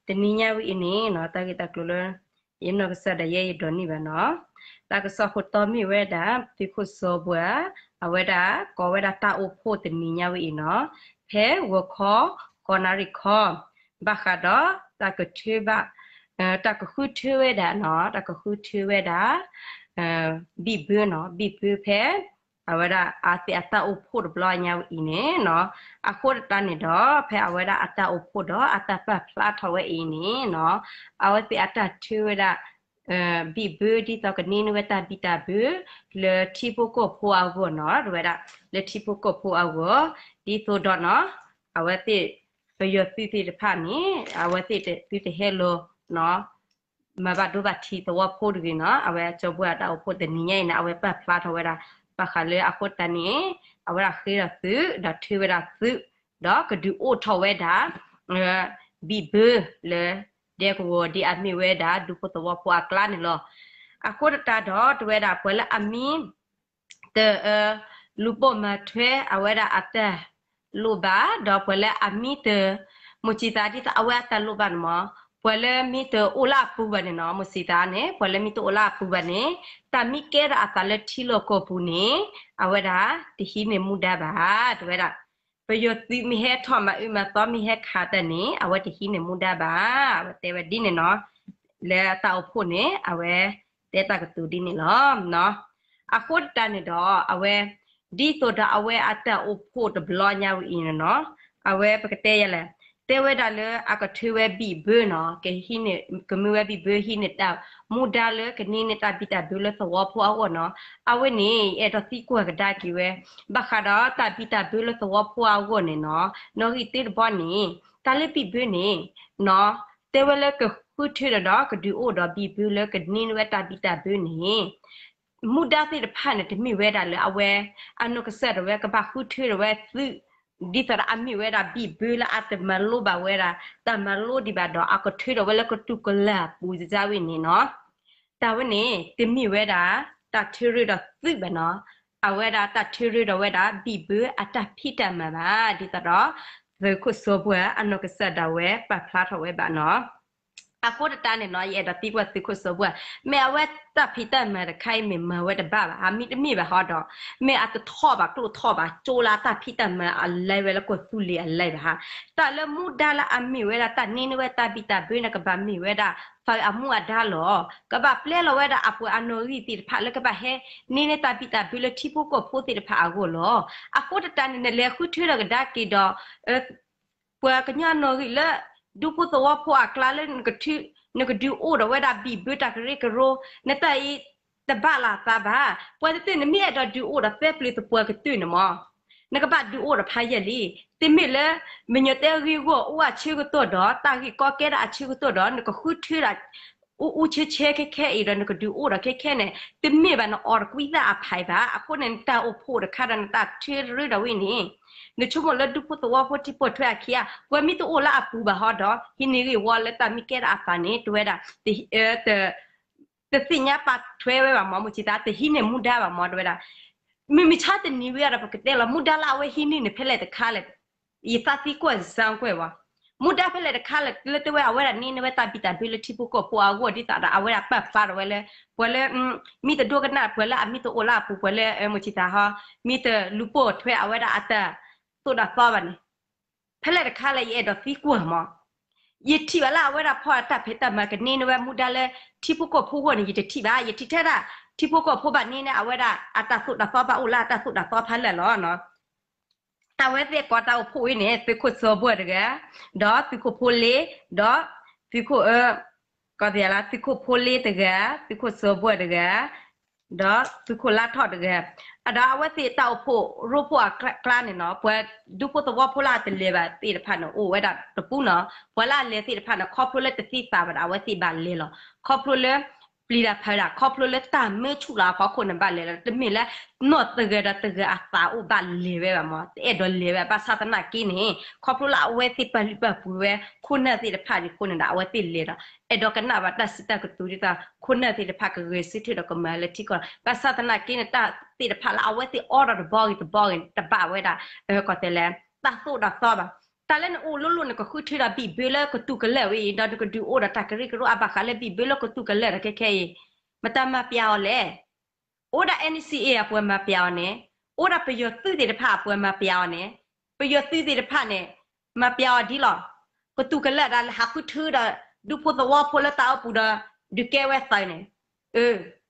တနံၤညါဝဲအံၤန့ၣ်နီၤ တၢ်ဂ့ၢ်တၢ်ကျိၤလၢ ယနီၢ်ကစၢ်ဒၣ်ယဲယဒိးန့ၢ်ဘၣ်နီၤ, တၢ်ကစီၣ်ခိၣ်တီမ့ၢ်ဝဲဒၣ် သုးခိၣ်စီၤဘှၢၣ် အဝဲဒၣ်ကိးဝဲဒၣ်တၢ်အိၣ်ဖှိၣ်တနံၤညါဝဲအံၤနီၤ, ဖဲဂီၤခီ ကီးနၣ်ရံၣ်ခီ ဘၣ်ဃးဒီး တၢ်ကထုးဘၣ် တၢ်ကဃုထၢဝဲဒၣ်နီၤ, တၢ်ကဃုထၢဝဲဒၣ် ဘံၣ်ဘၢနီၤ, ဘံၣ်ဘၢဖဲ အဝဲဒၣ်အဝဲသ့ၣ်အတၢ်အိၣ်ဖှိၣ်တဘျီညါဝဲအံၤန့ၣ်နီၤ, အဃိသတးန့ၣ်ဒီး ဖဲအဝဲဒၣ်အတၢ်အိၣ်ဖှိၣ်ဒီးအတၢ်ပာ်ဖျါထီၣ်ဝဲအံၤန့ၣ်နီၤ, အဝဲသ့ၣ်အတၢ်ထုးဝဲဒၣ် ဘံၣ်ဘၢဒ်သိးကန့ၢ်န့ၢ်ဝဲတၢ်ဘံၣ်တၢ်ဘၢ လၢထံဖိကီၢ်ဖိအဂီၢ်နီၤ, တဝဲဒၣ် လၢထံဖိကီၢ်ဖိအဂီၢ် ဒ်သိးဒီးနီၤ, အဝဲသ့ၣ် ပယီၤသုးသ့ၣ်တဖၣ်န့ၣ် အဝဲသ့ၣ်သုတဟဲလီၤနီၤ မၤဘၣ်ဒိဘၣ်ထံးသဝီဖိတဂ့ၤနီၤ, အဝဲစီၤဘှၢၣ်အတၢ်အိၣ်ဖှိၣ်တနံၤညါအံၤန့ၣ် အဝဲပာ်ဖျါထီၣ်ဝဲဒၣ် ဘၣ်ဃးလၢအဃိသတးန့ၣ် အဝဲဒၣ်ဃ့ဒီးသုး ဒီးထုးဝဲဒၣ်သုး ဒီးကဒုးအိၣ်ထီၣ်ဝဲဒၣ် ဘံၣ်ဘၢလၢ ဒဲကဝီၤဒ်အမ့ၢ်ဝဲဒၣ် ဒူဖိသဝီဖိအကျါန့ၣ်လီၤ. အဃိသတးဒီး တဝဲဒၣ်ပှၤလၢအမံ တ လူၤပိာ်မၤထွဲ အဝဲဒၣ်အတၢ်လိၣ်ဘၣ် ဒီးပှၤလၢအမံတ မိၢ်စံးသးဒ်သိးအဝဲအတၢ်လိၣ်ဘၣ်န့ၣ်မး, ပှၤလၢမ့ၢ်တအိၣ်လၢအပူၤဘၣ်န့ၣ်နီၤ, မိၢ်စံးသးန့ၣ် ပှၤလၢမ့ၢ်တအိၣ်လၢအပူၤဘၣ်န့ၣ် တၢ်မ့ၢ်ကဲထီၣ်အသးလၢထံလီၢ်ကီၢ်ပူၤန့ၣ် အဝဲဒၣ်တဟံးန့ၢ်မူဒါဘၣ် တဝဲဒၣ် ပယီၤသုးမ့ၢ်ဟဲထီၣ်မၤအၢမၤသီမ့ၢ်ဟဲခးတၢ်န့ၣ် အဝဲတဟံးန့ၢ်မူဒါဘၣ် အဝဲတဲဝဲဒ်န့ၣ်နီၤ, လၢတၢ်အိၣ်ဖှိၣ်န့ၣ် အဝဲတဲတၢ်ကတိၤဒ်န့ၣ်လီၤ. အဃိသတးန့ၣ်ဒီး အဝဲ ဒ်သိးဒီးအဝဲအတၢ်အိၣ်ဖှိၣ်တဘျီညါဝဲအံၤန့ၣ်နီၤ, အဝဲပကတဲယလဲၣ်, တဲဝဲဒၣ်လၢအကထုးဝဲဘံၣ်ဘၢနီၤ, ကဟံးန့ၢ် ကမ့ၢ်ဝဲဘံၣ်ဘၢဟံးန့ၢ်တၢ် မူဒါလၢကန့ၢ်န့ၢ်တၢ်ဘံၣ်တၢ်ဘၢလၢသဝီဖိအဂီၢ်နီၤ, အဝဲန့ၣ် ယအဲၣ်ဒိးသံကွၢ်ကဒါက့ၤဝဲ ဘၣ်ဃးဒီးတၢ်ဘံၣ်တၢ်ဘၢလၢသဝီဖိအဂီၢ်န့ၣ်နီၤ, နီၣ်ဂံၢ်တဘီန့ၣ် တၢ်လၢဘံၣ်ဘၢန့ၣ် နီၤ, တဲဝဲလၢကဃုထၢဒီး ကဒုးအိၣ်ဒီးဘံၣ်ဘၢလၢကန့ၢ်န့ၢ်ဝဲတၢ်ဘံၣ်တၢ်ဘၢန့ၣ် မူဒါသ့ၣ်တဖၣ်န့ၣ် တမ့ၢ်ဝဲဒၣ်လၢအဝဲ အနီၢ်ကစၢ်ဒၣ်ဝဲကဘၣ်ဃုထၢဒီးဝဲသုး ဒ်သိးဒီးအမ့ၢ်ဝဲဒၣ်ဘံၣ်ဘၢလၢအတမၤလိဘၣ်ဝဲဒၣ် တၢ်မၤလိဒံးဘၣ်ဒီး အကထုးထီၣ်ဝဲလၢကတူၢ်ကလာ်ပူၤစ့ၢ်ဝဲန့ၣ်နီၤ, တၢ်ဝဲန့ၣ် တမ့ၢ်ဝဲဒၣ် တၢ်ထုးရ့ဒီးသုးဘၣ်နီၤ, အဝဲဒၣ်တၢ်ထုးရ့ဒီးဝဲဒၣ် ဘံၣ်ဘၢအတၢ်ဖံးတၢ်မၤဘၣ် ဒ်သိးဒီး သုးခိၣ်စီၤဘှၢၣ်အနီၢ်ကစၢ်ဒၣ်ဝဲပာ်ဖျါထီၣ်ဝဲဘၣ်နီၤ အဃိသတးန့ၣ်နီၤ ယအဲၣ်ဒိးသံကွၢ်သုးခိၣ်စီၤဘှၢၣ် မ့ၢ်အဝဲတၢ်ဖံးတၢ်မၤတခါအံၤ မ့ၢ်မၤဝဲတဘၣ်ဘၣ် မ့တမ့ၢ်ဘၣ်ဟီဒီး မ့ၢ်အတထီၣ်ဘၣ်ကျိၣ်ထီၣ်ဘၣ် ကၠိလၢအတၢ်ဖံးတၢ်မၤအလဲၤဝဲလၢကီၢ်သူလ့ၤအလဲၤဘၣ်ဧါ, တၢ်လၢမူဒါလၢအမ့ၢ်ဝဲဒၣ်တၢ်န့ၢ်န့ၢ်ဝဲတၢ်ဘံၣ်တၢ်ဘၢန့ၣ် ကဘၣ်မ့ၢ်ဝဲဒၣ် သးအမူအဒါလီၤ, ကဘၣ်ပျဲလီၤဝဲဒၣ်အပှၤအနီၣ်ဂံၢ်သ့ၣ်တဖၣ်လၢကဘၣ်ဟဲန့ၢ်န့ၢ်တၢ်ဘံၣ်တၢ်ဘၢလၢထံဖိကီၢ်ဖိသ့ၣ်တဖၣ်အဂီၢ်လီၤ. အဃိသတးန့ၣ် နလဲၤဃုထၢထီၣ်ကဒါက့ၤဒီး ပှၤကညီအနီၣ်ဂံၢ်လၢ ဒူဖိသဝီဖိအကျါလၢ နကဒုးအိၣ်ဒီးဝဲဒၣ်ဘံၣ်ဘၢတၢ်ကရၢကရိ နတၢ်အံၤ တဘၣ်လၢသးဘၣ်, ပှၤသ့ၣ်သ့ၣ်နမ့ၢ်အဲၣ်ဒိးဒုးအိၣ်ဒီးသၢပျ့ၤသပှၢ်ကတၢၢ်န့ၣ်မး နကဘၣ်ဒုးအိၣ်ဒီးဖးယံာ်လံ, တမ့ၢ်လၢ မညီၤတဲဂ့ၢ်ဂီၢ်အိၣ်အဆၢကတီၢ်ဒီး တၢ်ဂ့ၢ်ကီကဲဒၣ်အဆၢကတီၢ်ဒီး နကဃုထၢဒၣ် အူအူဆဲဆဲခဲခဲအံၤဒီး နကဒုးအိၣ်ဒီးခဲခဲန့ၣ် တမ့ၢ်ဘၣ်နအီၣ်တကွံသၣ်အဖးအံၤဘၣ်. အဃိန့ၣ် နတၢ်အိၣ်ဖှိၣ်တခါဒီးနတၢ်ထုးရ့ဒီးဝဲန့ၣ် နဆိကမိၣ်လၢဒူဖိသဝီဖိထံပိာ်ထွဲအခံဧါ, ပှၤမ့ၢ်တအိၣ်လၢအပူၤဘၣ်ဟီဒီး ဟံးန့ၢ်ဂ့ၢ်ဝီလၢတၢ်မ့ၢ်ကဲဒၣ်အသးန့ၣ် တဝဲဒၣ် တသ့ၣ်ညါပာ်ထွဲဝဲဘၣ်မး မုၢ်ဆံးသး တဟံးန့ၢ်မူဒါဘၣ်မး တဝဲဒၣ် မုၢ်မဆါတနံၤဝဲဒီး ပကတဲလီၤ မူဒါလၢအဝဲဟံးန့ၢ်န့ၣ် ဖဲလဲၣ်တခါလဲၣ်, ယသးသံကွၢ်စၢ်ကွဲၢ်ဝဲ မူဒါဖဲလဲၣ်တခါလဲၣ် လၢတဝဲအဝဲဒၣ်န့ၢ်န့ၢ်ဝဲတၢ်ဘံၣ်တၢ်ဘၢလၢထံဖိကီၢ်ဖိအဂီၢ် ဒ်သိးဒီးအဝဲဒၣ်ပာ်ဖျါထီၣ်ဝဲလၢ ပှၤလၢ မ့ၢ်တဒိကနၣ် ပှၤလၢအမ့ၢ်တအိၣ်လၢအပူၤ ပှၤလၢ မုၢ်ဆံးသးဟီ မ့ၢ်တလူၤပိာ်ထွဲအဝဲဒၣ်အတၢ်သိၣ်တၢ်သီဘၣ်န့ၣ် ဖဲလဲၣ်တခါလဲၣ် ယအဲၣ်ဒိးသံကွၢ်မး ယထံၣ်ဘၣ်လၢအဝဲဒၣ်ဖီၣ်အတၢ်ဖံးတၢ်မၤကန့ၢ်န့ၢ်ဝဲမူဒါလၢ ထံဖိကီၢ်ဖိအဂီၢ်န့ၣ် ယတထံၣ်ဘၣ်. ယထံၣ်ထဲဒၣ် ထံဖိကီၢ်ဖိဘၣ်န့ၢ်န့ၢ်အဝဲဒၣ်အတၢ်သိၣ်တၢ်သီဘၣ်အိၣ်လၢအတၢ်သိၣ်တၢ်သီဖးလဲၢ်လီၤ. အဝဲသ့ၣ်ကိးတၢ်အိၣ်ဖှိၣ်ဝဲန့ၣ် သုးခိၣ်စီၤဘှၢၣ်တဂၤ, ဒီးသုးခိၣ်ဖိလ့, ဒီး သုးခိၣ် ကီၢ်သ့ၣ်လၢ သုးခိၣ်ဖိလ့တဂၤ, သုးခိၣ်စီၤဘှၢၣ်တဂၤ, ဒီးသုးခိၣ်လါထီၣ်တဂၤ, ဒီးအဝဲသ့ၣ်တၢ်အိၣ်ဖှိၣ်ရိဖှိၣ်အကျါန့ၣ်နီၤ ပှၤဒူဖိသဝီဖိလၢအတလဲၤဘၣ်သ့ၣ်တဖၣ်န့ၣ် အိၣ်ဝဲဒၣ်တပူၤနီၤ ပှၤလၢအလဲၤသ့ၣ်တဖၣ်န့ၣ် ခီဖျိလၢတသံသးဘၣ်ဒီး အဝဲသ့ၣ်ဘၣ်လဲၤလီၤ. ခီဖျိလၢ ပျံၤတၢ်ဖုးတၢ် ခီဖျိလၢတၢ်မၢဆူၣ်လီၤအဖီခိၣ်န့ၣ်ဘၣ်လဲၤလီၤ. တမ့ၢ်လၢ နီၢ်တဂၤဒီးတဂၤအသးအိၣ်ဘၣ်လဲၤဝဲဘၣ်မး တအဲၣ်ဒိးလဲၤဝဲ ဘၣ်ဆၣ်သနာ်က့န့ၣ် ခီဖျိလၢအဝဲသ့ၣ်ပာ်လုၢ်ပာ်ပှ့ၤဝဲ ခိၣ်နၢ်သ့ၣ်တဖၣ်အဃိန့ၣ်ဒီး အဝဲသ့ၣ်လဲၤဒီး အဲၣ်ဒိးကနၣ်ဘၣ်တၢ်စံးတၢ်ကတိၤဒ်သိး ခိၣ်နၢ်သ့ၣ်တဖၣ်ကဂဲၤဆၢထၢၣ်ဒီး ကမၤလၢထံကီၢ် ဘၣ်ဆၣ်သနာ်က့န့ၣ် တၢ်သ့ၣ်တဖၣ်လၢအဝဲသ့ၣ်အီဒီးတဘီဂ့ၤတဘီဂ့ၤ တဘၣ်ဝဲဒၣ် ကီၢ်သဲးလဲၣ် တၢ်သိၣ်တၢ်သီဘၣ်. တၢ်လၢနအိၣ်လိၤလိၤ နကဃုထၢဒီးဘံၣ်ဘၢလၢကတူၢ်ကလၢာ်ဝဲအံၤ ဒီးနကဒုးအိၣ်ဒီးတၢ်ကရၢကရိအါဘၣ်ဃးလၢဘံၣ်ဘၢလၢကတူၢ်ကလၢာ်ဒီးခဲခဲအံၤ မတၤမၤပျးအီၤလဲၣ်. အိၣ်ဒၣ် NCA အပှၤမၤပျးအီၤန့ၣ်, အိၣ်ဒၣ်ပယီၤသုးသ့ၣ်တဖၣ်အပှၤမၤပျးအီၤန့ၣ်, ပယီၤသုးသ့ၣ်တဖၣ်န့ၣ် မၤပျးအီၤဒ်လီၤ. ကတူၢ်ကလၢာ်ဒၣ်လၢဟးဃုထၢဒီး ဒူဖိသဝီဖိလၢတၢ်အိၣ်ပူၤဒီး ဒုးကဲဝဲသုးန့ၣ်,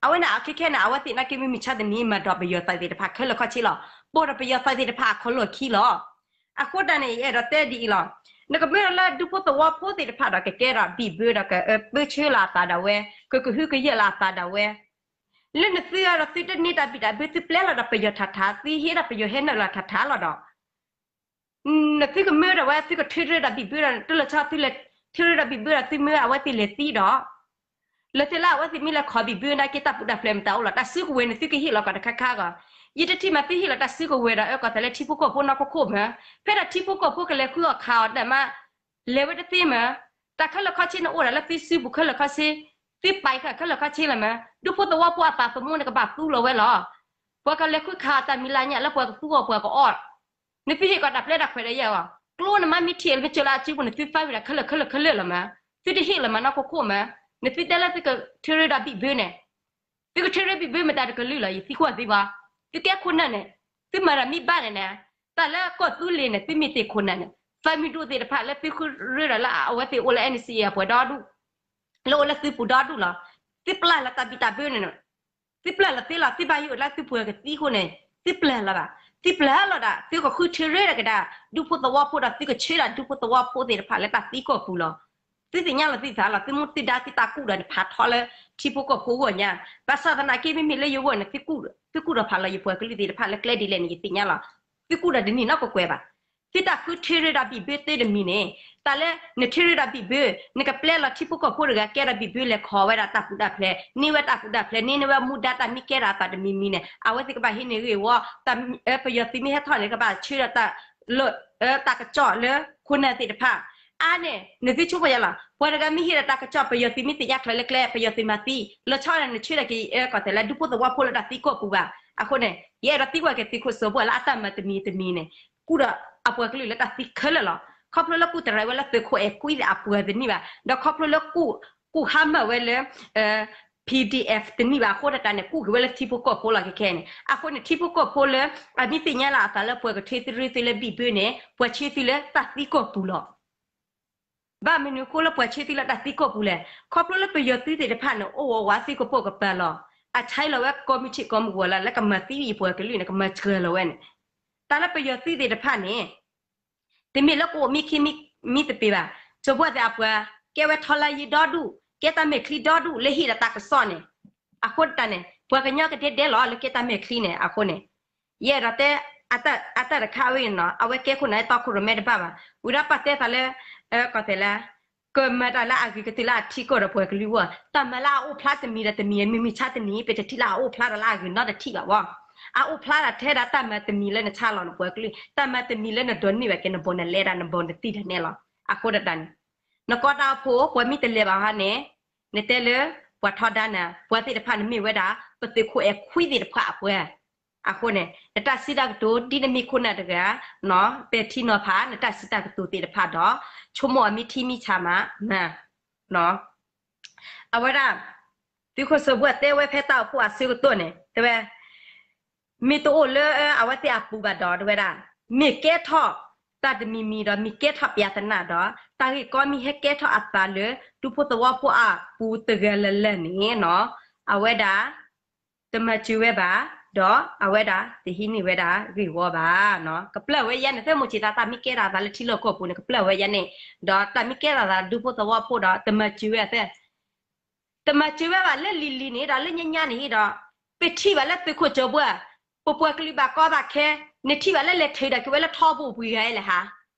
အဝဲန့ၣ် အခဲခဲန့ၣ် အဝဲသ့ၣ်နာ်က့မုၢ်မဆါတနံၤ မၤဒီးပယီၤသုးသ့ၣ်တဖၣ်ခဲလၢာ်ခဲဆ့လီၤ. ပိာ်ဒီးပယီၤသုးသ့ၣ်တဖၣ်အခီၣ်လီၢ်ခံလီၤ. အဃိတၢ်န့ၣ် ယအဲၣ်ဒိးတဲဒ်အံၤလီၤ. နကမၢဒီးလၢဒူဖိသဝီဖိသ့ၣ်တဖၣ်ဒီး ကကဲဒီးဘံၣ်ဘၢဒီး ကပၢဆှၢလီၤအသးဒၣ်ဝဲ, ကကဟုကယာ်လီၤအသးဒၣ်ဝဲ လၢနသုဒီး သုတန့ၢ်တၢ်ဘံၣ်တၢ်ဘၢ သုပျဲလီၤဒီးပယီၤထးထး, သုဟ့ၣ်ဒီးပယီၤဟဲနုာ်လီၤထးထးလီၤဒီး နသုကမၢဒီးဝဲ သုကထၢထၢဒီးဘံၣ်ဘၢဒီး တလၢာ်ဆီသုလဲၤထၢထၢဒီးဘံၣ်ဘၢဒီး သုမၢအဝဲသ့ၣ်လဲၤသံဒီး လၢသ့ၣ်လၢအဝဲသ့ၣ်မ့ၢ်လဲၤခီဘံၣ်ဘၢနာ်က့ တၢ်ပူၤတၢ်ဖျဲးမတၤအိၣ်လီၤ. တၢ်စုကဝဲၤန့ၣ် သုကဟ့ၣ်လီၤကီးတခါခါဂီၢ်, ယတထံၣ်မး သုဟ့ၣ်လီၤတၢ်စုကဝဲၤဒီး အၢကီၢ်သးလၢထံဖိကီၢ်ဖိနီၢ်ခိခိၣ်မး, ဖဲဒၣ်ထံဖိကီၢ်ဖိကလဲၤဃုအီၣ်ခးအီၤတၢ်မး လဲၤဝဲတသ့မး, တၢ်ခဲလၢာ်ခဲဆ့န့ၣ်အိၣ်ဒၣ်လၢသုစုပူၤခဲလၢာ်ခဲဆ့, သုပာ်ခဲလၢာ်ခဲဆ့လီၤမး, ဒူဖိသဝီဖိအသးသမူန့ၣ်ကဘၣ်သူလီၤဝဲလီၤ. ပှၤကလဲၤဃုခးအီၤတၢ်မံၤလၢညါလၢပှၤကသူအီၣ်ပှၤကအီၣ်, နသုဟ့ၣ်ကီးတၢ်ပျဲတၢ်ခွဲးဒီးယဲၢ်ဂီၢ်, ကျိန့ၣ်မ့ၢ်မ့ၢ်ထံၣ်လၢမ့ၢ်စၢၤလၢအစုပူၤန့ၣ် သုသးဝံၤဒၣ်ခဲလၢာ်ခဲလၢာ်ခဲလၢာ်လီၤမး, သုတဟ့ၣ်လီၤမးနီၢ်ခိခိၣ်မး, နသုတဲလၢသုကထၢရ့ဒီးဘံၣ်ဘၢန့ၣ် သုကထၢရ့ဘံၣ်ဘၢမတၤတကလုာ်လီၤ ယသံကွၢ်သုဘၣ်, သုကဲခိၣ်နၢ်န့ၣ်, သုမၤတၢ်မ့ၢ်ဘၣ်န့ၣ်န့ၣ်, တၢ်လၢကီၢ်သူလ့ၤန့ၣ် သုမ့ၢ်သ့ၣ်ခိၣ်နၢ်န့ၣ်, သးမံၤဒိၣ်သ့ၣ်တဖၣ်လၢသုဃုရ့ဒီးလၢအဝဲသ့ၣ်အိၣ်လၢ NCA အပှၤဒီဒူၣ်, လၢအိၣ်လၢသုပူၤဒီဒူၣ်လီၤ. သုပျၢ်လီၤတၢ်ဘံၣ်တၢ်ဘၢန့ၣ်, သုပျၢ်လီၤသ့လီၤ သုဘၣ်ယိၣ်လၢသုပှၤကသံအဃိန့ၣ်, သုပျၢ်လီၤဘၣ်, သုပျၢ်လီၤဒၣ် သုကဃုထၢရ့ဒီးကဒါ ဒူဖိသဝီဖိဒီး သုကဆၢဒၣ်ဒူဖိသဝီဖိသ့ၣ်တဖၣ်လၢတၢ်သံကီၢ်ပူၤလီၤ. သုသ့ၣ်ညါလီၤသုသးလီၤ သုမူသုဒါသုတၢ်ကူၣ်ဒီးနဖးထီလၢထံဖိကီၢ်ဖိအဂီၢ်ညါ, ဘၣ်ဆၣ်သနာ်က့မ့မ့ၢ်လၢယဂီၢ်န့ၣ် သုကူၣ်ဒီးဖးလီၤယပှၤကလုာ်သ့ၣ်တဖၣ်လၢကျဲဒ်လဲၣ်န့ၣ် ယသ့ၣ်ညါလီၤ. သုကူၣ်ဒီးတနံၤနီတကွဲးဘၣ်. သုတၢ်ဃုထၢရ့ဒီးဘံၣ်ဘၢသ့တမံၤန့ၣ်, တၢ်လၢနထၢရ့ဒီးဘံၣ်ဘၢ, နကပျဲလီၤထံဖိကီၢ်ဖိတဂၤကဲဒီးဘံၣ်ဘၢလဲၤခီဝဲဒၣ်တၢ်ပူၤတၢ်ဖျဲး, န့ၢ်ဝဲတၢ်ပူၤတၢ်ဖျဲး, န့ၢ်န့ၢ်ဝဲမူဒါတၢ်မံကဲဒီးအသးတမံၤမံၤန့ၣ်, အဝဲသ့ၣ်ကဘၣ်ဟံးန့ၢ်ဂ့ၢ်ဝီ, ပယီၤသုးမ့ၢ်ဟဲထီၣ်န့ၣ် ကဘၣ်ဆၢဒီးတၢ်လၢ တၢ်ကစီၣ်လၢခိၣ်နၢ်သ့ၣ်တဖၣ်, အါန့ၣ် နသုဆိကမိၣ်ယါလီၤ ပှၤတဂၤမ့ၢ်ဟ့ၣ်ဒီးတၢ်ကစီၣ် ပယီၤသုးမ့ၢ်သ့ၣ်ညါချၢလၢကျဲ ပယီၤသုးမၤသံ, လီၤဆီန့ၣ် နဆၢဒီးက့ၤကီၢ်သဲးလၢဒူဖိသဝီဖိလၢတၢ်သံကီၢ်ပူၤဘၣ်. အဃိန့ၣ် ယအဲၣ်ဒိးသံကွၢ်က့ၤသုးခိၣ်စၢဖှိၣ်လၢအတၢ်မၤတမံၤတမံၤန့ၣ်, ကူၣ်ဒီးအပှၤကလုာ်လၢတၢ်သံခဲလၢာ်လီၤ. ခီဖျိလၢကူၣ်တရံးဝဲလၢသုးခိၣ်အဲၤကွံသ့ၣ်အပှၤတနံၣ်ဘၣ်, ဒီးခီဖျိလၢ ကူၣ်ဟါမၢ်ဝဲလၢ PDF တနံၣ်ဘၣ်အဃိတၢ်န့ၣ် ကူၣ်က့ၤဝဲလၢထံဖိကီၢ်ဖိလီၤခဲခဲန့ၣ်. အဃိန့ၣ် ထံဖိကီၢ်ဖိလၢ အမ့ၢ်သ့ၣ်ညါလီၤအသးလၢပှၤကထၢသုရ့သုလၢဘံၣ်ဘၢန့ၣ် ပှၤဆၢသုလၢတၢ်သံကီၢ်ပူၤလီၤ. ဘၣ်မနုၤအဃိလၢပှၤဆၢသုလၢတၢ်သံကီၢ်ပူၤလဲၣ်. ခီဖျိလၢပယီၤသုးသ့ၣ်တဖၣ်န့ၣ် အိၣ်ဝးဝးသံကပိာ်ကပၤလီၤ. အဆဲးလီၤဝဲကီမံထံးကီမုၢ်ဂီၤလၢ လၢကမၤသံအပှၤကလုာ်န့ၣ် ကမၤစှၤလီၤဝဲန့ၣ်. တၢ်လၢပယီၤသုးသ့ၣ်တဖၣ်န့ၣ် တမ့ၢ်လၢကအိၣ်မံခံမံသပ့ၤဘၣ်. စီၤဘီသ့ၣ်အပှၤ ကဲဝဲထီလါယံၤဒီဒူၣ်, ကဲတၢ်မဲာ်ချံဒီဒူၣ်လၢဟ့ၣ်ဒီးတၢ်ကစီၣ်န့ၣ်. အဃိတၢ်န့ၣ် ပှၤကညီကဒဲဒဲလီၤလၢကဲတၢ်မဲာ်ချံန့ၣ်အဃိန့ၣ်. ယအဲၣ်ဒိးတဲ အတၢ်တခါဝဲန့ၣ်နီၤ အဝဲကဲခိၣ်နၢ်တီခိၣ်ရိၣ်မဲတဘၣ်ဘၣ်. ဝံၤဒီးပာ်တဲသးလၢ ကီၢ်သဲးလၢ ကမၤတၢ်လၢအဂ့ၤကတၢၢ်လၢအထံကီၢ်ဒီးပှၤကလုာ်အဂီၢ်, တၢ်မၤလၢအအိၣ်ဖျါတမံၤဒီးတမံၤ မုၢ်မဆါတနံၤ ပတထံၣ်လၢအအိၣ်ဖျါဒီးလၢအဂ့ၤနီတထံၣ်ဘၣ်ဝဲ. အအိၣ်ဖျါဒီးထဲဒၣ်တၢ်မၤတမံၤလၢနဆါလီၤနပှၤကလုာ်, တၢ်မၤတမံၤလၢနဒိးန့ၢ်ဘၣ်က့ၤ နဘီနလဲၤဒၣ် နဘီနတံၢ်ဒၣ်နဲလီၤ. အဃိဒၣ်တၢ်န့ၣ် နကီတၢ်အိၣ်ဖှိၣ် ပှၤမ့ၢ်တလဲၤဘၣ်ဟီန့ၣ် နတဲလၢ ပှၤထီဒါနၤ ပှၤသ့ၣ်တဖၣ်န့ၣ်မ့ၢ်ဝဲဒၣ် ပသုးခိၣ်အဲၤခွံသ့ၣ်တဖၣ်အပှၤ. အဃိန့ၣ် နတၢ်စံးတၢ်ကတိၤ ဒ်နမ့ၢ်ခိၣ်နၢ်တဂၤ ပဲာ်ထံနီၤဖး နတၢ်စံးတၢ်ကတိၤသ့ၣ်တဖၣ်ဒီး ဆိကမိၣ်အီၤမ့ၢ်ထံမ့ၢ်ဆါမး မၤ အဝဲဒၣ် သုးခိၣ်စီၤဘီတဲဝဲဖဲတၢ်အိၣ်ဖှိၣ်အဆၢကတီၢ်န့ၣ် တဲဝဲ မ့ၢ်တအိၣ်လၢအဝဲသ့ၣ်အပူၤဘၣ်ဒီး တဲဝဲဒၣ် မ့ၢ်ကဲထီၣ်တၢ်တမံၤမံၤဒီး မ့ၢ်ကဲထီၣ်ပျးသနာ်ဒီး တၢ်ဂ့ၢ်ကီမ့ၢ်ဟဲကဲထီၣ်အသးလၢ ဒူဖိသဝီဖိအပူၤတဂၤလၢ်လၢ်န့ၣ်နီၤ အဝဲဒၣ် တမၤစၢၤဝဲဘၣ်, ဒီးအဝဲဒၣ်တဟံးန့ၢ်ဝဲဒၣ်ဂ့ၢ်ဝီဘၣ်နီၤ. ကပျၢ်ဝဲယဲန့ၣ် သၢမိၢ်ဆံးသး တၢ်မ့ၢ်ကဲထီၣ်အသးလၢထံလီၢ်ကီၢ်ပူၤန့ၣ် ကပျၢ်ဝဲယဲန့ၣ်, ဒီးတၢ်မ့ၢ်ကဲထီၣ်အသးဒူဖိသဝီဖိဒီး တမၤစၢၤဝဲသၢ တမၤစၢၤဝဲဘၣ်လၢလံၤလံၤန့ၣ်ဒီး လၢညါညါန့ၣ်ဒီး ပထံၣ်ဘၣ်လၢသုးခိၣ်ကၠီၤဘှၢ် ပပှၤကလုာ်ဘၣ်ကီဘၣ်ခဲ, နထံၣ်ဘၣ်လၢလဲၤထုးဒီးက့ၤဝဲလၢထီဘိပှံၤဂၤလဲၣ်ဟါ,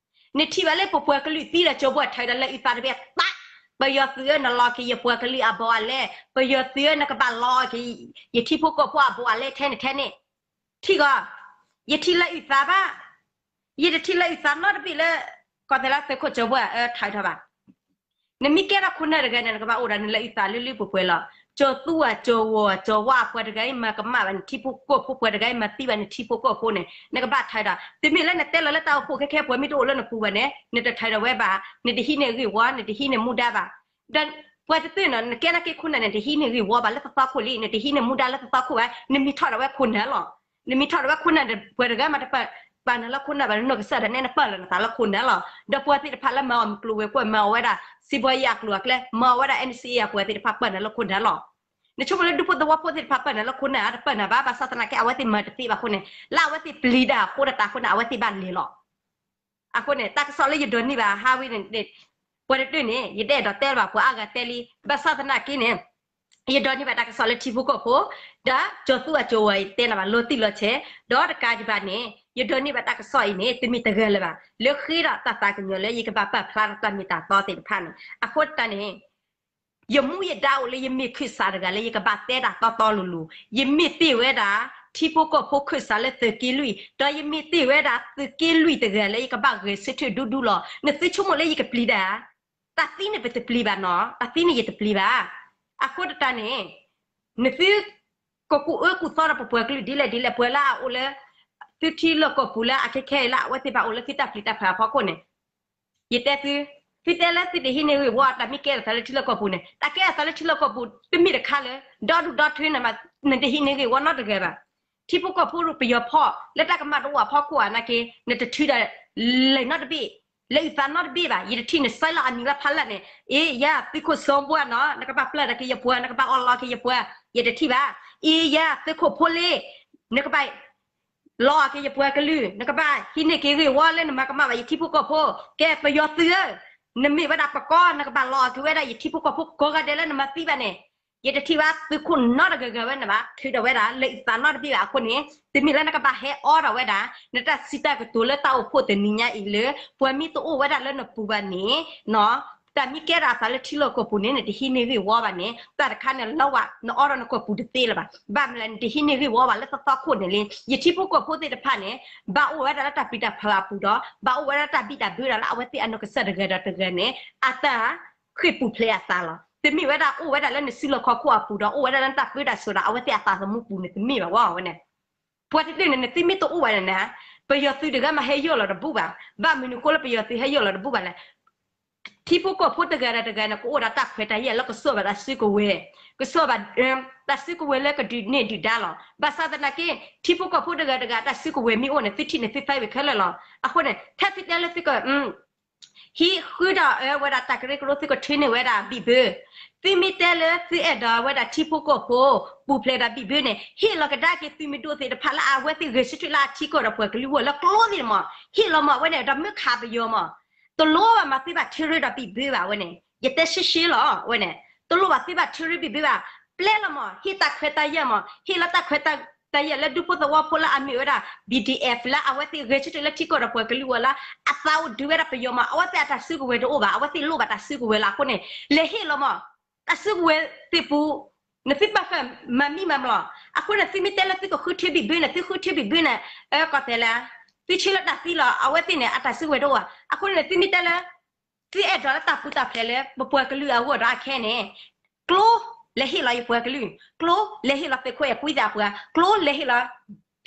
နထံၣ်ဘၣ်လၢပပှၤကလုာ်သံဒီးကၠီၤဘှၢ်ထုးဒီးလၢအုၣ်သးတဘ့ၣ်သး, ပယီၤသုးဧၢ နလီၤက့ၤယပှၤကလုာ်အဘီအလဲ, ပယီၤသုးဧၢ နကဘၣ်လီၤက့ၤ ယထံဖိကီၢ်ဖိအဘီအလဲထဲန့ၣ်ထဲန့ၣ်, ထံၣ်ဂီၤ, ယထံၣ်လၢအုၣ်သးဘၣ်, ယတထံၣ်လၢအုၣ်သးနီတဘ့ၣ်လၢ ကီၢ်သဲးလၢသုးခိၣ်ကၠီၤဘှၢ်အၢထုးထီၣ်ဘၣ် နမ့ၢ်ကဲထီၣ်ခိၣ်နၢ်တဂၤန့ၣ် နကဘၣ်အိၣ်ဒီးနလၢအုၣ်သးလၢလၢပှဲၤပှဲၤလီၤ. ကၠီၤသူဧါ ကၠီၤဝီၤ ကၠီၤဝါ ပှၤတဂၤအံၤမၤကမၣ်ဘၣ်နထံဖိကီၢ်ဖိ ပှၤတဂၤအံၤမၤသံဘၣ်နထံဖိကီၢ်ဖိန့ၣ် နကဘၣ်ထၢဒီး တမ့ၢ်လၢနတဲလီၤလၢတၢ်အိၣ်ဖှိၣ်ခဲခဲ ပှၤမ့ၢ်တအိၣ်လၢနပူၤဘၣ်န့ၣ် နတထၢဒီးဝဲဘၣ် နတဟံးန့ၢ်ဂ့ၢ်ဝီ နတဟံးန့ၢ်မူဒါဘၣ် ဒီးပှၤတသ့ၣ်နီၤ နကဲနာ်က့ခိၣ်နၢ်န့ၣ် နတဟံးန့ၢ်ဂ့ၢ်ဝီဘၣ်လၢသသီခိၣ်လံ နတဟံးန့ၢ်မူဒါလၢသသီခိၣ်ဘၣ် နမ့ၢ်ထီၣ်ဒီးဝဲခိၣ်နၢ်လီၤ နမ့ၢ်ထီၣ်ဒီးဝဲခိၣ်နၢ်ဒီး ပှၤတဂၤမးတပာ် ပာ်နၤလၢခိၣ်နၢ်ဘၣ် နနီၢ်ကစၢ်ဒၣ်နဲနပာ်လီၤနသးလၢခိၣ်နၢ်လီၤ ဒီးပှၤသ့ၣ်တဖၣ်လၢမၤအီၣ်မုၢ်ကျိၤဝဲၤကွာ် မၤအီၣ်ဝဲဒၣ် စံးဘီယံအကျိၤအကျဲ မၤအီၣ်ဝဲဒၣ် NCA အပှၤသ့ၣ်တဖၣ် ပာ်နၤလၢခိၣ်နၢ်လီၤ နဆိကမိၣ်လၢဒူဖိသဝီဖိသ့ၣ်တဖၣ်ပာ်နၤလၢခိၣ်နၢ်ဧါ တပာ်နၤဘၣ် ဘၣ်ဆၣ်သနာ်က့ အဝဲသ့ၣ်မၤတသ့ဘၣ်အဃိန့ၣ် လၢအဝဲသ့ၣ်ပျံၤတၢ်အဃိဒီးတၢ်အဃိန့ၣ် အဝဲသ့ၣ်ဘၣ်လဲၤလီၤ အဃိန့ၣ် တၢ်ကစီၣ်လၢယဒိးန့ၢ်ဘၣ်ဟးဝဲန့ၣ် ပှၤတဒၢန့ၣ် ယတအဲၣ်ဒိးတဲလၢၤဘၣ် ပှၤအါဂၤတဲလံ ဘၣ်ဆၣ်သနာ်က့န့ၣ် ယဒိးန့ၢ်ဘၣ်တၢ်ကစီၣ်လၢထံဖိကီၢ်ဖိ ဒီးကၠီၤသူအကၠီၤဝါ ယတဲနၤဘၣ်လီၤတံၢ်လီၤဆဲး ဒီးတကးဒံးဘၣ်န့ၣ် ယဒိးန့ၢ်ဘၣ်တၢ်ကစီၣ်အံၤန့ၣ် တမ့ၢ်တဂၤလၢၤဘၣ် လၢဃ့ဒီးတၢ်သးကညီၤလၢယကဘၣ်ပာ်ဖျါဒီးတၢ်မ့ၢ်တၢ်တီသ့ၣ်တဖၣ်န့ၣ် အဃိတၢ်န့ၣ် ယမူယဒါအိၣ်လၢယမ့ၢ်ခၢၣ်စးတဂၤလၢယကဘၣ်တဲတၢ်တီတီလိၤလိၤ, ယမ့ၢ်တ့ၢ်ဝဲဒၣ် ထံဖိကီၢ်ဖိခၢၣ်စးလၢသုးက့လွံၢ်, ဒီးယမ့ၢ်တ့ၢ်ဝဲဒၣ်သုးက့လွံၢ်တဂၤလၢယကဘၣ်ဂဲၤဆၢထၢၣ်ဒူဒူလီၤ. နသုဆိကမိၣ်လၢယကပျံၤဒၣ်, တၢ်သံန့ၣ်ပတပျံၤဘၣ်နီၤ, တၢ်သံန့ၣ်ယတပျံၤဘၣ်. အဃိတၢ်န့ၣ် နသု ကကူၣ်အၢကူၣ်သီဒီးပပှၤကလုာ်ဒ်လဲၣ်ဒ်လဲၣ်, ပှၤလၢအအိၣ်လၢ သုထံလီၢ်ကီၢ်ပူၤလၢအခဲခဲအံၤလၢအဝဲသ့ၣ်ဘၣ်အိၣ်လၢသုတၢ်ပျံၤတၢ်ဖုးအဖီခိၣ်န့ၣ် ယတဲသု, သုတဲလၢသုတဟံးန့ၢ်ဂ့ၢ်ဝီ တၢ်မ့ၢ်ကဲထီၣ်သးလၢထံလီၢ်ကီၢ်ပူၤန့ၣ် တၢ်ကဲထီၣ်သးလၢထံလီၢ်ကီၢ်ပူၤ တမ့ၢ်တခါလၢ ဒီဒူၣ်ဒီထၢန့ၣ်ဘၣ်, နတဟံးန့ၢ်ဂ့ၢ်ဝီနီတဂၤဘၣ်. ထံဖိကီၢ်ဖိပယီၤဖီၣ် လၢတၢ်ကမၣ်တအိၣ်အဖီခိၣ်အနာ်က့ နတထုးဒီး လဲၤနီတဘ့ၣ်, လဲၤအုၣ်သးနီတဘ့ၣ်ဘၣ်. ယတထံၣ်နဆဲးလီၤအမံၤလၢဖးလၢ်န့ၣ်, အ့ ယၤသုးခိၣ်စီၤဘှါနီၤ နကဘၣ်ပျၢ်တၢ်က့ၤယပှၤ, နကဘၣ်အီၣ်လီၤက့ၤယပှၤ, ယတထံၣ်ဘၣ်. အ့ ယၤသုးခိၣ်ဖိလ့ နကဘၣ် လီၤအီၣ်က့ၤယပှၤကလုာ်, နကဘၣ်ဟံးန့ၢ်က့ၤဂ့ၢ်ဝီလၢနမၤကမၣ်ဘၣ်ယထံဖိကီၢ်ဖိ, ကဲပယီၤသုးဧၢ, နမ့ၢ်ဝဲဒၣ်ပကီၢ် နကဘၣ်လီၤအီၣ်က့ၤဝဲဒၣ်ယထံဖိကီၢ်ဖိကိးဂၤဒဲးလၢနမၤသံဘၣ်န့ၣ်, ယတထံၣ်ဘၣ်သုးခိၣ်နီတဂၤဂၤဝဲန့ၣ်ဘၣ်, ထုးဒီးဝဲဒၣ် လဲၤအုၣ်သးနီတဘ့ၣ်ဘၣ်အဃိန့ၣ်, တမ့ၢ်လၢနကဘၣ်ဟဲအီၣ်ဒီးဝဲဒၣ် နတၢ်စံးတၢ်ကတိၤလၢတၢ်အိၣ်ဖှိၣ်တနံၤညါအံၤလၢ ပှၤမ့ၢ်တအိၣ်ဝဲဒၣ်လၢနပူၤဘၣ်န့ၣ် တၢ်မ့ၢ်ကဲထီၣ်အသးလၢထံလီၢ်ကီၢ်ပူၤန့ၣ် နတဟံးန့ၢ်ဂ့ၢ်ဝီဘၣ်န့ၣ် တၢ်တခါန့ၣ်လၢဝဲ နအီၣ်ဒီးနကီၢ်ပူၤတသ့လၢၤဘၣ်. ဘၣ်မနုၤလဲၣ် နတဟံးန့ၢ်ဂ့ၢ်ဝီဘၣ်လၢသသီခိၣ်န့ၣ်လံ. ယထံဖိကီၢ်ဖိသ့ၣ်တဖၣ်န့ၣ် ဘၣ်အိၣ်ဝဲဒၣ်လၢတၢ်ပျံၤတၢ်ဖုးအပူၤဒီး ဘၣ်အိၣ်ဝဲဒၣ်တၢ်ဘံၣ်တၢ်ဘၢဒီးလၢအဝဲသ့ၣ်အနီၢ်ကစၢ်တဂၤဒီးတဂၤန့ၣ် အတၢ်ဃ့ၢ်ပူၤဖျဲးအသးလီၤ. တမ့ၢ်ဝဲဒၣ်အိၣ်ဝဲဒၣ်လၢနစုလီၢ်ခီၣ်ခိၣ်အပူၤဒီး အိၣ်ဝဲဒၣ်လၢနတၢ်ပၢတၢ်ဆှၢဒီး အဝဲသ့ၣ်အသးသမူပူၤန့ၣ် တမ့ၢ်ဘၣ်ဝဲန့ၣ် ပှၤတဒူၣ်န့ၣ် နသုမ့ၢ်တအိၣ်ဘၣ်န့ၣ် ပယီၤသုးတဂၤမးဟဲယီၢ်လီၤတဘူၣ်ဘၣ်. ဘၣ်မနုၤဃိလၢပယီၤသုးဟဲယီၢ်လီၤတဘူၣ်ဘၣ်လဲၣ်. ထံဖိကီၢ်ဖိတဂၤဒီးတဂၤန့ၣ် ကအိၣ်ဒီးတၢ်ခွဲးတၢ်ယာ်လၢကစိာ်ဘၣ်တၢ်စုကဝဲၤ, ကစိာ်ဘၣ် တၢ်စုကဝဲၤလၢကဒုးနဲၣ်ဒုၣ်ဒါလီၤ. ဘၣ်ဆၣ်သနာ်က့ ထံဖိကီၢ်ဖိတဂၤတဂၤအတၢ်စုကဝဲၤမ့ၢ်အိၣ်န့ၣ် သုထံၣ်န့ၣ်သုသဲဝံၤခဲလၢာ်လီၤ. အဃိန့ၣ် ထဲသုတဲလၢသုက ဟံးဃုာ်ဒီးအဝဲဒၣ်တၢ်ကရၢကရိ သုကထုးန့ၢ်ဝဲဒၣ်ဘံၣ်ဘၢ, သုမ့ၢ်တဲလၢသုအဲၣ်ဒိးဝဲဒၣ်ထံဖိကီၢ်ဖိ ပူၤဖျဲးဒီးဘံၣ်ဘၢန့ၣ် ဟ့ၣ်လီၤကဒါက့ၤသုးမုၢ်ဒိၣ်သ့ၣ်တဖၣ်လၢအဝဲသ့ၣ်ဂဲၤဆၢထၢၣ်လၢအထံကီၢ်ဒီးပှၤကလုာ်အဂီၢ်လၢကျိသ့ၣ်မး, ဟ့ၣ်လီၤမး အဝဲန့ၣ်ဒီးမ့ၢ်ခးပယီၤမး, တလိၣ်ဘၣ်မးသုဘၣ်ထုးရ့ဒီးဘံၣ်ဘၢဘၣ်ဝဲန့ၣ်, ယတဲရှဲရှဲလီၤဝဲန့ၣ်, တလိၣ်ဘၣ်သုဘၣ်ထုးရ့ဘံၣ်ဘၢဘၣ်, ပျဲလီၤမး ဟ့ၣ်တၢ်ခွဲးတၢ်ယာ်မး ဟ့ၣ်လီၤတၢ်ခွဲးတၢ်ယာ်လၢဒူဖိသဝီဖိလၢအမ့ၢ်ဝဲဒၣ် BGF လၢအဝဲသ့ၣ်ဂဲၤဆၢထၢၣ်လၢထံကီၢ်ဒီးပှၤကလုာ်အဂီၢ်လၢ အသးအိၣ်ဒုးဝဲဒၣ်ပယီၤမး, အဝဲသ့ၣ်အတၢ်စုကဝဲၤတအိၣ်ဘၣ်, အဝဲသ့ၣ်လိၣ်ဘၣ်တၢ်စုကဝဲၤလီၤ. အဃိန့ၣ် လဲၤဟ့ၣ်လီၤမး တၢ်စုကဝဲၤသ့ၣ်ပူၤ နသုပာ်ဃာ်မၤမံမၤမလီၤ. အဃိန့ၣ် သုမ့ၢ်တဲလၢသုကဃုထၢဘံၣ်ဘၢန့ၣ် သုဃုထၢဘံၣ်ဘၢန့ၣ် အကီၢ်သဲးလၢ သုဆၢလၢတၢ်သံလီၤ, အဝဲသ့ၣ်န့ၣ် အတၢ်စုကဝဲၤတအိၣ်ဘၣ်. အဃိန့ၣ် သုမ့ၢ်တဲလၢ သုအဲၣ်ဒိးလၢတၢ်ပူၤတၢ်ဖျဲးလၢ ပပှၤကလုာ်အဂီၢ်ဒီးအခဲန့ၣ် ကျိ လဲၤဟ့ၣ်လီၤယပှၤကလုာ်, ကျိ လဲၤဟ့ၣ်လီၤသုးခိၣ်အဲၤကွံသ့ၣ်အပှၤ, ကျိ လဲၤဟ့ၣ်လီၤ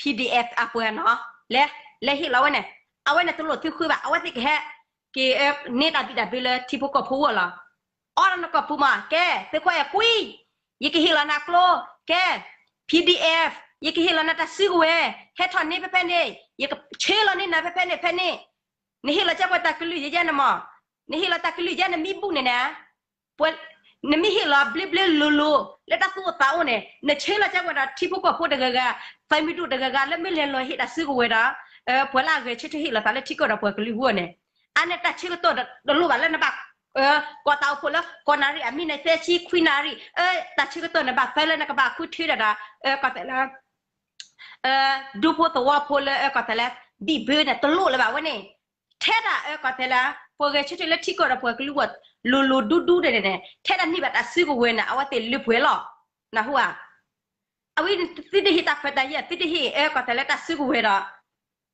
PDF အပှၤနီၤ, လဲၤ လဲၤဟ့ၣ်လီၤဝဲန့ၣ်, အဝဲန့ၣ်တလိၣ်သုဃုဘၣ်, အဝဲသ့ၣ်ကဟဲ က့ၤန့ၢ်တၢ်ဘံၣ်တၢ်ဘၢလၢထံဖိကီၢ်ဖိအဂီၢ်လီၤ. အီၣ်ဒီးနကီၢ်ပူၤမး ကဲ သုးခိၣ်အဲၤကွံ, ယကဟ့ၣ်လီၤနၤကျိ, ကဲ PDF ယကဟ့ၣ်လီၤနၤတၢ်စုကဝဲၤ, ဟဲထီၣ်န့ၢ်ဖဲဖဲန့ၣ် ယကဆှၢလီၤန့ၢ်နၤဖဲဖဲန့ၣ်ဖဲန့ၣ်, နဟ့ၣ်လီၤကဲပှၤတၢ်ကလုၢ်ယဲယဲန့ၣ်မး, နဟ့ၣ်လီၤတၢ်ကလုၢ်ယဲနမ့ၢ်ဘူၣ်န့ၣ်န့ၣ် နမ့ၢ်ဟ့ၣ်လီၤဘျ့ဘျ့လိၤလိၤ လၢတၢ်သူၣ်အိၣ်သးအိၣ်န့ၣ် နဆှၢလီၤကဲပှၤဒီးထံဖိကီၢ်ဖိတဂၤဂၤ, သးမံၤဒိၣ်တဂၤဂၤ လၢမ့ၢ်လဲၤလီၤဟ့ၣ်တၢ်စုကဝဲၤဒီး ပှၤလၢအဂဲၤဆၢထၢၣ်ဟ့ၣ်လီၤသးလၢထံကီၢ်ဒီးပှၤကလုာ်အဂီၢ်န့ၣ်, အါန့ၢ်တၢ်ဆၢကတီၢ်တလိၣ်ဘၣ်လၢနဘၣ် ကိးတၢ်အိၣ်ဖှိၣ်လၢ ကိးနၣ်ရံၣ် အမံၤန့ၣ် သၢဆံခွံနၣ်ရံၣ်, တၢ်ဆၢကတီၢ်နဘၣ်သၢလၢနကဘၣ်ဃုထၢဒီး ကီၢ်သဲးလၢ ဒူဖိသဝီဖိလၢ ကီၢ်သဲးလၢ ဘံၣ်ဘၢန့ၣ် တလိၣ်လၢၤဘၣ်ဝဲန့ၣ်, ထဲဒၣ် ကီၢ်သဲးလၢ ပှၤဂဲၤဆၢထၢၣ်လၢထံကီၢ်ဒီးပှၤကလုာ်အဂီၢ် လိၤလိၤဒူဒူန့ၣ်န့ၣ် ထဲဒၣ်န့ၢ်ဘၣ်တၢ်စုကဝဲၤန့ၣ် အဝဲသ့ၣ်လၢပှဲၤလီၤ. နၢ်ဟူဧါ. အဝဲ သုတဟ့ၣ်တၢ်ခွဲးတၢ်ယာ် သုတဟ့ၣ် ကီၢ်သဲးလၢတၢ်စုကဝဲၤ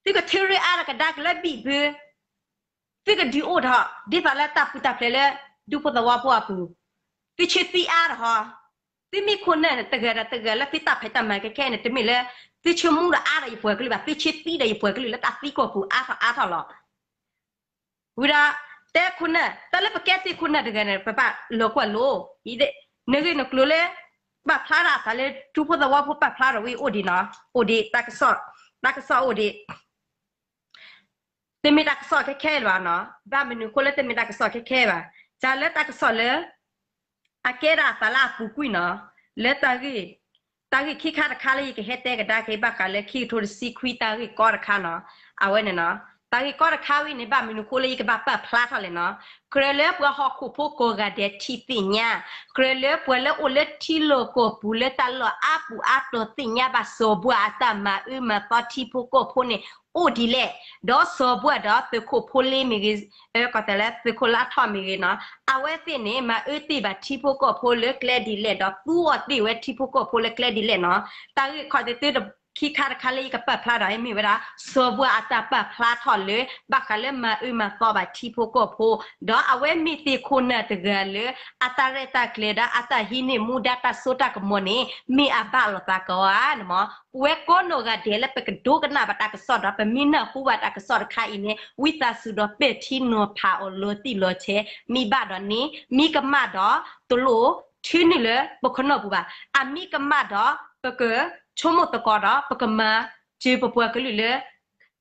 ဒီး သုကထုးရ့အါဒီးကဒါက့ၤလၢဘံၣ်ဘၢ, သုကဒုးအိၣ်ထီၣ် ဒ်သိးလၢတၢ်ပူၤတၢ်ဖျဲးလၢ ဒူဖိသဝီဖိအပူၤ, သုဆၢသံအါထီၣ် သုမ့ၢ်ခိၣ်နၢ်တဂၤဒီးတဂၤလၢသုတၢ်ဖံးတၢ်မၤခဲခဲန့ၣ် တမ့ၢ်လၢ သုဆိကမိၣ်ဒီးအါဒီးယပှၤကလုာ်ဘၣ်, သုဆၢသံဒီးယပှၤကလုာ်လၢတၢ်သံကွၢ်ပူၤအါထီၣ်အါထီၣ်လီၤ. ဝံၤဒီး တဲခိၣ်နၢ် တၢ်လၢပကဲသ့ၣ်ခိၣ်နၢ်တဂၤန့ၣ် ပဘၣ်လီၤကွၢ်လိ နဂ့ၢ်နကျိၤလၢ ပာ်ဖျါထီၣ်အသးလၢ ဒူဖိသဝီဖိပာ်ဖျါထီၣ်ဝံၤအိၣ်ဒံးနီၤ, အိၣ်ဒံး တၢ်ကစီၣ်အိၣ်ဒံး တမ့ၢ်တၢ်ကစီၣ်ခဲခဲလၢၤဘၣ်နီၤ, ဘၣ်မနုၤအဃိလၢတမ့ၢ်တၢ်ကစီၣ်ခဲခဲဘၣ်, တၢ်လၢတၢ်ကစီၣ်လၢ အကဲဒၣ်အသးလၢအပူၤကွံာ်နီၤ, လၢ တၢ်ဂ့ၢ်ခံခါတခါလၢယကဟဲတဲကဒါက့ၤဘၣ်ဃးလၢခံကထိတဆံခွံတၢ်ဂ့ၢ်ကီတခါနီၤ, အဝဲန့ၣ်နီၤ, တၢ်ဂ့ၢ်ကီတခါဝံၤန့ၣ် ဘၣ်မနုၤအဃိလၢ ယကဘၣ်ပာ်ဖျါထီၣ်လဲၣ်နီၤ, ကြၢးလၢပှၤဟီၣ်ခိၣ်ဖိကိးဂၤဒဲးထံၣ်သ့ၣ်ညါ, ကြၢးလၢပှၤလၢအိၣ်လၢထံလီၢ်ကီၢ်ပူၤလၢတၢ်လီၢ်အါပူၤအါတီၤသ့ၣ်ညါဘၣ် စီၤဘှါအတၢ်မၤအၢမၤသီထံဖိကီၢ်ဖိန့ၣ် အိၣ်ဒ်လဲၣ်, ဒီးစီၤဘှါဒီးသုးခိၣ်ဖိလ့မ့ၢ်ဂ့ၤ, ကီၢ်တၢ်လၢသုးခိၣ်လါထီၣ်မ့ၢ်ဂ့ၤနီၤ, အဝဲသ့ၣ်န့ၣ်မၤအၢတ့ၢ်ဘၣ်ထံဖိကီၢ်ဖိလၢကျဲဒ်လဲၣ်ဒီး သူအီၤတ့ၢ်ဝဲထံဖိကီၢ်ဖိလၢကျဲဒ်လဲၣ်နီၤ, တၢ်ဂ့ၢ်ခီၣ်သ့ၣ်သ့ၣ်ခံခါတခါလၢယကပာ်ဖျါဒီးမ့ၢ်ဝဲဒၣ် စီၤဘှါအတၢ်ပာ်ဖျါထီၣ်လၢ ဘၣ်ဃးလၢမၤအၢမၤသီဘၣ်ထံဖိကီၢ်ဖိ, ဒီးအဝဲမ့ၢ်သ့ၣ်ခိၣ်နၢ်တဂၤလၢ အတၢ်ရဲၣ်တၢ်ကျဲၤဒီးအတၢ်ဟံးန့ၢ်မူဒါတၢ်စိတၢ်ကမီၤန့ၣ် မ့ၢ်အဘၣ်လိာ်သးကီဧါန့ၣ်မး, ပဝဲကိးနီၢ်ဂၤဒဲးလၢပကဒိကနၣ်ဘၣ်တၢ်ကစီၣ်ဒီး ပမ့ၢ်နၢ်ဟူဘၣ်တၢ်ကစီၣ်တခါအံၤန့ၣ် ဝံသးစူၤဒီးပဲာ်ထံနီၤဖးအီၤလီၤတံၢ်လီၤဆဲး, မ့ၢ်ဘၣ်ဒီးန့ၣ် မ့ၢ်ကမၣ်ဒီး တလိၣ်ထုးနုာ်လၢပခိၣ်နူာ်ပူၤဘၣ်, အမ့ၢ်ကမၣ်ဒီး ပကဆိကမိၣ်သကိးဒီး ပကမၤစၢၤပပှၤကလုာ်လၢ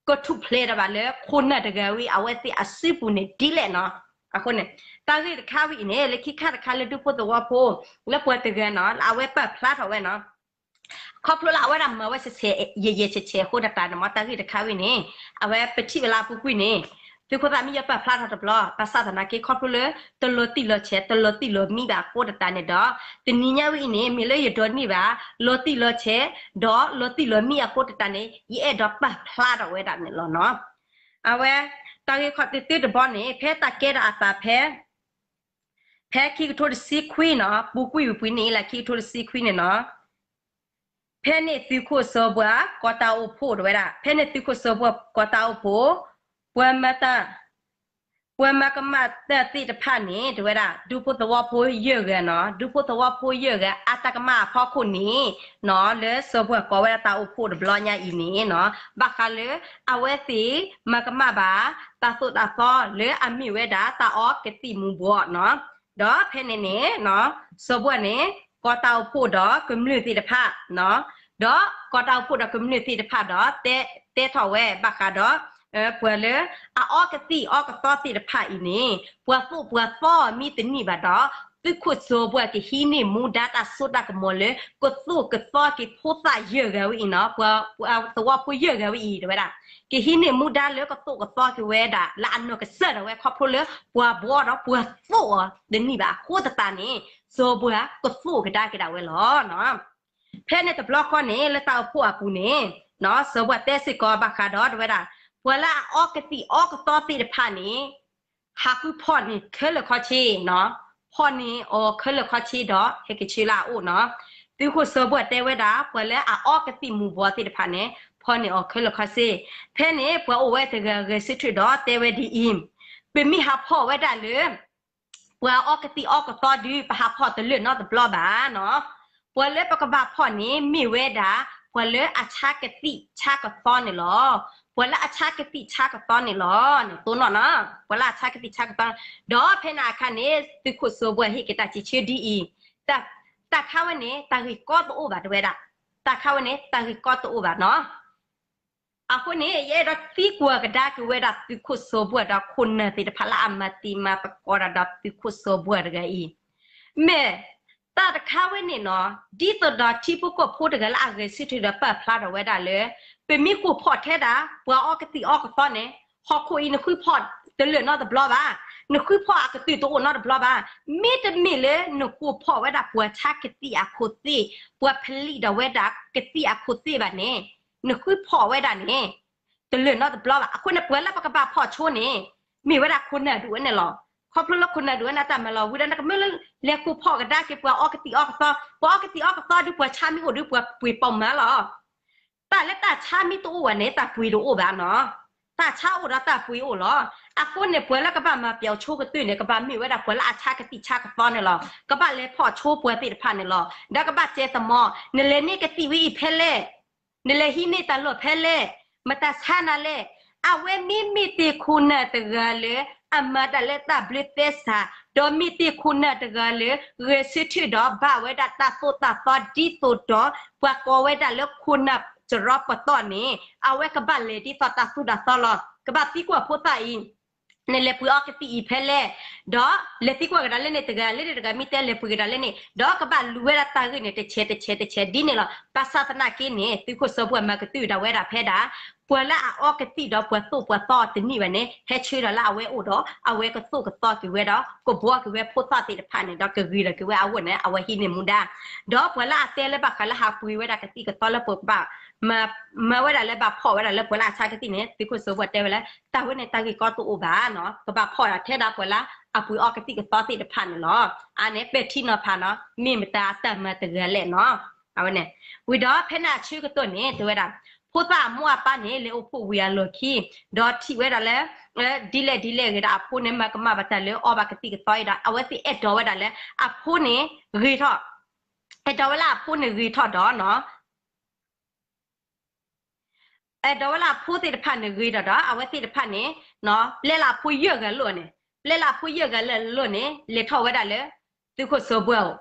ကထူၣ်ဖျဲးတၢ်ဘၣ်လၢခိၣ်နၢ်တဂၤဝံၤ အဝဲသ့ၣ်အစုပူၤန့ၣ်ဒ်လဲၣ်နီၤ, အဃိန့ၣ် တၢ်ဂ့ၢ်တခါဝံၤအံၤန့ၣ် လၢခံခါတခါလၢဒူဖိသဝီဖိ လၢပှၤတဂၤနီၤ လၢအဝဲပာ်ဖျါထီၣ်ဝဲနီၤ ခီဖျိလၢအဝဲဒၣ်မၤဝဲဆဲးဆဲး ယဲၢ်ယဲၢ်ဆဲးဆဲးအဃိတၢ်တၢ်န့ၣ်မး တၢ်ဂ့ၢ်တခါဝံၤန့ၣ် အဝဲပထံၣ်ဝဲလၢအပူၤကွံာ်န့ၣ် သုးခိၣ်သၣ်မံယီၤပာ်ဖျါထီၣ်တဘျီ ဘၣ်ဆၣ်သနာ်က့ ခီဖျိလၢ တလီၤတံၢ်လီၤဆဲး တလီၤတံၢ်လီၤမံဘၣ်အဃိတၢ်တၢ်န့ၣ်ဒီး တနံၤညါဝံၤအံၤန့ၣ် မ့ၢ်လၢယဒိးန့ၢ်ဘၣ် လီၤတံၢ်လီၤဆဲး ဒီးလီၤတံၢ်လီၤမံအဃိတၢ်တၢ်န့ၣ် ယအဲၣ်ဒိးပာ်ဖျါထီၣ်ဝဲဒၣ်န့ၣ်လီၤနီၤ. အဝဲ တၢ်ဂ့ၢ်ခီၣ်သ့ၣ်သ့ၣ်တဘျီန့ၣ် ဖဲတၢ်ကဲထီၣ်အသးဖဲ ဖဲခံကထိတဆံခွံနီၤ ပူၤကွံာ်ဝံၤပူၤန့ၣ်လၢခံကထိတဆံခွံန့ၣ်နီၤ ဖဲန့ၣ်သုးခိၣ်စီၤဘှါ ကီၢ်တၢ်အိၣ်ဖှိၣ်တဝဲဒၣ် ဖဲန့ၣ်သုးခိၣ်စီၤဘှါ ကီၢ်တၢ်အိၣ်ဖှိၣ် ပှၤမၤတၢ် ပှၤမၤကမၣ်တၢ်သ့ၣ်တဖၣ်န့ၣ် တဝဲဒၣ် ဒူဖိသဝီဖိယဲၢ်ဂၤနီၤ ဒူဖိသဝီဖိယဲၢ်ဂၤ အတၢ်ကမၣ်အဖီခိၣ်န့ၣ်နီၤ လၢစီၤဘှါကိးဝဲဒၣ်တၢ်အိၣ်ဖှိၣ်တဘျီညါအံၤန့ၣ်နီၤ ဘၣ်ဃးလၢ အဝဲသ့ၣ်မၤကမၣ်ဘၣ် တၢ်သိၣ်တၢ်သီလၢအမ့ၢ်ဝဲဒၣ်တၢ်အီကသံၣ်မူၤဘှီးနီၤ ဒီးဖဲန့ၣ်န့ၣ် စီၤဘှါန့ၣ် ကီၢ်တၢ်အိၣ်ဖှိၣ်ဒီးကမျၢၢ်သ့ၣ်တဖၣ် ဒီးကီၢ်တၢ်အိၣ်ဖှိၣ်ဒီးကမျၢၢ်သ့ၣ်တဖၣ်ဒီး တဲထီၣ်ဝဲဘၣ်ဃးဒီး ပှၤလၢအအီကသံၣ်အီကသီသ့ၣ်တဖၣ်အံၤန့ၣ် ပှၤသိၣ်ပှၤသီမ့ၢ်တန့ၢ်ဘၣ်ဒီး သုးခိၣ်စီၤဘှါကဟံးန့ၢ်မူဒါတၢ်စိတၢ်ကမီၤလၢ ကသိၣ်ကသီက့ၤဖိသၣ်ယဲၢ်ဂၤဝဲအံၤနီၤ ပှၤသဝီဖိယဲၢ်ဂၤဝဲအံၤ တဝဲဒၣ် ကဟံးန့ၢ်မူဒါလၢကသိၣ်ကသီက့ၤဝဲဒၣ် လၢအနီၢ်ကစၢ်ဒၣ်ဝဲခီဖျိလၢ ပှၤဘှီဒီးပှၤသိၣ်အီၤတန့ၢ်ဘၣ်အဃိသတးန့ၣ် စီၤဘှါကသိၣ်ကဒါက့ၤဒၣ်ဝဲလီၤ. ဖဲန့ၣ်တဘျီဃီန့ၣ် လၢတၢ်အိၣ်ဖှိၣ်အပူၤန့ၣ် စီၤဘှါတဲစ့ၢ်ကီးဘၣ်ဃးဒီးတဝဲဒၣ် ပှၤလၢအအီကသံၣ်အီကသီသ့ၣ်တဖၣ်န့ၣ် ဟးဃုဖီၣ်န့ၢ်ခဲလၢာ်ခဲဆ့နီၤ ဖီၣ်န့ၢ်အီၤခဲလၢာ်ခဲဆ့ဒီး ဟဲက့ၤဆၢလၢအအိၣ်နီၤ. သုးခိၣ်စီၤဘှါတဲဝဲဒၣ် ပှၤလၢအအီကသံၣ်မူၤဘှီးသ့ၣ်တဖၣ်န့ၣ် ဖီၣ်န့ၢ်အီၤခဲလၢာ်ခဲဆ့. ဖဲန့ၣ် ပှၤအိၣ်ဝဲတဂၤဂဲၤဆၢထၢၣ်ဒီးတဲဝဲဒ်အံၤ, ပမ့ၢ်ဟးဖီၣ်ဝဲဒၣ်လၢ ပှၤအီကသံၣ်အီကသီဒုး ပဟးဖီၣ်တလၢာ်နီတဘျီဘၣ်နီၤ. ပှၤလၢပကဘၣ်ဖီၣ်န့ၣ် မ့ၢ်ဝဲဒၣ် ပှၤလၢအဆါကသံၣ်ဆါကသီန့ၣ်လီၤ. ပှၤလၢအဆါကသံၣ်ဆါကသီန့ၣ်လီၤ. တိၢ်နီၣ်နီၤ ပှၤလၢအဆါကသံၣ်ဆါကသီ, ဒီးဖဲန့ၣ်အခါန့ၣ် သုးခိၣ်စီၤဘှါဟ့ၣ်က့ၤတၢ်စံးဆၢဒ်အံၤ, တၢ်ခါဝဲန့ၣ် တၢ်ဂ့ၢ်ကီတအိၣ်ဘၣ်တဝဲဒၣ်, တၢ်ခါဝဲန့ၣ် တၢ်ဂ့ၢ်ကီတအိၣ်ဘၣ်နီၤ. အဃိန့ၣ် ယအဲၣ်ဒိးသံကွၢ်ကဒါက့ၤဝဲဒၣ်သုးခိၣ်စီၤဘှါဒီးခိၣ်နၢ်သ့ၣ်တဖၣ် လၢအမၤတံၤမၤသကိးတၢ်ဒီးသုးခိၣ်စီၤဘှါတဂၤအံၤ, မ့ၢ်တၢ်တခါဝဲန့ၣ်နီၤ, ဒ်သိးဒီးထံဖိကီၢ်ဖိတဂၤလၢအဂဲၤဆၢထၢၣ်ဒီးပာ်ဖျါထီၣ်ဝဲဒၣ်လၢ ပမ့ၢ်ဃိာ်ဖီၣ်ထဲဒၣ် ပှၤအီကသံၣ်အီကသီန့ၣ် ဟီၣ်ခိၣ်အံၤနဃုဖီၣ်တလၢာ်နီတဘျီဘၣ်, နဃုဖီၣ်အကတုၢ်တအိၣ်နီတဘျီဘၣ်. မ့တမ့ၢ်လၢနဃိာ်ဖီၣ်ဝဲဒၣ်ပှၤဆါကသံၣ်အခိၣ်သ့ၣ်, ပှၤဖလံးဒီးဝဲဒၣ်ကသံၣ်အခိၣ်သ့ၣ်ဘၣ်န့ၣ်, နဃုဖီၣ်ဝဲဒၣ်န့ၣ် တလၢာ်နီတဘျီဘၣ်. အဃိန့ၣ် ပှၤလၢပကဘၣ်ဖီၣ်ဆိန့ၣ် မ့ၢ်ဝဲဒၣ်ခိၣ်နၢ်ဒုးဝဲန့ၣ်လီၤ. ခီဖျိလၢခိၣ်နၢ်ဒုးဝဲန့ၣ် တၢ်မၤလီၤဝံၤဒီး နကမ့ၢ်လၢလဲၤဃိာ်ဖီၣ်ကဒါက့ၤပှၤအီကသံၣ်အီကသီ, ပှၤအီကသံၣ်အီကသီဒုး ပှၤဆါမ့ၢ်အိၣ်ဒုး ပှၤပှ့ၤပိာ်မၤလီၤ. တၢ်လၢတၢ်ဆါမ့ၢ်တအိၣ်ဘၣ်န့ၣ် တၢ်ပှ့ၤတအိၣ်ဘၣ်နီၤ. တၢ်ဆါအိၣ်ဒီးတၢ်ပှ့ၤအိၣ်လီၤ. အဃိန့ၣ် ပှၤလၢကဘၣ်မၤပျီဆိကတၢၢ်န့ၣ် ကဘၣ်မ့ၢ်ဝဲဒၣ်ပှၤလၢအဆါကသံၣ်ဆါကသီန့ၣ်လီၤ. ကဘၣ်လဲၤဖီၣ်ဆိပှၤသ့ၣ်တဖၣ်န့ၣ်လီၤ. ဒီးကဘၣ်စဲးသမီၤ, နလဲၤန့ၢ်ကသံၣ်ဝဲအံၤဖဲလဲၣ်, နလဲၤဟံးန့ၢ်တၢ်လီၢ်ဖဲလဲၣ်, မတၤဆါနၤလဲၣ်. အဝဲမ့မ့ၢ်တ့ၢ်ခိၣ်နၢ်တဂၤလၢ အမၤတၢ်လၢတၢ်ဘျုးသဲစး, ဒီးမ့ၢ်တ့ၢ်ခိၣ်နၢ်တဂၤလၢ ဂဲၤဆၢထၢၣ်ဒီးဘၣ်ဝဲဒၣ်တၢ်သိၣ်တၢ်သီဒ်သိးဒီး ပှၤကိးဝဲဒၣ်လၢခိၣ်နၢ်စရီပတီၢ်န့ၣ် အဝဲကဘၣ်လဲၤဒ်သိးတၢ်သိၣ်တၢ်သီလီၤ. ကဘၣ်သံကွၢ်ဖိသၣ်အံၤ နလဲၤပှ့ၤအီကသံၣ်အံၤဖဲလဲၣ်, ဒီးလဲၤသံကွၢ်ကဒါလၢန့ၣ်တဂၤ လၢန့ၣ်တဂၤမ့ၢ်တဲလဲၤပှ့ၤကဒါလၢန့ၣ် ဒီးကဘၣ်လူၤဝဲဒၣ်တၢ်ဂ့ၢ်န့ၣ် တဆဲးတဆဲးတဆဲးဒ်န့ၣ်လီၤ. ဘၣ်ဆၣ်သနာ်က့န့ၣ် သုးခိၣ်စီၤဘှၢ်မၤကတၢၢ်ဒၣ်ဝဲဒၣ်ဖဲဒၣ် ပှၤလၢအအီကသံၣ်ဒီးပှၤသိၣ်ပှၤသီတနံၣ်ဘၣ်န့ၣ် ဟဲဆှၢဒီးလၢအဝဲအိၣ်ဒီး အဝဲကသိၣ်ကသီက့ၤဝဲဒီး ကဘှီက့ၤဝဲဖိသၣ်သ့ၣ်တဖၣ်န့ၣ် ဒီးကဂ့ၤဒီးက့ၤဝဲအဂီၢ်န့ၣ် အဝဲဟံးန့ၢ်မူဒါ ဒီးပှၤလၢအတဲလၢဘၣ်ဃးလၢဟးပှ့ၤဝဲဒၣ်ကသံၣ်ကသီလၢပကဘၣ် မၤဝဲဒၣ်လၢဘၣ်ဖီၣ်ဝဲဒၣ်လၢပှၤလၢအဆါကသံၣ်န့ၣ် သုးခိၣ်စီၤဘှၢ်တဲဝဲလၢ တၢ်ဝဲန့ၣ်တၢ်ဂ့ၢ်ကီတအိၣ်ဘၣ်နီၤ, ကဘၣ်ဖီၣ်ဒၣ်ထဲဒၣ်ပှၤလၢအပှ့ၤအီကသံၣ်ကသီသ့ၣ်တဖၣ်န့ၣ်လီၤ. အန့ၣ်ပဲာ်ထံနီၤဖးနီၤ မ့ၢ်မတၤအတၢ်မၤတဂၤလဲၣ်နီၤ. အဝဲန့ၣ် ဝံၤဒီးဖဲန့ၣ်အဆၢကတီၢ်န့ၣ် တဲဝဲဒၣ် ဖိသၣ်အမိၢ်အပၢ်န့ၣ် လဲၤအိၣ်ဖှိၣ်ဝံၤအလီၢ်ခံ ဒီးထံၣ်ဝဲဒၣ်လၢ ဒ်လဲၣ်ဒ်လဲၣ်ဂ့ၤဒီး အဖိန့ၣ် မၤကမၣ်ဘၣ်တၢ်လၢအီဘၣ်ကသံၣ်ကသီအံၤဒီး အဝဲသ့ၣ်အဲၣ်ဒိးဝဲဒၣ်လၢ အဖိန့ၣ်ဂ့ၤထီၣ်, အဲၣ်ဒိးဝဲလၢအဖိန့ၣ်ဂ့ၤထီၣ်ဒီးနီၤ အဲၣ်ဒိးဝဲလၢအဖိသ့ၣ်တဖၣ်န့ၣ်ဂ့ၤဒီးဒီး အဝဲသ့ၣ်တဖၣ်န့ၣ် ပျဲလၢအဖိယဲၢ်ဂၤလိၣ်န့ၣ်, ပျဲလၢအဖိယဲၢ်ဂၤလၢအလိၣ်န့ၣ် လဲၤထီၣ်ဝဲဒၣ်လၢ သုးခိၣ်စီၤဘှၢ်အအိၣ်.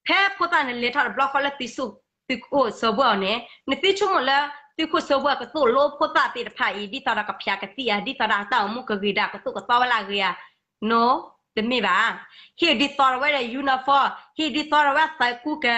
ဖဲဖိသၣ်န့ၣ်လဲၤထီၣ်တဘျီဃီလၢ သုးခိၣ်စီၤဘှၢ်အအိၣ်န့ၣ် နသုဆိကမိၣ်လၢ သုးခိၣ်စီၤဘှၢ်ကသိၣ်လိဖိသၣ်သ့ၣ်တဖၣ်အံၤ ဒ်သိးဒီးကဖျးကသံၣ်ဧါ, ဒ်သိးဒီးတၢ်အိၣ်မူကဂ့ၤဒၣ် ကသိၣ်ကသီဝဲလၢအဂ့ၤဧါ, နီၤ, တမ့ၢ်ဘၣ်. ဟ့ၣ်ဒုးသီထီၣ်ဝဲဒၣ် uniform, ဟ့ၣ်ဒုးသီထီၣ်ဝဲဒၣ်သးကူကၤ,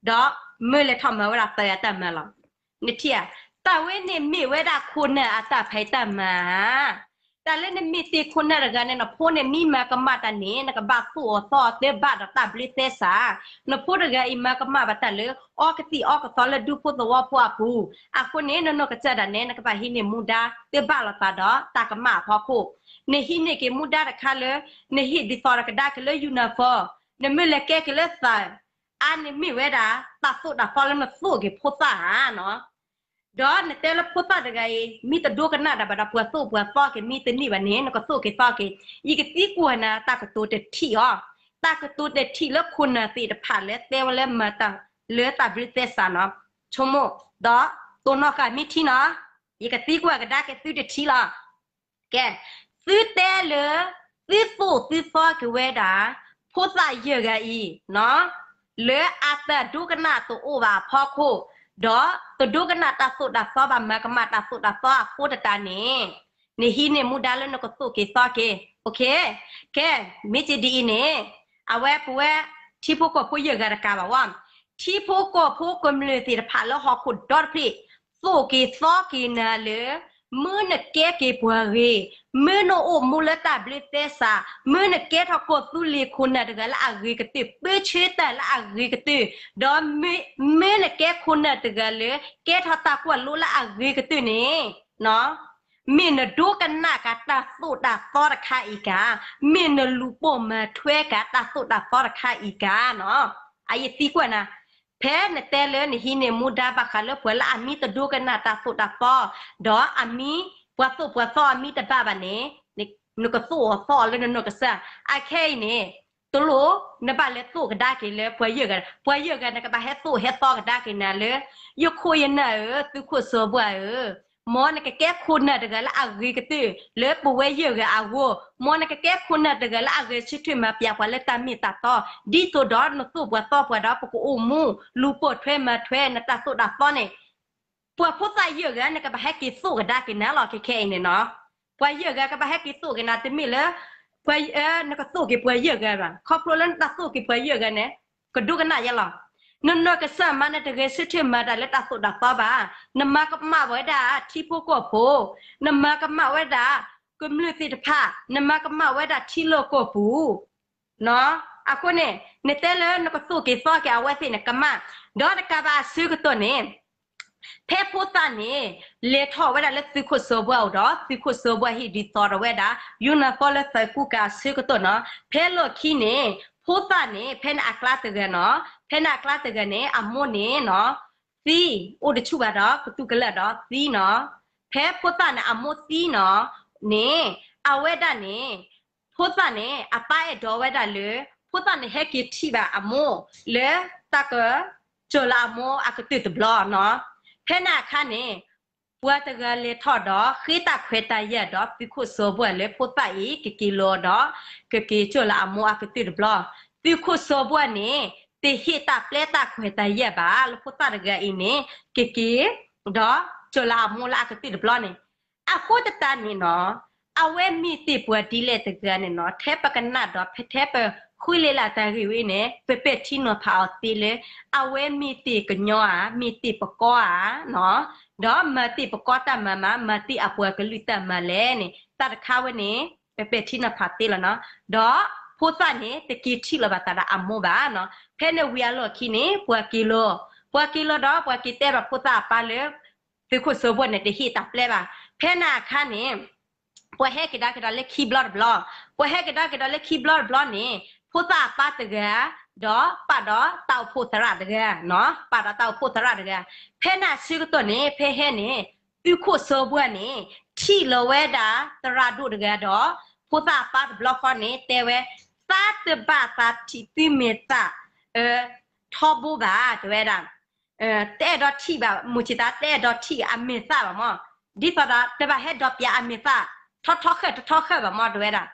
ဒီးမၢလဲၤထီၣ်မၤဝဲဒၣ်သးယၤတၢ်မၤလီၤ. နထံၣ်ဧါ, တၢ်ဝဲန့ၣ်မ့ၢ်ဝဲဒၣ်ခိၣ်နၢ်အတၢ်ဖံးတၢ်မၤ တၢ်လၢနမ့ၢ်တ့ၢ်ခိၣ်နၢ်တဂၤန့ၣ် နဖိန့ၣ်မ့ၢ်မၤကမၣ်တၢ်န့ၣ် နကဘၣ်သိၣ်အီၤသီအီၤသ့ဘၣ်ဒီးတၢ်ဘျုးသဲစး. နဖိတဂၤအံၤမၤကမၣ်ဘၣ်တၢ်လၢ အီကသံၣ်အီကသီလၢဒူဖိသဝီဖိအပူၤ. အဃိန့ၣ် နနီၢ်ကစၢ်ဒၣ်နဲ နကဘၣ်ဟံးန့ၢ်မူဒါသ့ဘၣ်လိာ်သးဒီးတၢ်ကမၣ်အဖီခိၣ်. နဟံးန့ၢ်က့ၤမူဒါတခါလၢ နဟ့ၣ်ဒုးသီထီၣ်ကဒါက့ၤလၢ uniform, နမ့ၢ်လဲၤကဲက့ၤလၢသး အါန့ၣ်မ့ၢ်ဝဲဒၣ် တၢ်သိၣ်တၢ်သီလၢနသိၣ်က့ၤဖိသၣ်ဧါနီၤ. ဒီးနတဲလၢဖိသၣ်တဂၤအံၤ မ့ၢ်တဒိကနၣ်တၢ်ဘၣ်ဒီးပှၤသိၣ်ပှၤသီက့ၤ မ့ၢ်တန့ၢ်ဘၣ်န့ၣ် နကသိၣ်က့ၤသီက့ၤ. ယကသံကွၢ်နၤ တၢ်ကတိၤတထံၣ်အီၤ, တၢ်ကတိၤတထံၣ်လၢခိၣ်နၢ်သ့ၣ်တဖၣ်လၢတဲဝဲလၢမၤတၢ်လၢတၢ်ဘျုးသဲစးနီၤ. ဆိကမိၣ်, ဒီးတိၢ်နီၣ်ဃာ်မ့ၢ်ထံနီၤ, ယကသံကွၢ်ကဒါက့ၤသုတထံၣ်လီၤ. ကဲ, သုတဲလၢ သုသိၣ်သုသီက့ၤဝဲဒၣ် ဖိသၣ်ယဲၢ်ဂၤအံၤနီၤ, လၢအတၢ်ဒိကနၣ်တအိၣ်ဘၣ်အဖီခိၣ်, ဒီးတဒိကနၣ်တၢ်သိၣ်တၢ်သီဘၣ်မၤကမၣ်တၢ်သိၣ်တၢ်သီအဃိသတးန့ၣ်, နဟံးန့ၢ်မူဒါလၢနကသိၣ်က့ၤသီက့ၤ. ကဲ, မ့ၢ်က့ဒ်အံၤန့ၣ်, အဝဲပဝဲ ထံဖိကီၢ်ဖိယဲၢ်ဂၤတကးဘၣ်ဝဲ, ထံဖိကီၢ်ဖိကမျၢၢ်သ့ၣ်တဖၣ်လၢဟီၣ်ခိၣ်ဒီတဖျၢၣ် သိၣ်က့ၤသီက့ၤနၤလၢ မ့ၢ်နကဲက့ၤပှၤဂ့ၤ, မ့ၢ်နအိၣ်မူလၢတၢ်ဘျုးသဲစး, မ့ၢ်နကဲထီၣ်ကီၢ်သူလ့ၤခိၣ်နၢ်တဂၤလၢအဂ့ၤကတၢၢ်, ပၢဆှၢတၢ်လၢအဂ့ၤကတၢၢ်, ဒီးမ့ၢ်နကဲခိၣ်နၢ်တဂၤလၢ ကဲထီၣ်တၢ်ကွၢ်လိလၢအဂ့ၤကတၢၢ်န့ၣ်, မ့ၢ်နဒိကနၣ်က့ၤတၢ်သိၣ်တၢ်သီတခါအံၤကါ, မ့ၢ်နလူၤပိာ်မၤထွဲက့ၤတၢ်သိၣ်တၢ်သီတခါအံၤကါနီၤ. အယသံကွၢ်နၤ, ဖဲနတဲလၢနဟံးန့ၢ်မူဒါဘၣ်ဃးလၢပှၤလၢအမံတဒိကနၣ်တၢ်သိၣ်တၢ်သီ, ဒီးအမံ, ပှၤသိၣ်ပှၤသီအမံတဘၣ်ဘၣ်န့ၣ်, နကသိၣ်အီၤသီအီၤလၢနနီၢ်ကစၢ်. အခဲအံၤန့ၣ်, တလိၣ်နဘၣ်လဲၤသိၣ်ကဒါက့ၤလၢပှၤယဲၢ်ဂၤ, ပှၤယဲၢ်ဂၤနကဘၣ်ဟဲသိၣ်ဟဲသီကဒါက့ၤနၤလၢ ယခိၣ်ယနၢ်ဧၢ, သုးခိၣ်စီၤဘှၢ်ဧၢ, မ်နကကဲခိၣ်နၢ်တဂၤလၢအဂ့ၤကတၢၢ် လၢပဝဲယဲၢ်ဂၤအဂီၢ်, မ်နကကဲခိၣ်နၢ်တဂၤလၢအဂဲၤဆၢထၢၣ်မၤပျၢ်ပှၤလၢတၢ်မ့ၢ်တၢ်တီ, ဒ်သိးဒီးနသိၣ်ပှၤသီပှၤဒီးပကအိၣ်မူ, လူၤပိာ်ထွဲမၤထွဲနတၢ်သိၣ်တၢ်သီန့ၣ်, ပှၤဖိသၣ်ယဲၢ်ဂၤ နကဘၣ်ဟဲက့ၤသိၣ်ကဒါက့ၤနၤလီၤ. ခဲခဲအံၤန့ၣ်နီၤ, ပှၤယဲၢ်ဂၤကဘၣ်ဟဲက့ၤသိၣ်က့ၤနၤ တမ့ၢ်လၢ ပှၤ, နကသိၣ်က့ၤပှၤယဲၢ်ဂၤဘၣ်. ခီဖျိလၢနတၢ်သိၣ်က့ၤပှၤယဲၢ်ဂၤန့ၣ်, ကဒိကနၣ်ယဲလီၤ. နနီၢ်ကစၢ်မး နတဂဲၤဆၢထၢၣ်မၤတၢ်လၢတၢ်သိၣ်တၢ်သီဘၣ်. နမၤကမၣ်ဝဲဒၣ်ထံဖိကီၢ်ဖိ, နမၤကမၣ်ဝဲဒၣ်ကမျၢၢ်သ့ၣ်တဖၣ်, နမၤကမၣ်ဝဲဒၣ်ထံလီၢ်ကီၢ်ပူၤ အဃိန့ၣ်, နတဲလၢနကသိၣ်က့ၤသီက့ၤအဝဲသ့ၣ်န့ၣ် ကမၣ်, ဒီးတကးဘၣ်အဆၢကတီၢ်န့ၣ်, ဖဲဖိသၣ်န့ၣ် လဲၤထီၣ်ဝဲဒၣ်လၢသုးခိၣ်စီၤဘှၢ်အအိၣ်ဒီး သုးခိၣ်စီၤဘှၢ်ဟ့ၣ်ဒုးသီထီၣ်ဝဲဒၣ် uniform လၢသးကူကၤအဆၢကတီၢ်နီၤ, ဖဲလီၢ်ခံန့ၣ်, ဖိသၣ်န့ၣ် ဖဲန့ၣ်အကျါတဂၤနီၤ, ဖဲန့ၣ်အကျါတဂၤန့ၣ် အမိၢ်န့ၣ်နီၤ, သံ, အိၣ်တဆူၣ်ဘၣ်ဒီး ကသူကလၢာ်ဒီးသံနီၤ. ဖဲဖိသၣ်န့ၣ်အမိၢ်သံနီၤ, န့ၣ်, အဝဲဒၣ်န့ၣ်, ဖိသၣ်န့ၣ် အပၢ်အဲၣ်ဒိးဝဲဒၣ်လၢ ဖိသၣ်န့ၣ်ဟဲက့ၤထံၣ်ဘၣ်အမိၢ် လၢတၢ်က ကၠိၣ်လၢအမိၢ်အကတုၢ်တဘျီနီၤ. ဖဲန့ၣ်အခါန့ၣ် ပှၤတဂၤလဲၤထီၣ်ဒီး ဃ့တၢ်ခွဲးတၢ်ယာ်ဒီး သုးခိၣ်စီၤဘှဲၣ်လၢဖိသၣ်အံၤ ကက့ၤလီၤဒီး ကက့ၤကၠိၣ်လၢအမိၢ်အကတုၢ်တဘျီ, သုးခိၣ်စီၤဘှဲၣ်န့ၣ် တဟ့ၣ်တၢ်ပျဲတၢ်ခွဲးတၢ်ယာ်ဘၣ် လၢဖိသၣ်တဂၤအံၤန့ၣ် ကက့ၤ ဒီးကၠိၣ်လၢအမိၢ်လၢအကတုၢ်တဘျီန့ၣ်, အဃိသတးန့ၣ်နီၤ, အဝဲမ့ၢ်သ့ၣ်ပှၤဒ်လဲၣ်တဂၤန့ၣ်နီၤ, ထဲပကနၣ်ဒီး ဖဲထဲပဃုလ့လၢတၢ်ဂ့ၢ်ဝဲန့ၣ် ပပဲာ်ထံနီၤဖးအီၤသ့လၢ အဝဲမ့ၢ်သ့ၣ်ကညီဧါ, မ့ၢ်သ့ၣ်ပကီၢ်ဧါ, ဒီးမၤသ့ၣ်ပကီၢ်တၢ်မၤမး, မၤသ့ၣ်အပှၤကလုာ်တၢ်မၤလဲၣ်န့ၣ် တၢ်တခါဝဲန့ၣ် ပပဲာ်ထံနီၤဖးသ့လီၤနီၤ. ဒီးဖိသၣ်န့ၣ် တက့ၤထံၣ်လီၤဘၣ်သးဒီးအမိၢ်ဘၣ်နီၤ. ဖဲန့ၣ်ဝံၤအလီၢ်ခံန့ၣ် ပှၤက့ၤလီၤ, ပှၤက့ၤလီၤဒီး ပှၤက့ၤတဲဘၣ်ဖိသၣ်အပၢ်လၢ သုးခိၣ်စီၤဘှဲၣ်န့ၣ် တဟ့ၣ်တၢ်ပျဲဘၣ်. ဖဲန့ၣ်အခါန့ၣ် ပှၤဟဲက့ၤဒီးက့ၤဒီးလၢခံဘျီတဘျီ, ပှၤဟဲက့ၤဒီးက့ၤဒီးလၢခံဘျီတဘျီန့ၣ် ဖိသၣ်အပၢ်တဂၤ ဒီးပာ်ဒီးတၢ်အိၣ်ဖှိၣ်သရၣ်တဂၤ, ပာ်ဒီးတၢ်အိၣ်ဖှိၣ်သရၣ်တဂၤ. ဖဲန့ၣ်အဆၢကတီၢ်န့ၣ် ဖဲဟဲန့ၣ် သုးခိၣ်စီၤဘှဲၣ်န့ၣ် ထံၣ်လီၤဝဲဒၣ်သရၣ်ဒိၣ်တဂၤဒီး ဖိသၣ်အပၢ်တဘျီဃီန့ၣ် တဲဝဲ, သးတဘၣ်သးထံၣ်သုမဲာ်သၣ် ထီဘိဘၣ် တဲဝဲဒၣ် တအဲၣ်ဒိးထံၣ်ဘၣ်, မိၢ်ဆံးသးတအဲၣ်ဒိးထံၣ်အမဲာ်သၣ်ဘၣ်မၢ်, ဒ်သိးဒီး တဘၣ်ဟဲဒိးပျးအမဲာ်သၣ် ထီထီၣ်ဃၢၣ်တထီၣ်ဃၢၣ်ဘၣ်မၢ် တဲဝဲဒၣ်.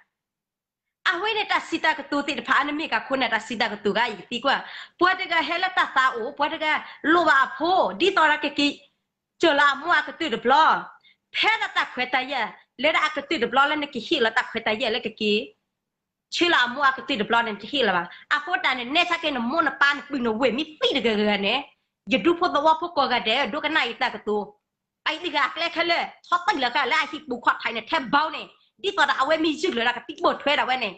အဝဲန့ၣ်တၢ်စံးတၢ်ကတိၤသ့ၣ်တဖၣ် အန့ၣ်မ့ၢ်ကခိၣ်နၢ်တၢ်စံးတၢ်ကတိၤဂၤ ယကသံကွၢ်, ပှၤတဂၤဟဲလၢတၢ်သးအိၣ်, ပှၤတဂၤလိၣ်ဘၣ်အဖိ, ဒ်သိးဒီးကက့ၤ ကၠိၣ်လၢအမိၢ်အကတုၢ်တဘျီ, ဖဲဒၣ်တၢ်ခွဲးတၢ်ယာ် လၢဒၣ်အကတုၢ်တဘျီလၢနကဟ့ၣ်လီၤတၢ်ခွဲးတၢ်ယာ်လၢကက့ၤ ဆှၢလီၤအမိၢ်အကတုၢ်တဘျီန့ၣ် တဟ့ၣ်လီၤဘၣ်. အဃိတၢ်န့ၣ် နဲဆါက့ၤနမိၢ်နပၢ်နပုၢ်နဝဲၢ်မ့ၢ်သံတဂၤဂၤန့ၣ်, ယဒူဖိသဝီဖိကိးဂၤဒဲး ဒိကနၣ်ယတၢ်ကတိၤ, အအံၤတဂၤအကျဲခဲလၢာ် ထီၣ်တံၢ်လီၤခဲလၢာ် အဟံၣ်ပူၤခီၣ်ထံးန့ၣ် ထဲဘီန့ၣ်, ဒ်သိးဒီးအဝဲမ့ၢ်ယုၢ်လီၤဒီးကသံၣ်ဘိၣ်ထွဲဒၣ်ဝဲန့ၣ်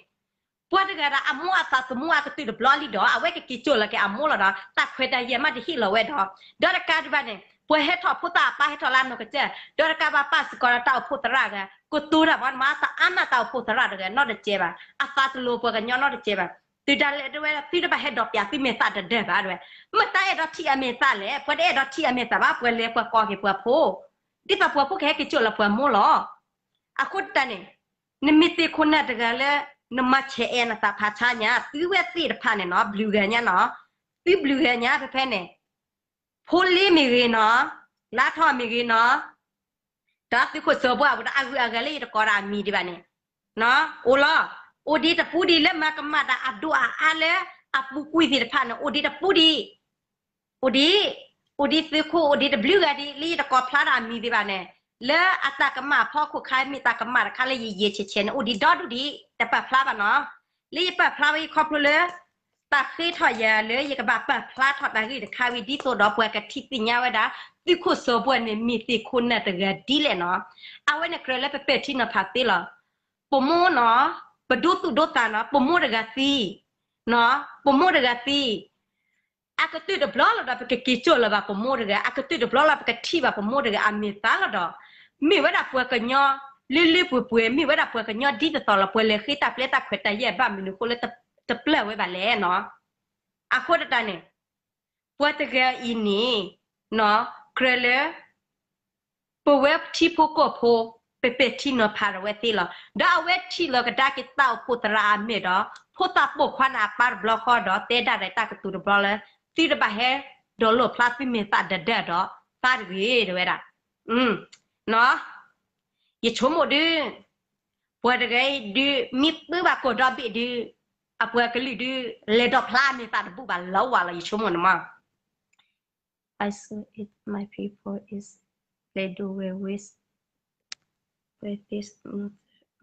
ပှၤတဂၤဒီးအမိၢ်အသးသမူအကတုၢ်တဘျီလံဒီး အဝဲကက့ၤကၠိၣ်လီၤက့ၤအမိၢ်လီၤဒီး တၢ်ခွဲးတၢ်ယာ်မးတဟ့ၣ်လီၤဝဲဒီး, ဒီးတကးဒံးဘၣ်န့ၣ် ပှၤဟဲထီၣ်ဖိသၣ်အပၢ်ဟဲထီၣ်လၢအနီၢ်ကစၢ်, ဒီးတကးဘၣ်ပာ်စ့ၢ်ကီးဒီးတၢ်အိၣ်ဖှိၣ်သရၣ်ဂၤ, ကတိၤတၢ်မး မ့ၢ်တအါမးတၢ်အိၣ်ဖှိၣ်သရၣ်တဂၤ နီတစဲးဘၣ်, အသးတလိၤပှၤကညီနီတစဲးဘၣ်. တုၤဒၣ်လဲာ်တဲဝဲ သုတဘၣ်ဟဲဒိးပျးသုမဲာ်သၣ်တဒၢးဘၣ်တဲဝဲ, မ့ၢ်တၢ်အဲၣ်ဒိးထံၣ်အမဲာ်သၣ်လဲၣ်, ပှၤတအဲၣ်ဒိးထံၣ်အမဲာ်သၣ်ဘၣ် ပှၤလဲၤပှၤကိးက့ၤပှၤဖိ ဒ်သိးပှၤဖိကဟဲက့ၤကၠိၣ်လီၤပှၤမိၢ်လီၤ. အဃိတၢ်န့ၣ် နမ့ၢ်သ့ၣ်ခိၣ်နၢ်တဂၤလၢ နမၤဆဲးအဲၣ်နသးဖးဆါညါ သုဝဲသ့ၣ်တဖၣ်န့ၣ်နီၤ ဘျုးဂၤညါနီၤ, သုဘျုးဂၤညါဖဲဖဲန့ၣ်, ဖိလ့မ့ၢ်ဂ့ၤနီၤ, လါထီၣ်မ့ၢ်ဂ့ၤနီၤ, ဒီးသုးခိၣ်စီၤဘှါအဝဲဒၣ်အဂုၤအဂၤလၢယတကိးဒီးအမံၤဒံးဘၣ်န့ၣ်, အိၣ်လီၤ, အိၣ်ဒံးတပူၤဒံးလၢမၤကမၣ်တၢ်အဒိၣ်အအါလၢအပူၤကွံာ်သ့ၣ်တဖၣ်န့ၣ် အိၣ်ဒံးတပူၤဒံး အိၣ်ဒံး, အိၣ်ဒံးသုးခိၣ် အိၣ်ဒံးတဘျုးဂၤဒံး လၢယတကိးဖျါဒီးအမံၤသ့ၣ်ဘၣ်န့ၣ်, လၢအတၢ်ကမၣ်အဖီခိၣ်ခါ မ့ၢ်တၢ်ကမၣ်တခါလၢယယဲၢ်ဆဲးဆဲးန့ၣ် အိၣ်ဒံးဒီဒူၣ်ဒံး တပာ်ဖျါဘၣ်နီၤ. လၢယပာ်ဖျါဝဲအံၤခီဖျိလၢ တၢ်ဃ့ထီၣ်ယၤလၢ ယကဘၣ်ပာ်ဖျါထီၣ်တၢ်ဂ့ၢ်တခါဝံၤ ဒ်သိးဒီးပှၤကထံၣ်သ့ၣ်ညါဝဲဒၣ် သုးခိၣ်စီၤဘှါန့ၣ် မ့ၢ်သ့ၣ်ခိၣ်နၢ်တဂၤဒ်လဲၣ်နီၤ. အဝဲန့ၣ်ကြၢးလၢပပဲာ်ထံနီၤဖးသ့လီၤ. ပမိၢ်နီၤ, ပဒိသူၣ်ဒိသးနီၤ, ပမိၢ်တဂၤသံ, ပမိၢ်တဂၤသံ အကတုၢ်တဘျီလီၤဒီး ပကက့ၤကၠိၣ်လၢၤဘၣ်ပမိၢ်တဂၤ, အကတုၢ်တဘျီလီၤ ပကထံၣ်ဘၣ်ပမိၢ်တဂၤအမဲာ်သၣ်လီၤဒီး, မ့ၢ်ဝဲဒၣ်ပှၤကညီ လၢလၢပှဲၤပှဲၤ မ့ၢ်ဝဲဒၣ်ပှၤကညီဒ်သိးသိးလီၤ ပှၤလဲၤဃ့တၢ်ပျဲတၢ်ခွဲးတၢ်ယာ်ဘၣ်မနုၤအဃိလၢတပျၢ်ဝဲဘၣ်လဲၣ်နီၤ. အဃိတၢ်န့ၣ် ပှၤတဂၤအံၤန့ၣ် ကြၢးလၢ ပဝဲထံဖိကီၢ်ဖိ ပပဲာ်ထံနီၤဖးဒီးဝဲသ့လီၤ. ဒီးအဝဲထံၣ်လီၤကဒါက့ၤတၢ်အိၣ်ဖှိၣ်သရၣ်အမဲာ်ဒီး ဖိသၣ်ပိာ်ခွါန့ၣ်အပၢ်တဘျီဃီဒီး တဲဒၣ်ဒီးတၢ်ကတိၤတဘျီလၢ သုတဘၣ်ဟဲဒိးလိာ်ဖျါသုမဲာ်သၣ်ဒီးဒၢးဒီး သးတဂ့ၤ တဲဝဲဒၣ်. ယဆိကမိၣ်ဒုး ပှၤတဂၤအံၤဒုး မ့ၢ်ပၢဘၣ်ကိာ်ဒီဘ့ၣ်ဒုး အပှၤကလုာ်ဒုး လဲၤဒိးဖျါအမဲာ်သၣ်တဘူၣ်ဘၣ်လီၤဝဲလီၤ ယဆိကမိၣ်န့ၣ်မး. I saw it, my people is play do well with, with this more,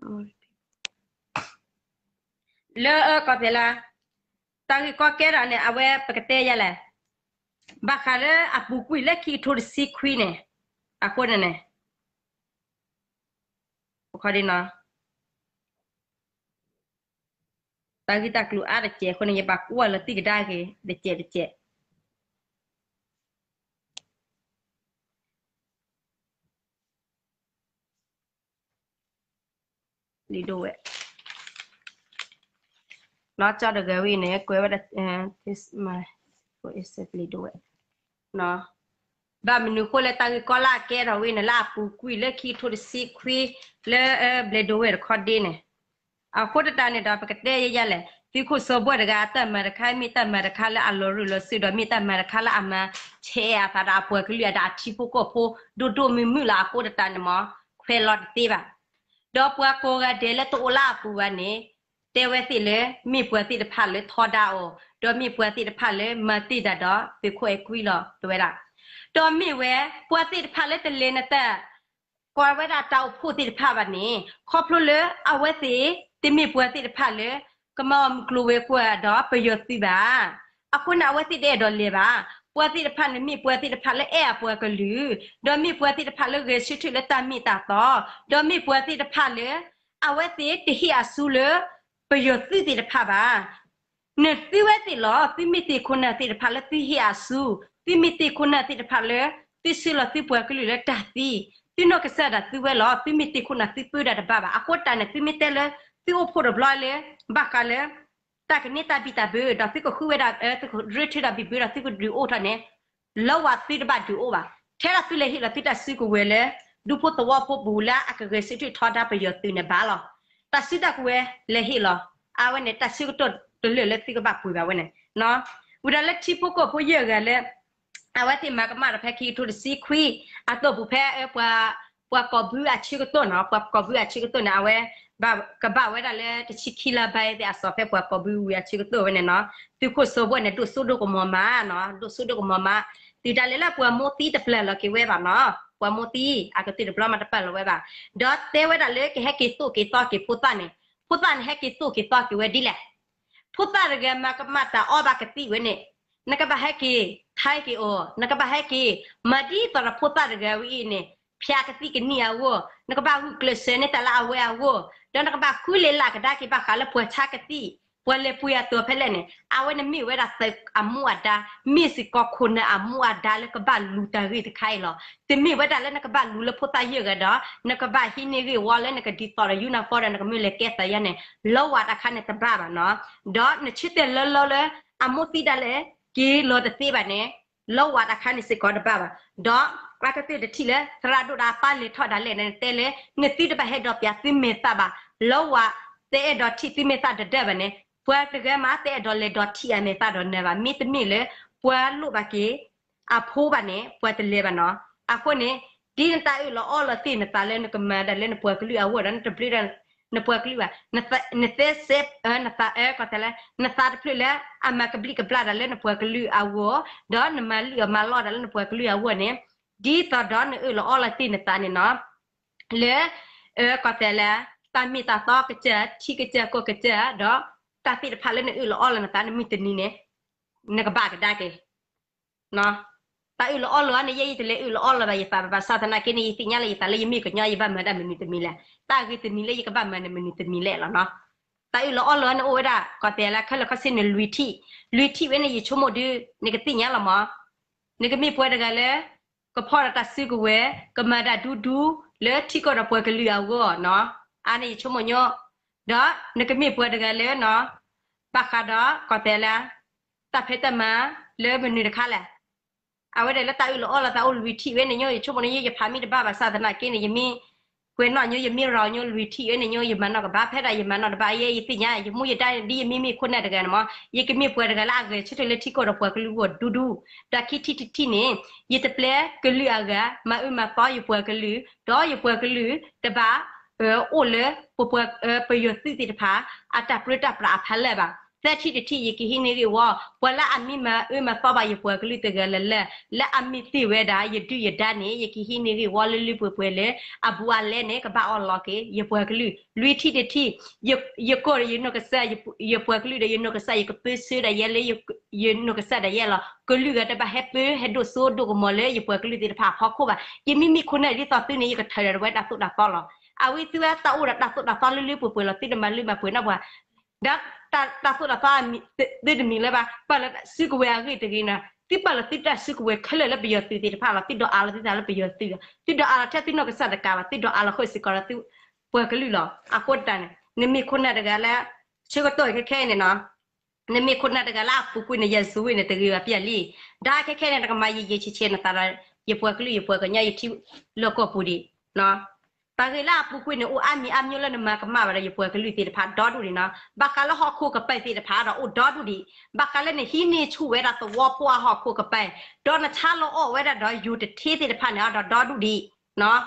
more people. လၢအကီၢ်ဖဲလၢ တၢ်ဂ့ၢ်ကီကဲထီၣ်န့ၣ် အဝဲပကတဲယဲလဲၣ်. ဘၣ်ဃးလၢအပူၤကွံာ်လၢခံကထိတဆံခွံန့ၣ် အဃိန့ၣ်န့ၣ် အခီဒ်နီၤ တၢ်ဂ့ၢ်တၢ်ကျိၤအါတစဲးအဃိန့ၣ် ယဘၣ်ကွၢ်လၢသံကဒါက့ၤ တစဲးတစဲး လံာ်ဒိဝဲၢ် နီၢ်ကၠီတဂၤဝံၤန့ၣ် ကွဲးဝဲဒၣ် this my လံာ်ဒိဝဲၢ် နီၢ် ဘၣ်မနုၤဃိလၢတၢ်ဂ့ၢ်ကီလၢအကဲထီၣ်ဝဲန့ၣ် လၢအပူၤကွံာ်လၢခံကထိတဆံခွံ လၢ ဘျဲၣ်ဒိဝဲၢ်တခီဒ့န့ၣ်, အဃိသတးန့ၣ်ဒီး ပကတဲယဲယဲလဲၣ်, သုးခိၣ်စီၤဘီၣ်တဂၤ တၢ်မၤတခါ မ့ၢ်တၢ်မၤတခါလၢအလီၤရူၢ်လီၤစုဒီး မ့ၢ်တၢ်မၤတခါလၢအမၤဆဲးအသးဒီးအပှၤကလုာ်အတၢ်ထံဖိကီၢ်ဖိ ဒိၣ်ဒိၣ်မုၢ်မုၢ်လီၤ. အဃိသတးန့ၣ်မ့ၢ် ခွဲးလီၤတသ့ဘၣ်. ဒီးပှၤကိးဂၤဒဲးလၢတအိၣ်လၢအပူၤဘၣ်န့ၣ် တဲဝဲသ့ၣ်လၢ မ့ၢ်ပှၤသ့ၣ်တဖၣ်လၢထီဒါအီၤ, ဒီးမ့ၢ်ပှၤသ့ၣ်တဖၣ်လၢမၤတ့ၢ်တၢ်ဒီးသုးခိၣ်အဲၣ်ကွံလီၤ တဲဝဲဒၣ်. ဒီးမ့ၢ်ဝဲ ပှၤသ့ၣ်တဖၣ်လၢတလဲၤနတၢ် ကွၢ်ဝဲဒၣ်တၢ်အိၣ်ဖှိၣ်သ့ၣ်တဖၣ်ဘၣ်န့ၣ် ခီဖျိလၢအဝဲသ့ၣ် တမ့ၢ်ပှၤသ့ၣ်တဖၣ်လၢ ကမၤအီၣ်မုၢ်ကျိၤဝဲၤကွာ်ဒီးပယီၤသုးဘၣ်. အဃိန့ၣ် အဝဲသ့ၣ်တအဲၣ်ဒိးလဲၤဘၣ်. ပှၤသ့ၣ်တဖၣ်န့ၣ် မ့ၢ်ပှၤသ့ၣ်တဖၣ်လၢအဲၣ်အပှၤကလုာ်, ဒီးမ့ၢ်ပှၤသ့ၣ်တဖၣ်လၢဂဲၤဆၢထၢၣ်လၢတၢ်မ့ၢ်တၢ်တီ, ဒီးမ့ၢ်ပှၤသ့ၣ်တဖၣ်လၢ အဝဲသ့ၣ်တဟ့ၣ်အစုလၢ ပယီၤသုးသ့ၣ်တဖၣ်ဘၣ်. နသုဝဲသ့ၣ်လီၤ, သုမ့ၢ်သ့ၣ်ခိၣ်နၢ်သ့ၣ်တဖၣ်လၢသုဟ့ၣ်အစု, သုမ့ၢ်သ့ၣ်ခိၣ်နၢ်သ့ၣ်တဖၣ်လၢ သုဆှၢလီၤသုပှၤကလုာ်လၢတၢ်သံ, သုနီၢ်ကစၢ်ဒၣ်သုဝဲလီၤ, သုမ့ၢ်သ့ၣ်ခိၣ်နၢ်သုပၢတၢ်တဘၣ်ဘၣ်. အဃိတၢ်န့ၣ် သုမ့ၢ်တဲလၢ သုအိၣ်ဖှိၣ်တဘျီလၢ ဘၣ်ဃးလၢ တၢ်ကန့ၢ်တၢ်ဘံၣ်တၢ်ဘၢဒီး သုကဃုဝဲဒၣ် သုကရ့ထုးတၢ်ဘံၣ်ဘၢဒီး သုကဒုးအိၣ်ထီၣ်န့ၣ် လၢဝဲသုတဘၣ်ဒုးအိၣ်ဘၣ်. ထဲဒၣ်သုလဲၤဟ့ၣ်လီၤသုတၢ်စုကဝဲၤလၢ ဒူဖိသဝီဖိပူၤလၢအကဂဲၤဆၢထၢၣ်ထီဒါပယီၤသုးန့ၣ်ဘၣ်လီၤ. တၢ်စုတၢ်ကဝဲၤလဲၤဟ့ၣ်လီၤ. အဝဲန့ၣ် တၢ်ဆၢကတီၢ်တလၢာ်လၢသုကဘၣ်ပှ့ၤဘၣ်ဝဲန့ၣ် ဝံၤဒီးလၢထံဖိကီၢ်ဖိယဲၢ်ဂၤလၢ အဝဲသ့ၣ်မၤကမၣ်ဒီးဖဲခံကထိတဆံခွံ အသိးပူၤဖဲ ပှၤကိးဘုအဆၢကတီၢ်နီၤ, ပှၤကိးဘုအဆၢကတီၢ်န့ၣ် အဝဲ ကဘၣ်ဝဲဒၣ်လၢတဆံခံလါဘါသ့ၣ်အစီၤ ဖဲပှၤကိးဘုဝံၤအဆၢကတီၢ်ဝဲန့ၣ်နီၤ, သုးခိၣ်စီၤဘီၣ်န့ၣ် ဒိၣ်စိဒိၣ်ကမီၤမးနီၤ, ဒိၣ်စိဒိၣ်ကမီၤမး, တုၤဒၣ်လဲာ်လၢပှၤမိၢ်သံတပျၢ်လီၤက့ၤဝဲဘၣ်နီၤ, ပှၤမိၢ်သံ အကတၢၢ်တဘျီမးတပာ်လီၤဝဲဘၣ်, ဒီးတဲဝဲဒၣ်လၢကဟဲက့ၤသိၣ်က့ၤသီက့ၤဖိသၣ်န့ၣ်, ဖိသၣ်န့ၣ်ဟဲက့ၤသိၣ်က့ၤသီက့ၤဝဲဒ်လဲၣ် ဖိသၣ်တဂၤမၤကမၣ်တၢ်အီၣ်ဘၣ်ကသံၣ်ဝဲန့ၣ်, နကဘၣ်ဟဲက့ၤ ထါက့ၤအီၤ, နကဘၣ်ဟဲက့ၤ မၤဒ်သိးဒီးဖိသၣ်တဂၤဝဲအံၤန့ၣ် ဖျါကသံၣ်ကနံၣ်အဂီၢ်, နကဘၣ်ဂုာ်ကျဲးစၢးန့ၢ်တၢ်လၢအဝဲအဂီၢ်, ဒီးနကဘၣ်ဃုလ့လးကဒါက့ၤဘၣ်ဃးလၢပှၤဆါကသံၣ်, ပှၤလဲၤပှ့ၤအတီၤဖဲလဲၣ်န့ၣ်, အဝဲန့ၣ်မ့ၢ်ဝဲဒၣ်သုးအမူအဒါ, မ့ၢ်စ့ၢ်ကီးခိၣ်နၢ်အမူအဒါလၢကဘၣ်လူၤတၢ်ဂ့ၢ်တခါအံၤလီၤ. တမ့ၢ်ဝဲဒၣ်လၢနကဘၣ်လူၤလၢဖိသၣ်ယဲၢ်ဂၤဒီး နကဘၣ်ဟံးန့ၢ်ဂ့ၢ်ဝီလၢနကဒ်သိးဒီး uniform ဒီး နကမ့ၢ်လဲၤကဲသးယါန့ၣ် လၢဝဲတခါန့ၣ်တဘၣ်ဘၣ်နီၤ, ဒီးနဆၢတဲာ်လၢလီလၢ အမိၢ်သံဒၣ်လဲာ် က့ၤလီၤတသ့ဘၣ်န့ၣ် လၢဝဲတခါန့ၣ်စ့ၢ်ကီးတဘၣ်ဘၣ်, ဒီးအကတၢၢ်တထံၣ်လၢ သရၣ်ဒိၣ်ဒီးအပၢ်လဲၤထီၣ်ဒၣ်လဲာ်န့ၣ် တဲလၢ နသုတဘၣ်ဟဲဒိးပျးသုမဲာ်သၣ်ဘၣ်, လၢဝဲတအဲၣ်ဒိးထံၣ်သုမဲာ်သၣ်တဒၢဘၣ်န့ၣ်, ပှၤတဂၤမးတအဲၣ်ဒိးလဲၤဒိးထံၣ်အမဲာ်သၣ်ဒီးနၤဘၣ်, မ့တမ့ၢ်လၢ ပှၤလိၣ်ဘၣ်က့ၤ အဖိဘၣ်န့ၣ် ပှၤတလဲၤဘၣ်နီၤ. အဃိန့ၣ် ဒ်နတၢ်အၢၣ်လီၤအီလီၤသ့ၣ်နသးလၢနကမၤတၢ်လၢနပှၤကလုာ်အဂီၢ်ဒီး နတဘျုးဒၣ် နပှၤကလုာ်ဘၣ်, နသးစဲ နသးအၢ ကီၢ်သဲးလၢ နသးတဖျၢၣ်လၢ အမၤကဘျံးကဘျၣ်တၢ်လၢနပှၤကလုာ်အဂီၢ်, ဒီးနမၤလံၣ်အီၣ်မၤလီၢ်တၢ်လၢနပှၤကလုာ်အဂီၢ်န့ၣ်, ဒ်သိးဒီးနအၢၣ်လီၤအီလီၤသ့ၣ်နသးန့ၣ်နီၤ လၢ ကီၢ်သဲးလၢ တၢ်မ့ၢ်တၢ်တီကစၢ် ထံကစၢ်ကီၢ်ကစၢ် ဒီးတၢ်သ့ၣ်တဖၣ်လၢနအၢၣ်လီၤအီလီၤနသး နမုၢ်တနံၤန့ၣ် နကဘၣ်ကဒါက့ၤ တၢ်အၢၣ်လီၤအီလီၤန့ၣ် ယဲယတလဲၤအၢၣ်လီၤအီလီၤဘၣ်ယသးဘၣ် ဘၣ်ဆၣ်သနာ်က့န့ၣ် ယသ့ၣ်ညါလၢယသးလၢယမ့ၢ်ကညီ ယဘၣ်မၤဒၣ်မနုၤတမံၤလဲၣ်. တၢ်ဂ့ၤတမံၤလၢယကဘၣ်မၤန့ၣ်မနုၤတမံၤလဲၣ်လီၤနီၤ. တၢ်အၢၣ်လီၤအီလီၤန့ၣ်အိၣ်ဝဲဒၣ် ကီၢ်သဲးလၢခဲလၢာ်ခဲဆ့န့ၣ် လွံၢ်ထံၣ်, လွံၢ်ထံၣ်ဝဲန့ၣ် ယဆိကမိၣ်ဒုး နကသ့ၣ်ညါလီၤမး. နကမ့ၢ်ပှၤတဂၤလၢ ကဖီၣ်ဒီးတၢ်စုကဝဲၤ ကမၤတၢ်ဒူဒူ လၢထံကီၢ်ဒီးပှၤကလုာ်အဂီၢ်နီၤ. အါန့ၣ်ယဆိကမိၣ်ညီ, ဒီးနကမ့ၢ်ပှၤတဂၤလၢနီၤ ဘၣ်ဃးဒီးကီၢ်သဲးလၢ တၢ်ဖံးတၢ်မၤလၢမနုၤတခါလဲၣ်. အဝဲဒၣ်လၢတၢ်အၢၣ်လီၤအီလီၤသးအိၣ်လွံၢ်ထံၣ်ဝဲန့ၣ်ညီ ယဆိကမိၣ်န့ၣ် ယဖးမ့ၢ်တဘၣ်ဘၣ်ဆၣ်သနာ်က့န့ၣ် ယမ့ၢ်ကွဲးနီၣ်ညီ ယမ့ၢ်ရီညီ လွံၢ်ထံၣ်ဝဲန့ၣ်ညီ ယမၤနီၣ်ကဘၣ် ဖဲဒၣ်ယမၤနီၣ်တဘၣ် ယဲယသ့ၣ်ညါ ယမူယဒါဒ်ယမ့ၢ်မ့ၢ်ခိၣ်နၢ်တဂၤန့ၣ်မး ယကမ့ၢ်ပှၤတဂၤလၢအဂဲၤဆၢထၢၣ်လၢထံကီၢ်ဒီးပှၤကလုာ်အဂီၢ်ဒူဒူ, ဒီးခံထံၣ်တထံၣ်န့ၣ် ယတပျဲကလုာ်အဂၤ မၤအၢမၤသီယပှၤကလုာ် ဒီးယပှၤကလုာ်တဘၣ် အိၣ်လၢ ပပှၤ ပယီၤသုးသ့ၣ်တဖၣ် အတၢ်ပြၢတၢ်ပြးအဖီလာ်ဘၣ်. သၢထံၣ်တထံၣ် ယကဟံးန့ၢ်ဂ့ၢ်ဝီ ပှၤလၢအမ့ၢ်မၤအၢမၤသီဘၣ်ယပှၤကလုာ်တဂၤလၢ်လၢ် လၢအမ့ၢ်သ့ၣ်ဝဲဒၣ် ယဒုၣ်ယဒါန့ၣ် ယကဟံးန့ၢ်ဂ့ၢ်ဝီလၢလၢပှဲၤပှဲၤလၢ အဘူးအလဲန့ၣ် ကဘၣ်အီလီၤက့ၤယပှၤကလုာ်. လွံၢ်ထံၣ်တထံၣ် ယကီၢ်ဒီးယနီၢ်ကစၢ် ယပှၤကလုာ်ဒီးယနီၢ်ကစၢ် ယကပၢဆှၢဒၣ်ယဲလၢ ယနီၢ်ကစၢ်ဒၣ်ယဲလီၤ. ကလုာ်ဂၤတဘၣ်ဟဲပၢဟဲဒိၣ်စိဒိၣ်ကမီၤလၢယပှၤကလုာ်သ့ၣ်တဖၣ်အဖီခိၣ်ဘၣ်. ယမ့မ့ၢ်ခိၣ်နၢ်ဒ်သိးသုန့ၣ် ယကထၢၣ်ဒီးဝဲတၢ်သိၣ်တၢ်သီလီၤ. အဝဲသုဝဲတၢ်အိၣ်ဒီးတၢ်သိၣ်တၢ်သီလၢလၢပှဲၤပှဲၤလီၤ သုတမၤလၢမၤပှဲၤနီၣ်ပှၤ ဒီးတၢ်သိၣ်တၢ်သီ သုတမံၤလၢၤဘၣ် ပာ်လီၤစုကဝဲၤအဂ့ၢ်တဂ့ၤနီၤ သုပာ်လီၤသုတၢ်စုကဝဲၤခဲလၢာ်လၢပယီၤသုးသ့ၣ်တဖၣ်လီၤ. သုဒိးအးလီၤသုသးလၢပယီၤသုးလီၤ. သုဒိးအးလီၤထဲသုနီၢ်ကစၢ်တကးဘၣ် သုဒိးအးလီၤဃုာ်စ့ၢ်ကီးဒီးသု ပှၤကလုာ်လီၤ. အဃိတၢ်န့ၣ် နမ့ၢ်ခိၣ်နၢ်တဂၤလၢ ဆၢကတီၢ်ခဲခဲအံၤန့ၣ်နီၤ နမ့ၢ်ခိၣ်နၢ်တဂၤလၢအပူၤကွံာ်န့ၣ် ယၤစူၤဝ့ၢ်န့ၣ် တဂ့ၤဘၣ်ပျၢ်လံ. ဒါခဲခဲန့ၣ် နကမၤယံာ်ယံာ်ဆဲးဆဲးနသးဒီး ယပှၤကလုာ်ယပှၤကညီယထံလီၢ်ကီၢ်ပူၤဒံး, တၢ်ဂ့ၢ်လၢအပူၤကွံာ်န့ၣ် အိၣ်အါမံၤအါမံၤလၢနမၤကမၣ်ဘၣ်ဒီးယပှၤကလုာ်သ့ၣ်တဖၣ်ဒီဒူၣ်ဒံးနီၤ, ဘၣ်ဃးလၢဟီၣ်ခိၣ်ကပၤသ့ၣ်တဖၣ်ဒီးအိၣ်ဒီဒူၣ်ဒံး, ဘၣ်ဃးလၢနဟံးန့ၢ်ဆူၣ်ဝဲဒၣ်သဝီဖိအဟီၣ်ခိၣ်ကပၤ, ဒီးနဆါလီၤအီၣ်ဝဲဒၣ်ဒီးယိၤတထ့သ့ၣ်တဖၣ်န့ၣ်ဒီးဒီဒူၣ်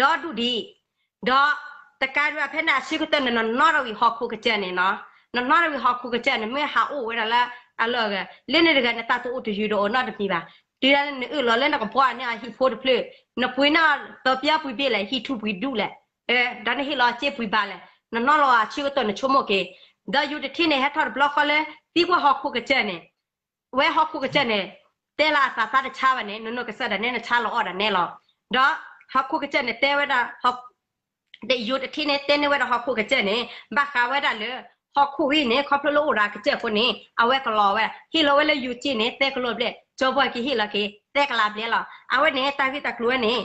ဒံး, ဒီဒူၣ်ဒံး ဒီးတကးဒံးဘၣ်ဖဲန့ၣ်အဆၢကတီၢ်န့ၣ် နနီၣ်ထီၣ်ဝံၤဟီၣ်ခိၣ်ကစၢၢ်န့ၣ်နီၤ, နနီၣ်ထီၣ်ဝံၤဟီၣ်ခိၣ်ကစၢၢ်န့ၣ် မ့ၢ်ဟးအိၣ်ဝဲဒၣ်လၢအလီၢ်အဂၤ လၢန့ၣ်တဂၤန့ၣ် တၢ်တအိၣ်တယုာ်ဒီးအိၣ်နီတမံၤဘၣ်, တုၤဒၣ်နအၢၣ်လီၤလၢနကဘှီန့ၢ်အဟံၣ်ဖိတဖျၢၣ်, နပှ့ၤန့ၢ်သီပၠါပှ့ၤဘ့ၣ်လဲၣ် ဟံၣ်ထူၣ်ပှ့ၤဒူၣ်လဲၣ်, ဒီးနဟ့ၣ်လီၤအစ့ပှ့ၤဘၣ်လဲၣ်, နနီၣ်လီၤအဆၢကတီၢ်နဆိကမိၣ်က့ၤ, ဒီးယိၤတထ့န့ၣ် ဟဲထီၣ်တဘျီဃီလၢ သံကွၢ်ဟီၣ်ခိၣ်ကစၢၢ်န့ၣ် ဝဲဟီၣ်ခိၣ်ကစၢၢ်န့ၣ် တဲလၢအသးသါတဆါဘၣ်န့ၣ် နနီၢ်ကစၢ်ဒၣ်နဲနဆါလီၤအီၣ်ဒၣ်နဲလီၤ, ဒီးဟီၣ်ခိၣ်ကစၢၢ်န့ၣ်တဲဝဲဒၣ် ဒီးယိၤတထ့န့ၣ် တဲန့ၢ်ဝဲဒၣ်ဟီၣ်ခိၣ်ကစၢၢ်န့ၣ် ဘၣ်ဃးဝဲဒၣ်လၢ ဟီၣ်ခိၣ်ဂံၢ်န့ၣ် ခီဖျိလၢအိၣ်ဒီးအကစၢၢ်အဃိန့ၣ် အဝဲကလီၤဝဲဒၣ် ဟ့ၣ်လီၤဝဲလၢယိၤစ့န့ၣ် သၢကလီၤဘျဲၣ်, ကၠီဘှီက့ၤဟ့ၣ်လီၤက့ၤ သၢကလးဘျဲၣ်လီၤ. အဝဲန့ၣ် တၢ်ဂ့ၢ်တၢ်ကျိၤဝဲန့ၣ်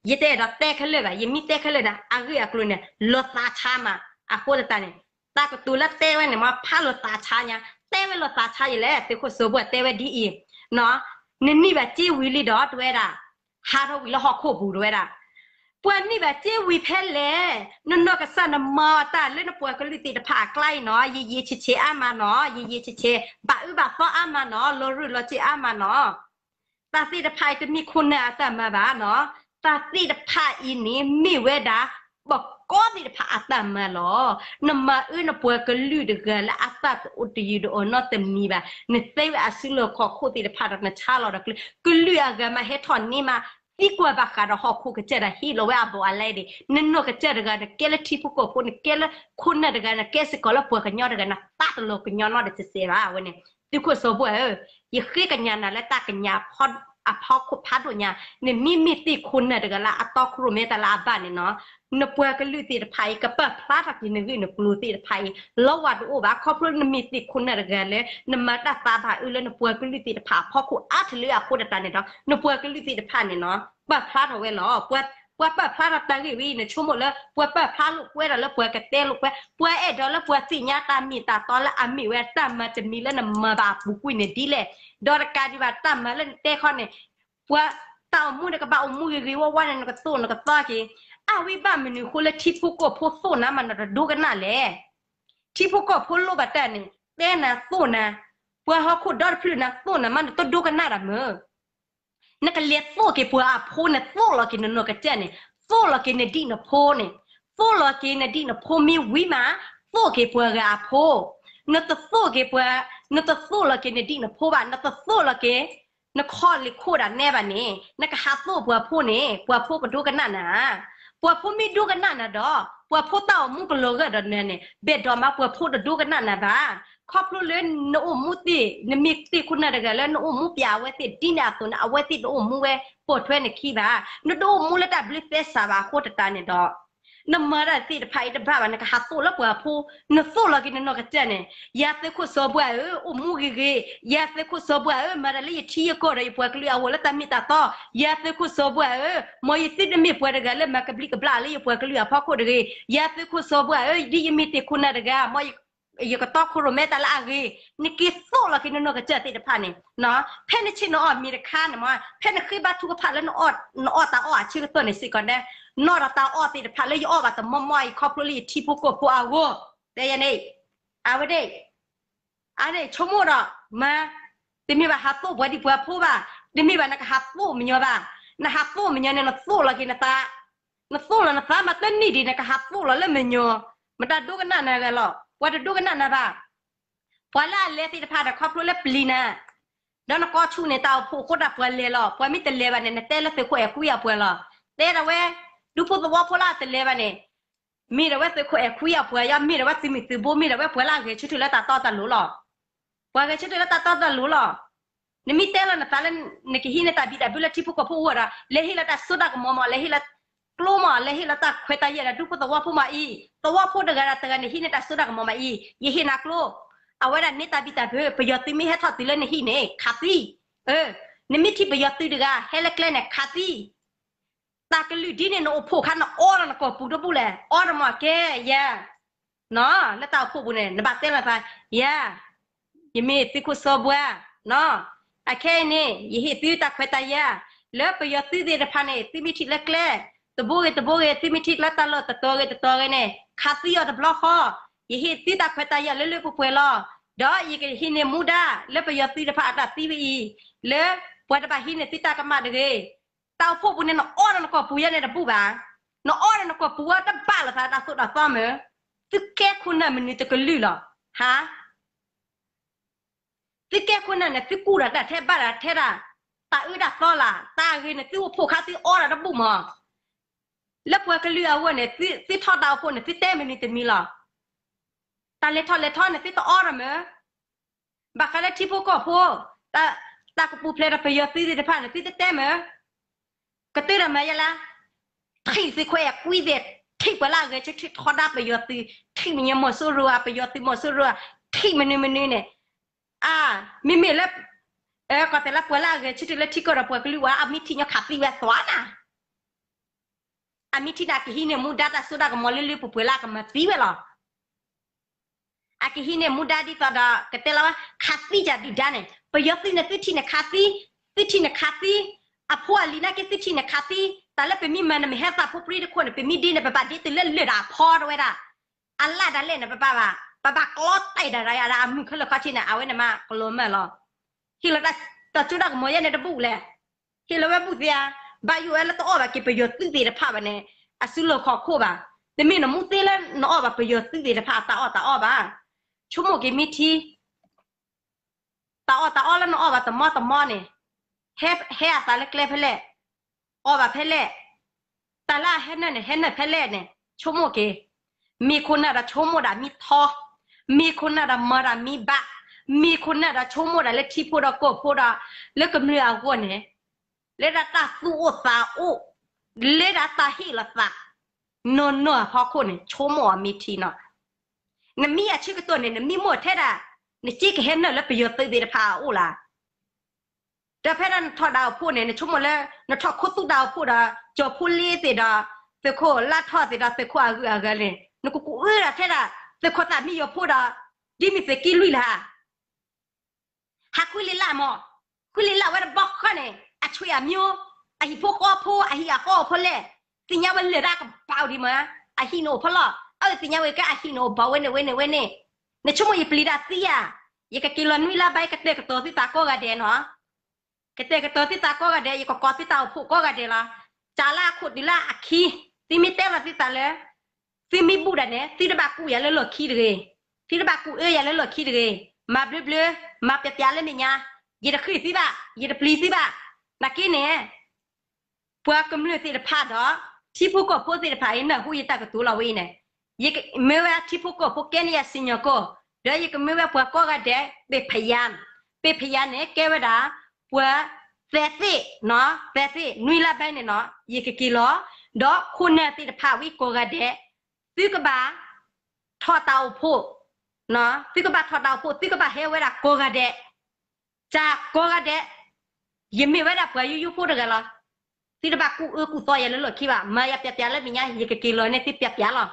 ယတအဲၣ်ဒိးတဲခဲလၢာ်ဘၣ်, ယမ့ၢ်တဲခဲလၢာ်န့ၣ် အဂ့ၢ်အကျိၤန့ၣ် လီၤသးဆါမး, အဃိသတးန့ၣ် တၢ်ကတိၤလၢတဲဝဲန့ၣ် မ့ၢ်ဖးလီၤသးဆါညါ, တဲဝဲလီၤသးဆါယလဲၣ်, သုးခိၣ်စီၤဘှါတဲဝဲဒ်အံၤ, နန့ၢ်ဘၣ်စ့ဝံၤလံဒီး တဝဲဒၣ် ဟးထီၣ်ဝံၤလၢဟီၣ်ခိၣ်ပူၤတဝဲဒၣ်, ပှၤန့ၢ်ဘၣ်စ့ဝံၤဖဲလဲၣ်, နနီၢ်ကစၢ်နမၤအီၤတၢ်လၢနပှၤကလုာ်သ့ၣ်တဖၣ်အကျါအံၤနီၤ, ယယံာ်ဆဲးဆဲးအါမးနီၤ, ယယံာ်ဆဲးဆဲး ဘၣ်အၢဘၣ်သီအါမးနီၤ, လီၤရၢၢ်လီၤစၢၤအါမးနီၤ တၢ်သ့ၣ်တဖၣ်အံၤတမ့ၢ်ခိၣ်နၢ်အတၢ်မၤဘၣ်နီၤ, တၢ်သ့ၣ်တဖၣ်အံၤန့ၣ် မ့ၢ်ဝဲဒၣ် ပၢၤကီၢ်သ့ၣ်တဖၣ်အတၢ်မၤလီၤ. နမၤအၢနပှၤကလုာ်တဂၤလၢအသးတအိၣ်တယုာ်တအိၣ်နီတမံၤဘၣ်, နသ့ဝဲအစုလီၢ်ခီၣ်ခိၣ်သ့ၣ်တဖၣ်ဒီးနဆါလီၤဒီးကျဲ, ကလုာ်အဂၤမးဟဲထီၣ်န့ၢ်မး, သံကွၢ်ဘၣ်ဃးဒီးဟီၣ်ခိၣ်ကစၢၢ်ဒီးဟ့ၣ်လီၤဝဲအဘီၣ်အလဲဒၣ်, နနီၢ်ကစၢ်တဂၤ နကဲလၢထံဖိကီၢ်ဖိ နကဲလၢခိၣ်နၢ်တဂၤ နကဲစ့ၢ်ကီးလၢပှၤကညီတဂၤ နသးတလီၤကညီနီတစဲးဘၣ်ဝဲန့ၣ်, သုးခိၣ်စီၤဘှါဧၢ, ယဃ့ကညးနၤလၢတၢ်ကညး အဖီခိၣ်ဖးဒိၣ်ညါ, နမ့မ့ၢ်သ့ၣ်ခိၣ်နၢ်တဂၤလၢအတီခိၣ်ရိၣ်မဲတၢ်လၢအဘၣ်န့ၣ်နီၤ, နပှၤကလုာ်သ့ၣ်တဖၣ်အံၤ ကပာ်ဖျါထီၣ်က့ၤနဂ့ၢ်နကျိၤသ့ၣ်တဖၣ်အံၤ လီဝဲတအိၣ်ဘၣ်, ခီဖျိနမ့ၢ်သ့ၣ်ခိၣ်နၢ်တဂၤလၢ နမၤတၢ်သးဘၣ်အၢလၢနပှၤကလုာ်သ့ၣ်တဖၣ်အဖီခိၣ်အါထီၣ်လၢအဃိသတးန့ၣ်ဒီး နပှၤကလုာ်သ့ၣ်တဖၣ်န့ၣ်နီၤ ပာ်ဖျါထီၣ်ဝဲလီၤ. ပှၤပာ်ဖျါထီၣ်တၢ်ဂ့ၢ်ဝဲအံၤ နဆိကမိၣ်လၢ ပှၤပာ်ဖျါလိာ်ကွဲဒီးလၢပှၤကတဲလိာ်ကွဲ, ပှၤအဲၣ်ဒိးလၢပှၤသ့ၣ်ညါတၢ်မ့ၢ်တၢ်တီလၢအမ့ၢ်ဝဲတၢ်မၤတမံၤလၢနမၤဘၣ်အပူၤကွံာ်န့ၣ်ဒ်လဲၣ်, ဒီးတကးဒံးဘၣ်တၢ်မၤလၢနတဲခီန့ၣ် ပှၤတၢ်အိၣ်မူန့ၣ်ကဘၣ်အိၣ်မူဂ့ၤဂ့ၤဝါဝါန့ၣ် နကသိၣ်နကသီက့ၤ, အဝဲဘၣ်မနုၤအဃိလၢထံဖိကီၢ်ဖိသိၣ်နၤမး နတဒိကနၣ်လဲၣ်. ထံဖိကီၢ်ဖိလိၣ်ဘၣ်တၢ်န့ၣ် တဲနၤသိၣ်နၤ, ပှၤဟီၣ်ခိၣ်ဒီတဖျၢၣ်နၤသိၣ်နၤမး နတဒိကနၣ်တၢ်မၢ် နကလဲၤသိၣ်က့ၤပှၤအဖိန့ၣ် သိၣ်လီၤက့ၤနနီၢ်ကစၢ်န့ၣ်, သိၣ်လီၤက့ၤနဒံၣ်နဖိန့ၣ်, သိၣ်လီၤက့ၤနဒံၣ်နဖိမ့ၢ်ဝံၤမး, သိၣ်က့ၤပှၤဂၤအဖိ, နတသိၣ်က့ၤပှၤ, နတသိၣ်လီၤက့ၤနဒံၣ်နဖိဘၣ်, နတသိၣ်လီၤက့ၤ နခီၣ်လ့ၢ်ခိၣ်ဒၣ်နဲဘၣ်န့ၣ် နကဟးသိၣ်ပှၤဖိန့ၣ် ပှၤဖိကဒိကနၣ်နၤ ပှၤဖိမ့ၢ်ဒိကနၣ်နၤဒီး ပှၤဖိတၢ်အိၣ်မူကလီၤဂာ်ဒီးနၤန့ၣ် ဘၣ်ဒိးမး ပှၤဖိတဒိကနၣ်နၤဘၣ်. ခီဖျိလၢနအိၣ်မူသ့ၣ် နမ့ၢ်သ့ၣ်ခိၣ်နၢ်တဂၤလၢနအိၣ်မူပျဲအဝဲသ့ၣ်ဒ်န့ၣ်အသိးန့ၣ် အဝဲသ့ၣ်တအိၣ်မူဝဲပိာ်ထွဲနခံဘၣ်. နတအိၣ်မူလၢတၢ်ဘျုးသဲစးဘၣ်အဃိသတးန့ၣ်ဒီး နမၤတၢ်သ့ၣ်တဖၣ်အံၤတဘၣ်ဘၣ် နကဟးသိၣ်လၢပှၤဖိ, နသိၣ်လီၤက့ၤနနီၢ်ကစၢ်န့ၣ် ယၤသုးခိၣ်စီၤဘှါဧၢ, အိၣ်မူဂ့ၤဂ့ၤ, ယၤသုးခိၣ်စီၤဘှါဧၢ, မၤတၢ်လၢယထံယကီၢ်ဒီးယပှၤကလုာ်အဂီၢ်လၢတၢ်မ့ၢ်တၢ်တီ, ယၤသုးခိၣ်စီၤဘှါဧၢ, မ်ယသုတမ့ၢ်ပှၤတဂၤလၢမၤကဘျံးကဘျၣ်လၢယပှၤကလုာ်အဖီခိၣ်တဂ့ၤ, ယၤသုးခိၣ်စီၤဘှါဧၢ, ဒ်ယမ့ၢ်သ့ၣ်ခိၣ်နၢ်တဂၤ မ်ယကတီခိၣ်ရိၣ်မဲတၢ်လၢအဂ့ၤ, နက့ၤသိၣ်လီၤက့ၤနနီၢ်ကစၢ်သ့ၣ်တဖၣ်န့ၣ်, ဖဲနဆ့ၣ်နီၤအီၣ်မ့ၤတခါန့ၣ်မး ဖဲနဃ့ဘါထုကဖၣ်လၢ နအီၣ်တၢ်အီၣ်အဆၢကတီၢ်န့ၣ်စ့ၢ်ကီးဒဲး, နီၣ်ဒီးတၢ်အီၣ်သ့ၣ်တဖၣ်လၢယအီၣ်ဘၣ်တမီၢ်မီၢ်အံၤ ခီဖျိလၢယထံဖိကီၢ်ဖိအဂီၢ်, တဲယၤန့ၣ်, အဝဲဒၣ် အန့ၣ်ဆိကမိၣ်ဒီးမၤ, တမ့ၢ်ဘၣ်ဟးသိၣ်ပှၤဒံးပှၤဖိဘၣ်, တမ့ၢ်ဘၣ်နကဟးသိၣ်မညီဘၣ်, နဟးသိၣ်မညီန့ၣ် နသိၣ်လီၤက့ၤနသး, နသိၣ်လီၤနသးမးတနံၣ်ဒံး နကဟးသိၣ်လီၤလၢမညီ, မတၤဒိကနၣ်နၤဂၤလီၤ, ပှၤတဒိကနၣ်နၤဘၣ်. ပှၤလၢအလဲၤသ့ၣ်တဖၣ်ဒီးခီဖျိလၢပျံၤနၤ, ဒီးနကိးဆူၣ်န့ၣ် တၢ်အိၣ်ဖှိၣ်အဃိတၢ်ပှၤလဲၤလီၤ, ပှၤမ့ၢ်တလဲၤဘၣ်န့ၣ် နတဲလၢသုးခိၣ်အဲၤခွံအပှၤလီၤ, တဲဒၣ်ဝဲ, ဒူဖိသဝီဖိလၢအတလဲၤဘၣ်န့ၣ် မ့ၢ်ဒၣ်ဝဲသုးခိၣ်အဲၤခွံအပှၤယါ, မ့ၢ်ဒၣ်ဝဲသုးမုၢ်သုးဘိ, မ့ၢ်ဒၣ်ဝဲပှၤလၢအဂဲၤဆၢထၢၣ်လၢတၢ်တီတၢ်လိၤလီၤ. ပှၤဂဲၤဆၢထၢၣ်လၢတၢ်တီတၢ်လိၤလီၤ. နမ့ၢ်တဲလီၤနသးလၢ နကဟံးန့ၢ်တၢ်ဘံၣ်တၢ်ဘၢလၢထံဖိကီၢ်ဖိအဂီၢ်ဒီး လဲၤဟ့ၣ်လီၤတၢ်စိတၢ်ကမီၤမး, လဲၤဟ့ၣ်လီၤကျိမး, လဲၤဟ့ၣ်လီၤတၢ်ခွဲးတၢ်ယာ်ဒီးဒူဖိသဝီဖိမးအံၤ, သဝီဖိတဂၤဒီးတဂၤန့ၣ် ဟံးန့ၢ်တၢ်စိတၢ်ကမီၤမးအံၤ, ယဟ့ၣ်နၤကျိ, အဝဲဒၣ်န့ၢ်တၢ်ဘံၣ်တၢ်ဘၢ, ပယီၤသုးမ့ၢ်ဟဲထီၣ်တုၤလၢနဟံၣ်န့ၣ် ခးသံ, နမ့ၢ်ထံၣ်ပယီၤသုးတဂၤ ဟဲလၢကျဲန့ၣ် ခးသံ တၢ်ကလုၢ်ဒ်န့ၣ် နအိၣ်ဖှိၣ်ခါ နအီဒီးနကိာ်ပူၤတဘူၣ်လဲၣ်, အီဒီးမးကဲယၤ, လၢတၢ်အိၣ်ဖှိၣ်ပူၤန့ၣ် နဘၣ်တဲလီၤသး, ယၤ, ယမ့ၢ်သုးခိၣ်စီၤဘှါ, အခဲအံၤန့ၣ် ယဟ့ၣ်သုတၢ်ခွဲးတၢ်ယာ်, လၢပယီၤသုးသ့ၣ်တဖၣ်န့ၣ် သုမ့ၢ်ထံၣ်လၢကျဲ တဘိဂ့ၤတဘိဂ့ၤ သုမ့ၢ်ထံၣ်လၢတၢ်လီၢ်တတီၤဂ့ၤတတီၤဂ့ၤန့ၣ် ခးသံအီၤတဘျီဃီ, ယဟ့ၣ်သုတၢ်ခွဲးတၢ်ယာ်လၢလၢပှဲၤပှဲၤလီၤ. ဒီးယကဟံးန့ၢ်မူဒါလၢပယီၤသုးတဖၣ်အတၢ်သံဝဲအံၤ, လၢပှၤတဘၣ်ဟံးန့ၢ်သုတၢ်ကမၣ်တဂ့ၤ. တၢ်အိၣ်ဖှိၣ်ပူၤန့ၣ် နအီၣ်ဒီးနကိာ်ပူၤယဲန့ၣ်တဘူၣ်ဘၣ်. နအီၣ်ဒီးနကိာ်ပူၤအီၤတဘၣ်လိာ်သးတၢ်သိၣ်တၢ်သီမ့ၢ်, သုကဲခိၣ်နၢ်မနုၤတကလုာ်လီၤ. ဟါ သုကဲခိၣ်နၢ်န့ၣ် သုကူၣ်ဒီးတၢ်ထဲဘၣ်ဒီးထဲဒၣ် တၢ်အၢတၢ်သီလၢ် တၢ်ဂ့ၤန့ၣ် သုအိၣ်ဖှိၣ်ခါသုအီၣ်ဒီးတဘူၣ်မး. လၢပှၤကလုာ်အဂီၢ်န့ၣ် သုထီၣ်တၢ်အိၣ်ဖှိၣ်န့ၣ် သုတဲမနုၤတမံၤလီၤ. တၢ်လဲၤထီၣ်လဲၤထီန့ၣ် သုတအီၣ်ဒီးမ့ၢ် ဘၣ်ဃးလၢထံဖိကီၢ်ဖိ တၢ်ကပူၤဖျဲးဒီးပယီၤသုးသ့ၣ်တဖၣ်န့ၣ် သုတတဲမ့ၢ်, ကတၢၢ်ဒီးမၤယဲလၢ ထံၣ်သုခွဲးကွံသ့ၣ်, ထံၣ်ပှၤလၢအဂဲၤဆၢထၢၣ်ထီဒါပယီၤသုး, ထံၣ်မညီမီၤစိရိၤဧါ, ပယီၤသုးမီၤစိရိၤဧါ, ထံၣ်မနုၤမနုၤန့ၣ်, အါ, မ့မ့ၢ်လၢ ကီၢ်သဲးလၢပှၤလၢအဂဲၤဆၢထၢၣ်လၢထံကီၢ်ဒီးပှၤကလုာ် ဝဲအမ့ၢ်ထံၣ်ညီခးသံဝဲသွါနၤ, အမ့ၢ်ထံၣ်န့ၣ် အကဟံးန့ၢ်မူဒါတၢ်စိတၢ်ကမီၤလၢလၢပှဲၤပှဲၤလၢအကမၤသံဝဲလီၤ. အကဟံးန့ၢ်မူဒါဒ်သိးဒီး ကတဲလီၤဝဲ ခးသံယၤဒုၣ်ဒါန့ၣ် ပယီၤသုးန့ၣ် သုထံၣ်န့ၣ်ခးသံ, သုထံၣ်န့ၣ်ခးသံ, အဖိအလံၤနာ်က့သုထံၣ်န့ၣ်ခးသံ, တၢ်လၢပမ့ၢ်မၤန့ၣ် မ့ၢ်ဟဲသးဖိပြံတခိၣ်န့ၣ် ပမ့ၢ်ဒ့န့ၣ် ပဘၣ်ဒ့တုၤလၢလၢၢ်ဒၣ်အဖီတဝဲဒၣ်, အလၢ်ဒၣ်လဲာ်န့ၣ် ပဘၣ်ဘၣ်, ပဘၣ်ကျီတဲာ်ဒၣ်ရၢ်ဒၣ်အမုၢ်ခဲလၢာ်ခီဆ့န့ၣ် အဝဲန့ၣ်မးကလီၤမၢ်လီၤ. ဟ့ၣ်လီၤတၢ်စိတၢ်ကမီၤယဲန့ၣ်တဘူၣ်လဲၣ် ဟ့ၣ်လီၤဝဲဘူၣ်သ့ဧါ, ဘၣ်ယိၣ်ဝဲလၢတအီၣ်ဘၣ်က့ၤပယီၤသုးသ့ၣ်တဖၣ်ဘၣ်န့ၣ် အစုလီၢ်ခီၣ်ခိၣ်ဘၣ်, တမ့ၢ်နမူသ့လၢနအီၣ်ဘၣ်ပယီၤသုးသ့ၣ်တဖၣ်အတၢ်အီၣ်တၢ်အီဘၣ်, ဆိကမိၣ်က့ၤမ့ၢ်ထံ တၢ်အီၣ်တၢ်အီလၢနအီၣ်ဘၣ်တမီတမီန့ၣ်, ဟဲအသးလၢကျဲဖဲလဲၣ်, အီၣ်ဘၣ်ဖဲလဲၣ်, တၢ်လၢအဟဲနၢၣ်န့ၣ် ဟဲနၢၣ်ဖဲလဲၣ်န့ၣ် ဆိကမိၣ်က့ၤ, မ့ၢ်ခိၣ်နၢ်ဒီးဆိကမိၣ်ဒၣ်မ့ၢ်ထီ, မ့ၢ်ခိၣ်နၢ်ဒီးမၤဒၣ်မ့ၢ်ဘၣ်, မ့ၢ်ခိၣ်နၢ်ဒီးဆိကမိၣ်ဒၣ်လၢထံဖိဒီးကီၢ်ဖိဒီး လၢကမျၢၢ်အဂီၢ်န့ၣ်, လၢဒၣ်တၢ်သူၣ်အိၣ်သးအိၣ်, လၢဒၣ်တၢ်ဟ့ၣ်လီၤသး နီၢ်နီၢ်အဖီခိၣ်န့ၣ် ဆိကမိၣ်အီၤမ့ၢ်ထံနီၤ, နမ့ၢ်အဆၢကတီၢ်န့ၣ် နမ့ၢ်မိၣ်ထဲဒၣ် နစ့ကဟဲနၢၣ်လၢပယီၤသုးသ့ၣ်တဖၣ်အအိၣ်လၢ ဒီးဖဲဒၣ်နထီၣ်တၢ်အိၣ်ဖှိၣ်န့ၣ် နဆိကမိၣ်လၢ နထီၣ်ခူသူၣ်တၢ်အိၣ်ဖှိၣ်ဒီး ကၠီၤဖိလ့သ့ၣ်ဒီး သုးခိၣ်လါထီၣ်သ့ၣ်ဒီး သုးခိၣ်အဂုၤအဂၤန့ၣ် နကကူးအၢဒၣ်ထဲဒၣ် သုးခိၣ်သၣ်မံယီၤဖိဒီး ဒ်မ့ၢ်သုးက့လွံၢ်လၢ ဟးဃုလ့လၢ်မး, ဃုလ့လၢ်ဝဲတဘျီဃီန့ၣ် အဆွေအမျိုး, အဟံၣ်ဖိဃီဖိ အဟံၣ်အဃီအိၣ်ဖဲလဲၣ်, သ့ၣ်ညါဝဲလၢာ်တၢ်ကပာ်အိၣ်ဒံးမး, အဟံၣ်န့ၣ်အိၣ်ဖဲလဲၣ်, အသ့ၣ်ညါဝဲကဲအဟံၣ်န့ၣ်အိၣ်ဘၣ်ဝဲန့ၣ်ဝဲန့ၣ်ဝဲန့ၣ်, နဆိကမိၣ်ယပျံၤတၢ်သံဧါ, ယကက့ၤလီၤနွံလါဘၣ် ယကတဲာ်ကတီၤသုသးကိးဂၤဒဲးနီၤ ကတဲာ်ကတီၤသုသးကိးဂၤဒဲး ယကကိးသုတၢ်အိၣ်ဖှိၣ်ကိးဂၤဒဲးလီၤ. စးလၢအခိၣ်တုၤလၢအခံ, သုမ့ၢ်တဲလီၤသုသးလၢ သုမ့ၢ်ဘူၣ်ဒၣ်န့ၣ် သုတဘၣ်ကူးယၤလၢလီၢ်ခံတဂ့ၤ, သုတဘၣ်ကူးအၢယၤလၢလီၢ်ခံတဂ့ၤ, မၤဘျၢဘျၢ, မၤပျဲးပျဲးလၢမဲာ်ညါ, ယတဃ့ၢ်သုဘၣ်, ယတပျံၤသုဘၣ်. နာ်က့န့ၣ် ပှၤကမျၢၢ်သ့ၣ်တဖၣ်ဒီး ထံဖိကီၢ်ဖိသ့ၣ်တဖၣ်အံၤ နၢ်ဟူယတၢ်ကတိၤလီၤဝဲအံၤန့ၣ်, ယကမ့ၢ်ဝဲထံဖိကီၢ်ဖိကဲန့ၢ်ယၤစံၣ်ညီၣ်ကွီၢ်, ဒီးယကမ့ၢ်ဝဲပှၤကိးဂၤဒဲး ပ့းဖယါ, ပ့းဖယါန့ၣ် ကဲဝဲဒၣ် ပှၤသဲးသ့ၣ်, သဲးသ့ၣ် နွံလါဘၣ်န့ၣ်နီၤ ယကက့ၤလီၤ, ဒီးခိၣ်နၢ်သ့ၣ်တဖၣ်ဝံၤကိးဂၤဒဲး သုကဘၣ်ထီၣ်တၢ်အိၣ်ဖှိၣ်, သုကဘၣ်ထီၣ်တၢ်အိၣ်ဖှိၣ် သုကဘၣ်ဟဲဝဲဒၣ်ကိးဂၤဒဲး, တၢ်ကိးဂၤဒဲး, ယမ့ၢ်ဝဲဒၣ်ပှၤယူးယူးဖိတဂၤလီၤ. သုတဘၣ်ကူးအၢကူးသီယၤလၢလီၢ်ခံဘၣ်, မၤယၤပျဲးပျဲးလၢမဲာ်ညါ ယကက့ၤလီၤန့ၢ်သုပျဲးပျဲးလီၤ.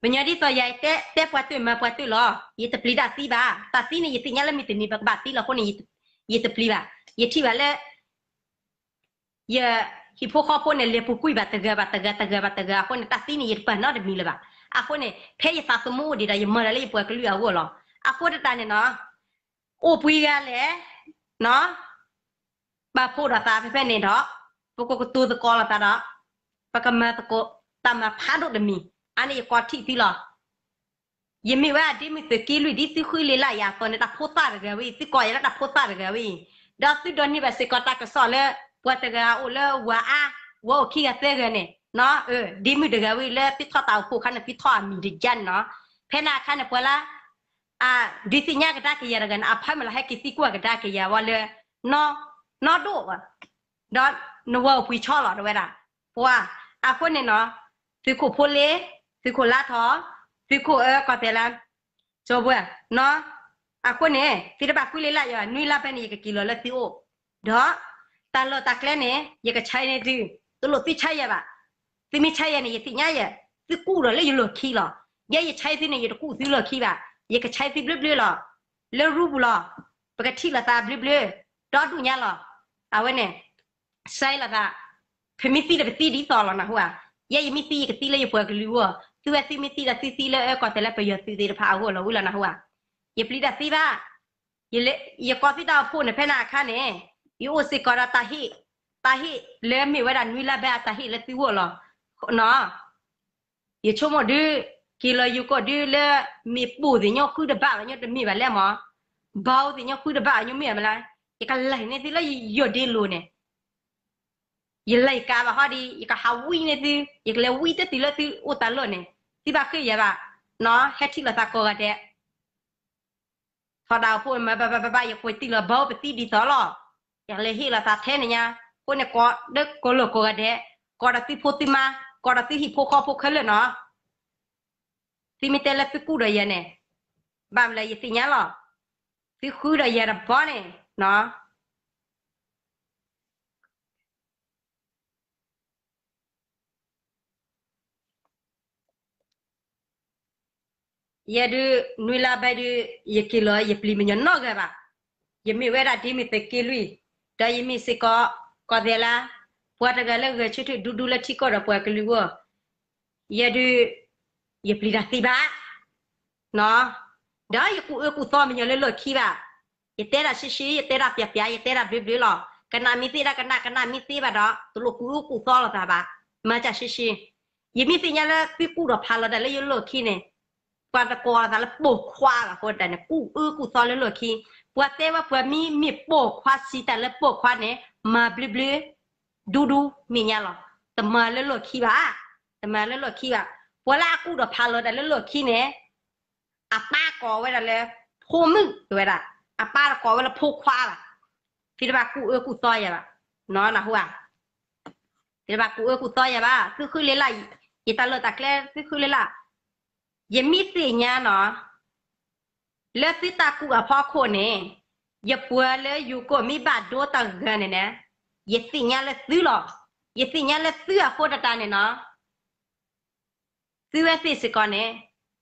ပညီဒ်သိးယၤတဲပှၤတၢၢ်မၤပှၤတၢၢ်လီၤ, ယတပျံၤတၢ်သံဘၣ်. တၢ်သံန့ၣ် ယသ့ၣ်ညါလၢမုၢ်တနံၤပကဘၣ်သံလီၤအဃိန့ၣ် ယတပျံၤဘၣ်. ယထံၣ်ဘၣ်လၢ ယဟံၣ်ဖိဃီဖိန့ၣ် လဲၤပူၤကွံာ်ဘၣ်တဂၤဘၣ်တဂၤ တဂၤဘၣ်တဂၤအဃိန့ၣ် တၢ်သံန့ၣ် ယတပာ်နီတမံၤလၢၤဘၣ်. အဃိန့ၣ် ဖဲယသးသမူအိၣ်ဒံးဒီး ယမၤတၢ်လၢယပှၤကလုာ်အဂီၢ်လီၤ. အဃိသတးန့ၣ်နီၤ အိၣ်ပှဲၤဂၤလဲၣ်, ပာ်ဖှိၣ်ဒီးသးဖဲဖဲန့ၣ်ဒီး ပကကတိၤသကိးလိာ်သးဒီး ပကမၤသကိးတၢ်မၤဖးဒိၣ်တမံၤ, အါန့ၣ်ယကိးထံၣ်သုလီၤ. ယမ့ၢ်ဝဲဒၣ်ဒ်မုၢ်သုးက့လွံၢ် ဒ်သုဃုလ့လၢ်ယၤအသိးန့ၣ် တၢ်ဖိသၣ်တဂၤဝဲအံၤ သုကိးယၤလၢတၢ်ဖိသၣ်တဂၤဝဲအံၤ, ဒီးသုဒိးန့ၢ်ဘၣ်စ့ၢ်ကီးတၢ်ကစီၣ်လၢ ပှၤတဂၤအိၣ်လၢဝၤအါ, ဝၤအိၣ်ခံဂၤသၢဂၤန့ၣ်, ဒ်မုၢ်တဂၤဝဲအံၤလၢသုထီၣ်တၢ်အိၣ်ဖှိၣ်အခါန့ၣ် သုထီၣ်အမံၤတယါန့ၣ်နီၤ. ဖဲန့ၣ်အခါန့ၣ် ပှၤလၢ ဒုးသ့ၣ်ညါကဒါက့ၤယၤတဂၤန့ၣ် အဖါမုၢ်လီၤဟဲက့ၤသံကွၢ်ကဒါက့ၤယၤဝဲလၢ နီၢ်ဒိၣ်, ဒီးနဝၤအိၣ်ပှံၤဆီလီၤတဝဲဒၣ်, ပှၤ, အဃိန့ၣ်နီၤ, သုးခိၣ်ဖိလ့, သုးခိၣ်လါထီၣ်, သုးခိၣ်အၢကီၢ်သဲးလၢ ကၠီၤပှဲၤ, အဃိန့ၣ် သုတဘၣ်ဃုလ့လၢ်ယၤ နွံလါဖဲန့ၣ် ယကက့ၤလီၤလၢသုအိၣ်, ဒီးတၢ်လီၢ်တၢ်ကျဲန့ၣ် ယကဆါန့ၢ်သု, တလိၣ်သုဆါယၤဘၣ်. သုမ့ၢ်ဆါယၤန့ၣ် ယသ့ၣ်ညါယဲ, သုကူၣ်ဒီးလၢယလီၢ်ခံလီၤ. ယဲယဆါသုန့ၣ် ယတကူၣ်သုလီၢ်ခံဘၣ်, ယကဆါသုဘျၢဘျၢလီၤ. လၢရူပူၤလီၤ, ပကထံၣ်လိာ်သးဘျၢဘျၢ, ဒီဒူၣ်ညါလီၤ. အဝဲန့ၣ် စဲလီၤသး, ဖဲမ့ၢ်သံဒီးပသံဒ်သိးလီၤ နၢ်ဟူဧါ. ယဲယမ့ၢ်သံယကသံလၢယပှၤကလုာ်အဂီၢ်, သုဝဲသုမ့ၢ်သံဒီးသုသံလၢအၢကီၢ်သဲးလၢပယီၤသုးသ့ၣ်တဖၣ်အဂီၢ်လီၤ ဝံၤလီၤနၢ်ဟူဧါ. ယပျံၤတၢ်သံဘၣ်, ယကိးသုတၢ်အိၣ်ဖှိၣ်န့ၣ် ဖဲန့ၣ်အခါန့ၣ်, ယအိၣ်စ့ၢ်ကီးဒီးတၢ်ဟ့ၣ်, တၢ်ဟ့ၣ်လၢမ့ၢ်ဝဲဒၣ်နွံလါဘဲအတၢ်ဟ့ၣ်လၢသုဂီၢ်လီၤ. ယဆိကမိၣ်ဒုး, က့ၤလီၤယိၤကီၢ်ဒုးလၢ မ့ၢ်ပိၢ်သ့ၣ်ညိဃုတဘၣ်ဘၣ်ညိတမ့ၢ်ဘၣ်လဲၣ်မး, ဘီသ့ၣ်ညိဃုတဘၣ်ဘၣ်ညိမ့ၢ်မးလဲၣ်, ယကလဲၤန့ၢ်သုလၢယယီၢ်ဒ့လိၤန့ၣ်, ယလဲၤယကါဘၣ်ဟီဒံး ယကဟးဝံန့ၢ်သု, ယကလဲၤဝံတတုၤလၢသုအိၣ်တၢ်လီၢ်န့ၣ်, သုဘၣ်ဃ့ၢ်ယၤဘၣ်, နီၢ် ဟဲထံၣ်လိာ်သးကိးဂၤဒဲး ထီၣ်တၢ်အိၣ်ဖှိၣ်မၤဘၣ်ဘၣ်ဘၣ်ဘၣ် ယကွဲးတံၢ်လီၤဘီပသံဒ်သိးလီၤ. ယကလဲၤဟ့ၣ်လိာ်သးထဲန့ၣ်ညါ, အဃိန့ၣ်ကိးဒီးကိးလိာ်ကိးဂၤဒဲး, ကိးဒီးသုဖိသုမါ, ကိးဒီးသုဟံၣ်ဖိဃီဖိခဲလၢာ်နီၤ. သုမ့ၢ်တဲလၢသုကူၣ်ဒီးယၤန့ၣ်, ဘၣ်မလဲၣ်ယသ့ၣ်ညါလီၤ. သုဃုဒီးယၤတဘီန့ၣ်နီၤ. ယဲဒုး နွံလါဘဲဒုး ယက့ၤလီၤ ယပျံၤမညီနီတဂၤဘၣ်. ယမ့ၢ်ဝဲဒၣ်ဒ်မ့ၢ်သုးက့လွံၢ်, ဒီးယမ့ၢ်စ့ၢ်ကီး ကီၢ်သဲးလါ, ပှၤတဂၤလၢဂဲၤဆၢထၢၣ်ဒူဒူလၢထံကီၢ်ဒီးပှၤကလုာ်အဂီၢ်, ယဲဒုး ယပျံၤတၢ်သံဘၣ် ဒီးယကူၣ်အၢကူၣ်သီမညီလၢလီၢ်ခံဘၣ်. ယတဲဒၣ်ရှဲရှဲ ယတဲဒၣ်ပျးပျး ယတဲဒၣ်ဘျ့ဘျ့လီၤ. ကနၣ်မ့ၢ်သ့ဒၣ်ကနၣ်, ကနၣ်မ့ၢ်သ့ဘၣ်ဒီး တလိၣ်ကူၣ်အၢကူၣ်သီလိာ်သးဘၣ်. မၤတၢ်ရှဲရှဲ, ယမ့ၢ်သ့ၣ်ညါလၢသုကူၣ်ဒီးဖးလီၤတၢ်လၢယလီၢ်ခံန့ၣ်, ပှၤတကိးလိာ်သးလၢပိာ်ခွါဘၣ်အဃိတၢ်န့ၣ် ကူၣ်အၢကူၣ်သီလၢလီၢ်ခံ. ပှၤတဲဝဲပှၤမ့ၢ်မ့ၢ်ပိာ်ခွါစံးတၢ်လၢပိာ်ခွါန့ၣ် မၤဘျ့ဘျ့ ဒူဒူ မဲာ်ညါလီၤ. တမၤလၢလီၢ်ခံဘၣ်, တမၤလၢလီၢ်ခံဘၣ်. ပှၤလၢအကူၣ်ဒီးဖးလီၤတၢ်လၢလီၢ်ခံန့ၣ် အပၢ်ကိးဝဲဒၣ်လၢ ဖိမုၣ်တဝဲဒၣ်, အပၢ်တကိးဝဲလၢဖိခွါဘၣ်. သုတဘၣ်ကူၣ်အၢကူၣ်သီယၤဘၣ်, နၢ်ဟူဧါ. သုတဘၣ်ကူၣ်အၢကူၣ်သီယၤဘၣ်, သုဃုလ့လၢ်, ယတၢ်လီၢ်တၢ်ကျဲ သုဃုလ့လၢ်. ယမ့ၢ်သ့ၣ်ညါနီၤ, လၢသုတၢ်ကူၣ်အဖီခိၣ်န့ၣ်, ယပှၤလၢယိၤကီၢ်မ့ၢ်ဘၣ်ဒိတဂၤန့ၣ်န့ၣ်, ယသ့ၣ်ညါလၢသုလီၤ. ယသ့ၣ်ညါလၢသုအဃိတၢ်တၢ်န့ၣ်နီၤ သုဝဲသ့ၣ်စ့ၢ်ကီးန့ၣ်,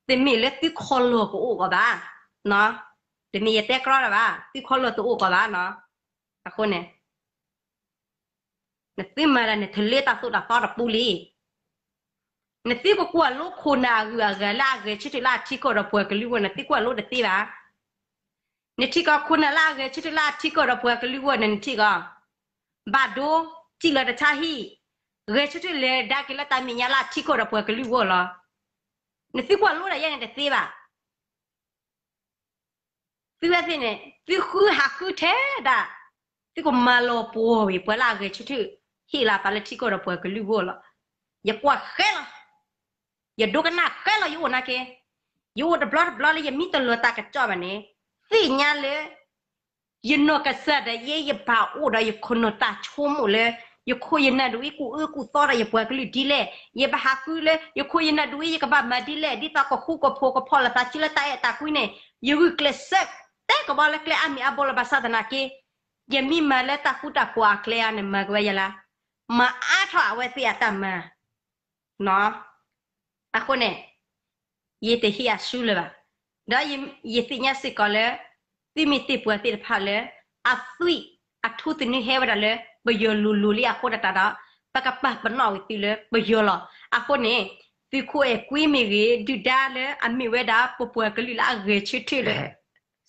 တမ့ၢ်လၢသုခီလီၢ်ကအိၣ်ကီးဘၣ်, တမ့ၢ်ယတဲကြီတၢ်ဘၣ်, သုခီလီၢ်တအိၣ်ကီးဘၣ်နီၤ. အဃိန့ၣ် နသုမၤတၢ်န့ၣ် ထလၢတၢ်သိၣ်တၢ်သီတပူလံ. နသုကကွၢ်လိခိၣ်နၢ်အဂုၤအဂၤလၢအဂဲၤဆၢထၢၣ်လၢအထံကီၢ်ဒီးပှၤကလုာ်အဂီၢ် နသုကွၢ်လိတသ့ဘၣ်. နထံၣ်ကီးခိၣ်နၢ်လၢအဂဲၤဆၢထၢၣ်လၢအထံကီၢ်ဒီးပှၤကလုာ်အဂီၢ်န့ၣ် နထံၣ်ကီး ဘၣ်ဒိ ထံၣ်လီၤတၢ်ဆါဟံၣ်, ဂဲၤဆၢထၢၣ်လဲၤဒါက့ၤလၢတၢ်မဲာ်ညါလၢအထံကီၢ်ဒီးပှၤကလုာ်အဂီၢ်လီၤ. နသုကွၢ်လိဒၣ်ယဲန့ၣ်တသ့ဘၣ်. သုဝဲသ့ၣ်န့ၣ် သုဃုဟးဃုထဲဒၣ်, သုကမၤလီၤပှီၢ်ဝံၤ ပှၤလၢအဂဲၤဆၢထၢၣ်ဟ့ၣ်လီၤသးလၢထံကီၢ်ဒီးပှၤကလုာ်အဂီၢ်လီၤ. ယကွၢ်ဃဲလီၤ, ယဒိကနၣ်ဃဲလီၤ ယအိၣ်နာ်က့, ယအိၣ်တဘျီတဘျီလၢယမ့ၢ်တလီၤတၢ်ကစီၣ်ဘၣ်န့ၣ်, သ့ၣ်ညါလၢ ယနီၢ်ကစၢ်ဒၣ်ယဲ ယဘၣ်အိၣ်ဒီးယခိၣ်နၢ်တၢ်ဆိကမိၣ်လၢ ယခိၣ်ယနၢ်ဒ်အံၤ ကူၣ်အၢကူၣ်သီဒီးယပှၤကလုာ်ဒ်လဲၣ်, ယဘၣ်ဟးဃုလၢ ယခိၣ်ယနၢ်ဒ်အံၤ ယကဘၣ်မၤဒ်လဲၣ်, ဒ်သိးကဃူကဖိးကဖီၣ်လိာ်သးစုလၢတၢ်အဲၣ်တၢ်ကွံန့ၣ်, ယဂုာ်ကျဲးစၢး တဲကဘီလၢကျဲအါမံၤအါဘိလီၤ. ဘၣ်ဆၣ်သနာ်က့ ယမ့ၢ်မၤလၢတၢ်ဃူတၢ်ဖိးအကျဲအါန့ၣ် မၤကဝဲယၤလၢ မၤအါထီၣ်အဝဲသ့ၣ်အတၢ်မၤ အဃိန့ၣ် ယတဟ့ၣ်အစုလၢၤဘၣ်. ဒီးယသ့ၣ်ညါစ့ၢ်ကီးလၢ သုမ့ၢ်သ့ၣ်ပှၤသ့ၣ်တဖၣ်လၢ အသွံၣ်အထူသနူဟဲဝဲဒၣ်လၢ ပယီၤလိၤလိၤလံအဃိတၢ်ဒီး ပကပာ်ပနီၣ်ဝံၤသုလၢပယီၤလီၤ. အဃိန့ၣ် သုးခိၣ်အဲၣ်ကွံမ့ၢ်ဂ့ၤ ဒုၣ်ဒါလၢအမ့ၢ်ဝဲဒၣ်ပပှၤကလုာ်လၢအဂဲၤဆၢထၢၣ်လၢ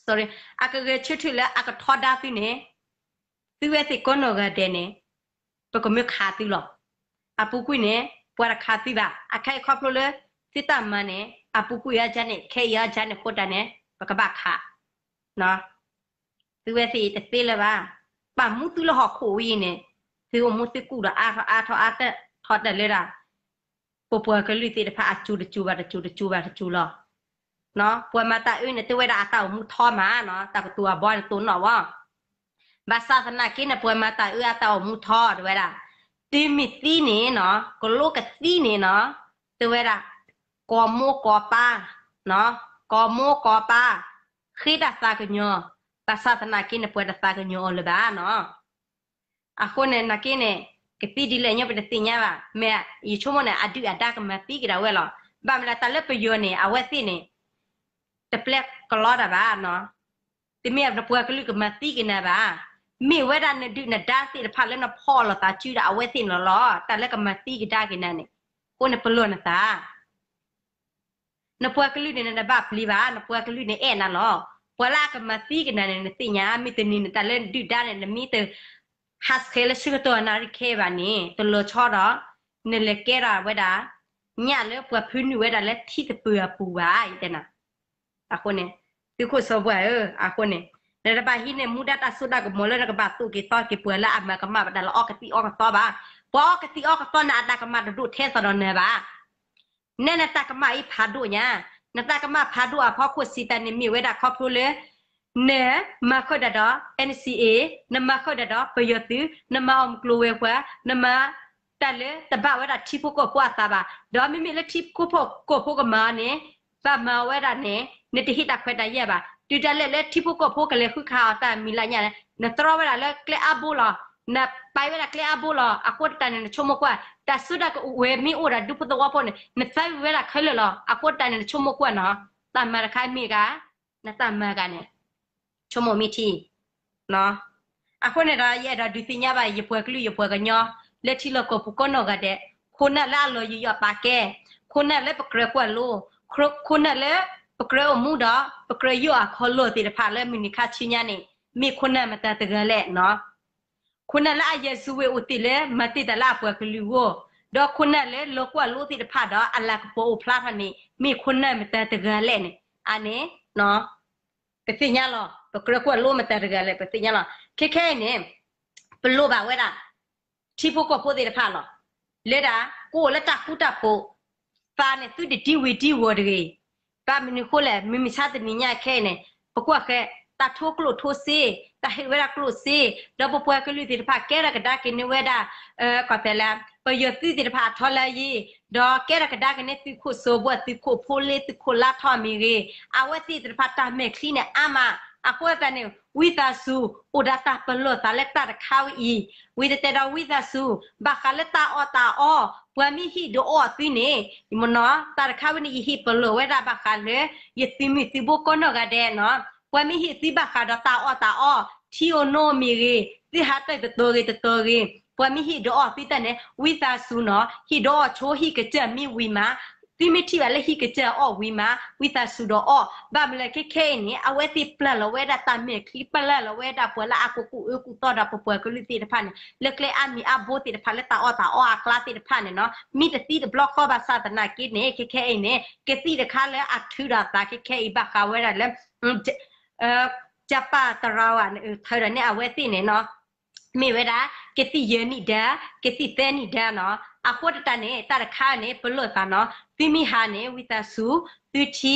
sorry အကဂဲၤဆၢထၢၣ်လၢအကထီဒါသုန့ၣ် သုဝဲသ့ၣ်ကိးနီၢ်ဂၤဒဲးန့ၣ် ပကမၢခးသုလီၤ. အပူၤကွံာ်န့ၣ် ပှၤတခးသုဘၣ်. အခဲအံၤခီဖျိလၢ သုတၢ်မၤန့ၣ် အပူၤကွံာ်အါကၠါန့ၣ် ခဲအံၤအါကၠါန့ၣ်အဃိတၢ်န့ၣ် ပကဘၣ်ခး သုဝဲသ့ၣ်တသ့လၢၤဘၣ်. ပာ်မူသုလၢဟီၣ်ခိၣ်ဝံၤအံၤန့ၣ် သုအိၣ်မူသုကူၣ်ဒီးအါထီၣ်အါထီၣ်အါထီၣ်တၢ်လၢဒၣ် ပပှၤကလုာ်သ့ၣ်တဖၣ်အစိၤတစိၤဘၣ်တစိၤတစိၤဘၣ်တစိၤလီၤ. ပှၤမၤတၢ်အၢန့ၣ် တဝဲဒၣ်အတၢ်အိၣ်မူထီမးနီၤ, တၢ်ကတိၤအဘီန့ၣ်တိၢ်နီၣ်ဝဲ. ဘၣ်ဆၣ်သနာ်က့န့ၣ် ပှၤမၤတၢ်အၢအတၢ်အိၣ်မူထီတဝဲဒၣ်, တုၤမ့ၢ်သံန့ၣ်နီၤ, ကလိကသံန့ၣ်နီၤ, တဝဲဒၣ် ကိးမိၢ်ကိးပၢ်, ကိးမိၢ်ကိးပၢ်, ဃ့တၢ်သးကညီၤ, ဘၣ်ဆၣ်သနာ်က့န့ၣ် ပှၤတသးကညီၤအီၤလၢၤဘၣ်နီၤ. အဃိန့ၣ် နာ်က့န့ၣ် ကသံဒ်လဲၣ်ညီပတသ့ၣ်ညါဘၣ်, မ့ၢ်ယဆိကမိၣ်န့ၣ် အဒုၣ်အဒါကမၤသံက့ၤဒၣ်ဝဲလီၤ. ဘၣ်မနုၤတၢ်လၢပယီၤန့ၣ် အဝဲသ့ၣ်န့ၣ် တပျဲကလီတၢ်ဘၣ်နီၤ. တမ့ၢ်နပှၤကလုာ်ကမၤသံက့ၤနၤဘၣ်. မ့ၢ်ဝဲဒၣ်နဒုၣ်နဒါသ့ၣ်တဖၣ်လၢနဖီၣ်လိာ်သးစုဒီးအဝဲသ့ၣ်န့ၣ်လီၤ. တၢ်လၢကမၤသံကဒါက့ၤနၤန့ၣ်, အဃိန့ၣ်ပလီၢ်နသး နပှၤကလုာ်န့ၣ် နတဘၣ်ပျံၤဘၣ်, နပှၤကလုာ်န့ၣ်အဲၣ်နၤလီၤ. ပှၤလၢအကမၤသံက့ၤနၤန့ၣ် နသ့ၣ်ညါ, မ့ၢ်တနံၤန့ၣ် တၢ်လၢဒုၣ်ဒါန့ၣ် နမ့ၢ်တဟးဆှဲးလၢဆၢကတီၢ်နၣ်ရံၣ်ခဲအံၤဘၣ်န့ၣ် တလီၤဆီဒီး နလဲၤကဲထီၣ်ဝဲဒၣ် ညၣ်လၢပှၤဖုးနုာ်ဝဲဒၣ်လၢထံသပၢၤအပူၤဘၣ် ယတဲနၤ. အဃိန့ၣ် သုးခိၣ်စီၤဘှၢ်ဧၢ, အဃိန့ၣ် နတဘၣ်ဟံးန့ၢ်မူဒါတၢ်စိတၢ်ကမီၤလၢနကဘၣ်သိၣ်က့ၤသီက့ၤပှၤလၢအမၤကမၣ်ဘၣ်တၢ်လၢအီကသံၣ်အီကသီဘၣ်. ပှၤအီကသံၣ်အီကသီန့ၣ် အတၢ်ကမၣ်တဒိၣ်ထဲသိးဒီးနၤဘၣ်. နဲနတၢ်ကမၣ်အံၤဖးဒိၣ်ညါ, နတၢ်ကမၣ်ဖးဒိၣ်အဖီခိၣ်စံးတၢ်န့ၣ်မ့ၢ်ဝဲဒၣ်ခီဖျိလၢ နမၤဃုာ်တၢ်ဒီး NCA, နမၤဃုာ်တၢ်ဒီးပယီၤသုး, နမၤအီၣ်မုၢ်ကျိၤဝဲၤကွာ်, နမၤတၢ်လၢတဘၣ်ဝဲဒၣ်ထံဖိကီၢ်ဖိအသးဘၣ်. ဒီးမ့မ့ၢ်လၢထံဖိကီၢ်ဖိကမၤအီၤန့ၣ် ဘၣ်မၤဝဲဒၣ်န့ၣ် နတဟ့ၣ်တၢ်ခွဲးတၢ်ယာ်ဘၣ်. တုၤဒၣ်လဲာ်လၢထံဖိကီၢ်ဖိကလဲၤဃုခးအီၤတၢ်မံၤလၢ်ညါန့ၣ် နတြီဝဲဒၣ်လၢကျဲအါဘိလီၤ. နပာ်ဝဲဒၣ်ကျဲအါဘိလီၤ. အဃိသတးန့ၣ် နဆိကမိၣ်ကွၢ် တၢ်စုတၢ်ကဝဲၤမ့ၢ်အိၣ်ဒီးဒူဖိသဝီဖိန့ၣ် နသးဝံၣ်ဝဲဒၣ်ခဲလၢာ်လီၤ. အဃိသတးန့ၣ် နဆိကမိၣ်ကွၢ်နီၤ, တၢ်မၤတခါမ့ၢ်ဂ့ၤ နတၢ်မၤဂ့ၤန့ၣ် ဆိကမိၣ်မ့ၢ်ထံ အဃိန့ၣ်ဒီး ယအဲၣ်ဒိးဒုးသ့ၣ်ညါဘၣ် ယပှၤကလုာ်ယပှၤကညီ လၢထံလီၢ်ကီၢ်ပူၤကိးနီၢ်ဂၤဒဲး, ခိၣ်နၢ်လၢအလီၤယံာ်ယီၣ်ပာ်ကဲ, ခိၣ်နၢ်လၢပကြၢးကွၢ်လိ, ခိၣ်နၢ်လၢပကြၢးအိၣ်မူဒီး ပကြၢးယီၣ်အခီၣ်လီၢ်သ့ၣ်တဖၣ်လၢမုၢ်နံၤခါဆူညါန့ၣ် မ့ၢ်ခိၣ်နၢ်မတၤတဂၤလဲၣ်နီၤ. ခိၣ်နၢ်လၢအယဲၢ်စုဝ့ၢ်အိၣ်သ့ၣ်လၢမၤတ့ၢ်တၢ်လၢအပှၤကလုာ်အဂီၢ်, ဒီးခိၣ်နၢ်လၢလီၤကွၢ်လိသ့ၣ်တဖၣ်ဒီးအလၤကပီၤအိၣ်ဖျါထီၣ်န့ၣ် မ့ၢ်ခိၣ်နၢ်မတၤတဂၤလဲၣ်န့ၣ် အန့ၣ် ပသ့ၣ်ညါလီၤ. ပကြၢးကွၢ်လိမတၤတဂၤလဲၣ် ပသ့ၣ်ညါလီၤ. ခဲခဲအံၤန့ၣ် ပလိၣ်ဘၣ်ဝဲဒၣ် ထံဖိကီၢ်ဖိသ့ၣ်တဖၣ်လီၤ. လၢဒၣ် ကအိၣ်လၢတၢ်ဃူတၢ်ဖိး သးန့ၣ်သုတဒံဝံၤဒံဝီၤတဂ့ၤ. ဘၣ်မနုၤအဃိလဲၣ် မုၢ်မဆါတနံၤညါခဲအံၤန့ၣ် ပကွၢ်ဃဲ တၢ်ထိကျိၣ်ထိစ့, တၢ်ဟ့ၣ်ဝဲဒၣ်ကျိၣ်စ့, ဒီးပပှၤကလုာ်သ့ၣ်တဖၣ်ကဲထီၣ်ကဒါက့ၤန့ၢ်ဝဲဒၣ် ကီၢ်သဲးလၢ ပယီၤသုးသ့ၣ်တဖၣ်အထီလၢယံၤ, ဒီးကဲထီၣ်ကဒါက့ၤန့ၢ်သုးခိၣ်စီၤဘှၢ် သုးခိၣ်ဖိလ့ သုးခိၣ်လါထီၣ်မ့ၢ်ဂ့ၤ, အဝဲသ့ၣ်သ့ၣ်တဖၣ်တၢ်မဲာ်ချံန့ၣ်အါမး. အဃိသတးန့ၣ် ဝံသးစူၤ အိၣ်ဒီးတၢ်ပလီၢ်သးလၢတၢ်တခါဝဲအံၤ, ဝံၤတဲတဲဒီးဝံသးစူၤ ဘၣ်ဃးလၢတၢ်အီၣ်တၢ်အီ, ပှၤမ့ၢ်ဟ့ၣ်ဒုးအီၣ်သုန့ၣ် မနီၤ တၢ်တခါဝဲန့ၣ် ယဟ့ၣ်ပလီၢ်ဝဲဒၣ်ဘၣ်ဃးလၢ ယသုးမုၢ်သုးဘိကိးနီၢ်ဂၤဒဲးနီၤ, ပှၤမ့ၢ်ဟ့ၣ်သုဘၣ်ဃးဒီးတၢ်အီၣ်တၢ်အီ, ထံအိၣ်နိမ့ၢ်ဂ့ၤ, သုဟးတၢၢ်တတီၤဂ့ၤတတီၤဂ့ၤ, ပှၤမ့ၢ်ဟ့ၣ်ဒုးအီၣ်သုတၢ်န့ၣ် ဝံသးစူၤနီၤ ဟ့ၣ်ဒုးအီၣ်ဆိ ဟံၣ်ကစၢၢ်မ့ၢ်ဝံၤမး, သုမ့ၢ်ထံၣ်ဘၣ်လၢဟံၣ်ကစၢၢ်အီၣ်ဝံၤမး ဝံသးစူၤဒီးအီၣ်. ဘၣ်မနုၤလဲၣ် ခဲခဲအံၤန့ၣ် အဝဲသ့ၣ်ပျၢ်လီၤဝဲဒၣ်တၢ်မဲာ်ချံ ပျၢ်လီၤဝဲဒၣ်ပှၤလၢအကကူၣ်အၢကူၣ်သီဒီးပပှၤကလုာ်သ့ၣ်တဖၣ်န့ၣ် လၢကျဲအါမံၤအါဘိသ့ၣ်တဖၣ်လၢတၢ်အီၣ်တၢ်အီအကျါသ့ၣ်တဖၣ်န့ၣ်နီၤ မ့ၢ်တသံတဘျီဃီဘၣ်ဆၣ်သနာ်က့န့ၣ် ခဲခဲအံၤန့ၣ် ကသံၣ်တခါလၢအထုးဒီးအသးခဲခဲအံၤ ဘၣ်ဃးဝဲဒၣ်လၢ ကၠၢပၢ်တရၤဝၤန့ၣ် ထုးဒီးန့ၢ်အဝဲသ့ၣ်န့ၣ်နီၤ မ့ၢ်ဝဲဒၣ် ကသံၣ်ယဲၢ်နံၣ်ဒါ, ကသံၣ်သၢနံၣ်ဒါနီၤ. အဃိသတးန့ၣ် တၢ်တခါန့ၣ် ပလီၢ်သးနီၤ သုမ့ၢ်ဟးန့ၣ် ဝံသးစူၤ သုထံ,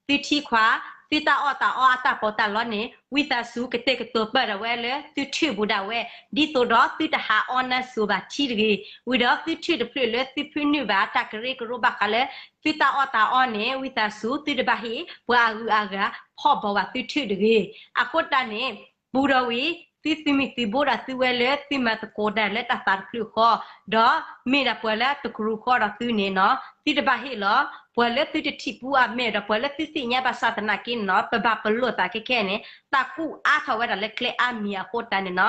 သုထံခွါ, သုတၢ်အီၣ်တၢ်အီအတၢ်ပီးတၢ်လီန့ၣ် ဝံသးစူၤ ကတဲာ်ကတီၤပာ်ဒၣ်ဝဲလၢသုထုးပူၤဒၣ်ဝဲ ဒ်သိးဒီးသုတဟးအီနါစိၤဘၣ်ထံတဂ့ၤ. ဝံၤဒီးသုထုးတဖျၢၣ်လၢသုဖုနုာ်ဘၣ်တၢ်ကရၢကရိဘၣ်ဃးလၢ သုတၢ်အီၣ်တၢ်အီန့ၣ် ဝံသးစူၤ သုတဘၣ်ဟ့ၣ်ပှၤအဂုၤအဂၤဖီၣ်ဘီးဘၣ်သုထုးတဂ့ၤ. အဃိသတးန့ၣ် ပူၤဒီးဝံၤ သုသုးမုၢ်သုးဘိဒီးသုဝဲလၢသုမၤသကိးတၢ်လၢတၢ်သးတဖျၢၣ်ဃီ, ဒီးမ့ၢ်ဒၣ်ပှၤလၢတကရူၢ်ဃီဒီးသုန့ၣ်နီၤ သုတဘၣ်ဟ့ၣ်လီၤ ပှၤလၢသုတထံၣ်ပူအမဲာ်ဒီးပှၤလၢသုသ့ၣ်ညါဘၣ်ဆၣ်သနာ်က့န့ၣ်နီၤ ပဘၣ်ပလီၢ်သးခဲခဲန့ၣ် တၢ်ကူၣ်အါထီၣ်ဝဲဒၣ်လၢကျဲအါမံၤအဃိသတးန့ၣ်နီၤ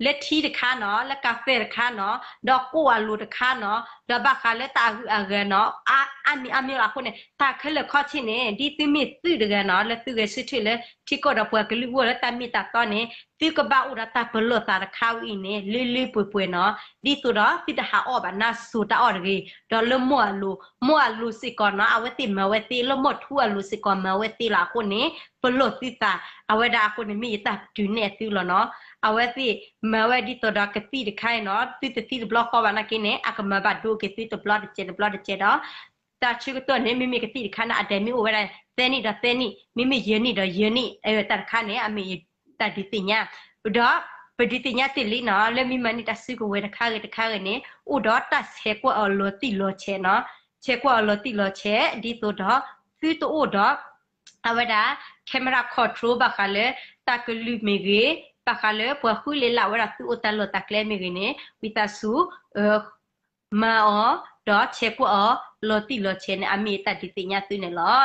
လၢထံတခါနီၤ လၢကၣ်ဖဲတခါနီၤ ဒီးကိၣ်အလိၤတခါနီၤ ဒီးဘၣ်ဃးလၢတၢ်အဂုၤအဂၤနီၤ အါမံၤအါမံၤလီၤ. အဃိန့ၣ် တၢ်ခဲလၢာ်ခီဆ့န့ၣ် ဒ်သုမ့ၢ်သုးတဂၤနီၤ လၢသုဂဲၤဆၢထၢၣ်လၢထံကီၢ်ဒီးပှၤကလုာ်အဂီၢ်လၢတၢ်မ့ၢ်တၢ်တီန့ၣ် သုကဘၣ်အိၣ်ဒီးတၢ်ပလီၢ်သးတခါဝဲအံၤန့ၣ် လၢလၢပှဲၤပှဲၤနီၤ ဒ်သိးဒီးသုတဟးအီၣ်ဘၣ်နါစိၤတၢ်အီၣ်တဂ့ၤ. ဒီးလၢမိၢ်အလိၤ မိၢ်အလိၤစ့ၢ်ကီးနီၤ အဝဲသ့ၣ်မၤဝဲသ့ လၢမိၢ်ထူအလိၤစ့ၢ်ကီးမၤဝဲသ့လီၤ. အဃိန့ၣ် ပလီၢ်သုသး အဝဲဒၣ်အဃိန့ၣ် မ့ၢ်ယတၢ်ပတုာ်နဲၣ်သုလီၤနီၤ. အဝဲသ့ၣ်မၤဝဲဒ်သိးဒီးကသံၣ်တခါအံၤနီၤ သုတသံတဘျီဃီဘၣ်နာ်က့န့ၣ် အကမၤဘၣ်ဒိက့ၤသုတဘျီတစဲးတဘျီတစဲးဒီး တၢ်ဆၢကတီၢ်န့ၣ် မ့မ့ၢ်ကသံၣ်တခါန့ၣ် အဒဲးမ့ၢ်အိၣ်ဝဲဒၣ် သၢနံၣ်ဒီးသၢနံၣ် မ့မ့ၢ်ယဲၢ်နံၣ်ဒီးယဲၢ်နံၣ် တၢ်တခါန့ၣ် အမ့ၢ်တၢ်ဒုးသ့ၣ်ညါ ဒီးပဒုးသ့ၣ်ညါတ့ၢ်လံနီၤ လၢမ့ၢ်မၤန့ၢ်တၢ်စုကဝဲၤတခါဂ့ၤတခါဂ့ၤန့ၣ် အိၣ်ဒီးတၢ်ဆဲးကွၢ်အီၤလီၤတံၢ်လီၤဆဲးနီၤ ဆဲးကွၢ်အီၤလီၤတံၢ်လီၤဆဲး ဒ်သိးဒီး သုတအိၣ်ဒီး အဝဲဒၣ် camera control ဘၣ်ဃးလၢ တၢ်ကလုၢ်မ့ၢ်ဂ့ၤ ဘၣ်ဃးလၢပှၤဃုလ့လးဝဲဒၣ်သုအိၣ်တၢ်လီၢ်တၢ်ကျဲမ့ၢ်ဂ့ၤန့ၣ် ဝံသးစူၤ မၤအီၤ ဒီးဆဲးကွၢ်အီၤလီၤတံၢ်လီၤဆဲးန့ၣ် အမ့ၢ်တၢ်ဒုးသ့ၣ်ညါသုန့ၣ်လီၤ.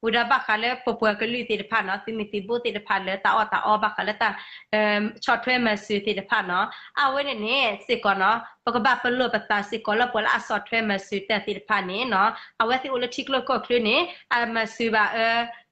ဝံၤဒီးဘၣ်ဃးလၢပပှၤကလုာ်သ့ၣ်တဖၣ်နီၤ သုးမုၢ်သုးဘိသ့ၣ်တဖၣ်လၢတၢ်အီၣ်တၢ်အီဘၣ်ဃးလၢတၢ် ဆီၣ်ထွဲမၤစၢၤသ့ၣ်တဖၣ်နီၤ အဝဲန့ၣ်န့ၣ်စ့ၢ်ကီးနီၤ ပကဘၣ်ပလီၢ်ပသးစ့ၢ်ကီးလၢပှၤလၢအဆီၣ်ထွဲမၤစၢၤတၢ်သ့ၣ်တဖၣ်န့ၣ်နီၤ အဝဲသ့ၣ်အိၣ်လၢထံကျိကီၢ်ချၢန့ၣ် အမၤစၢၤဘၣ်အ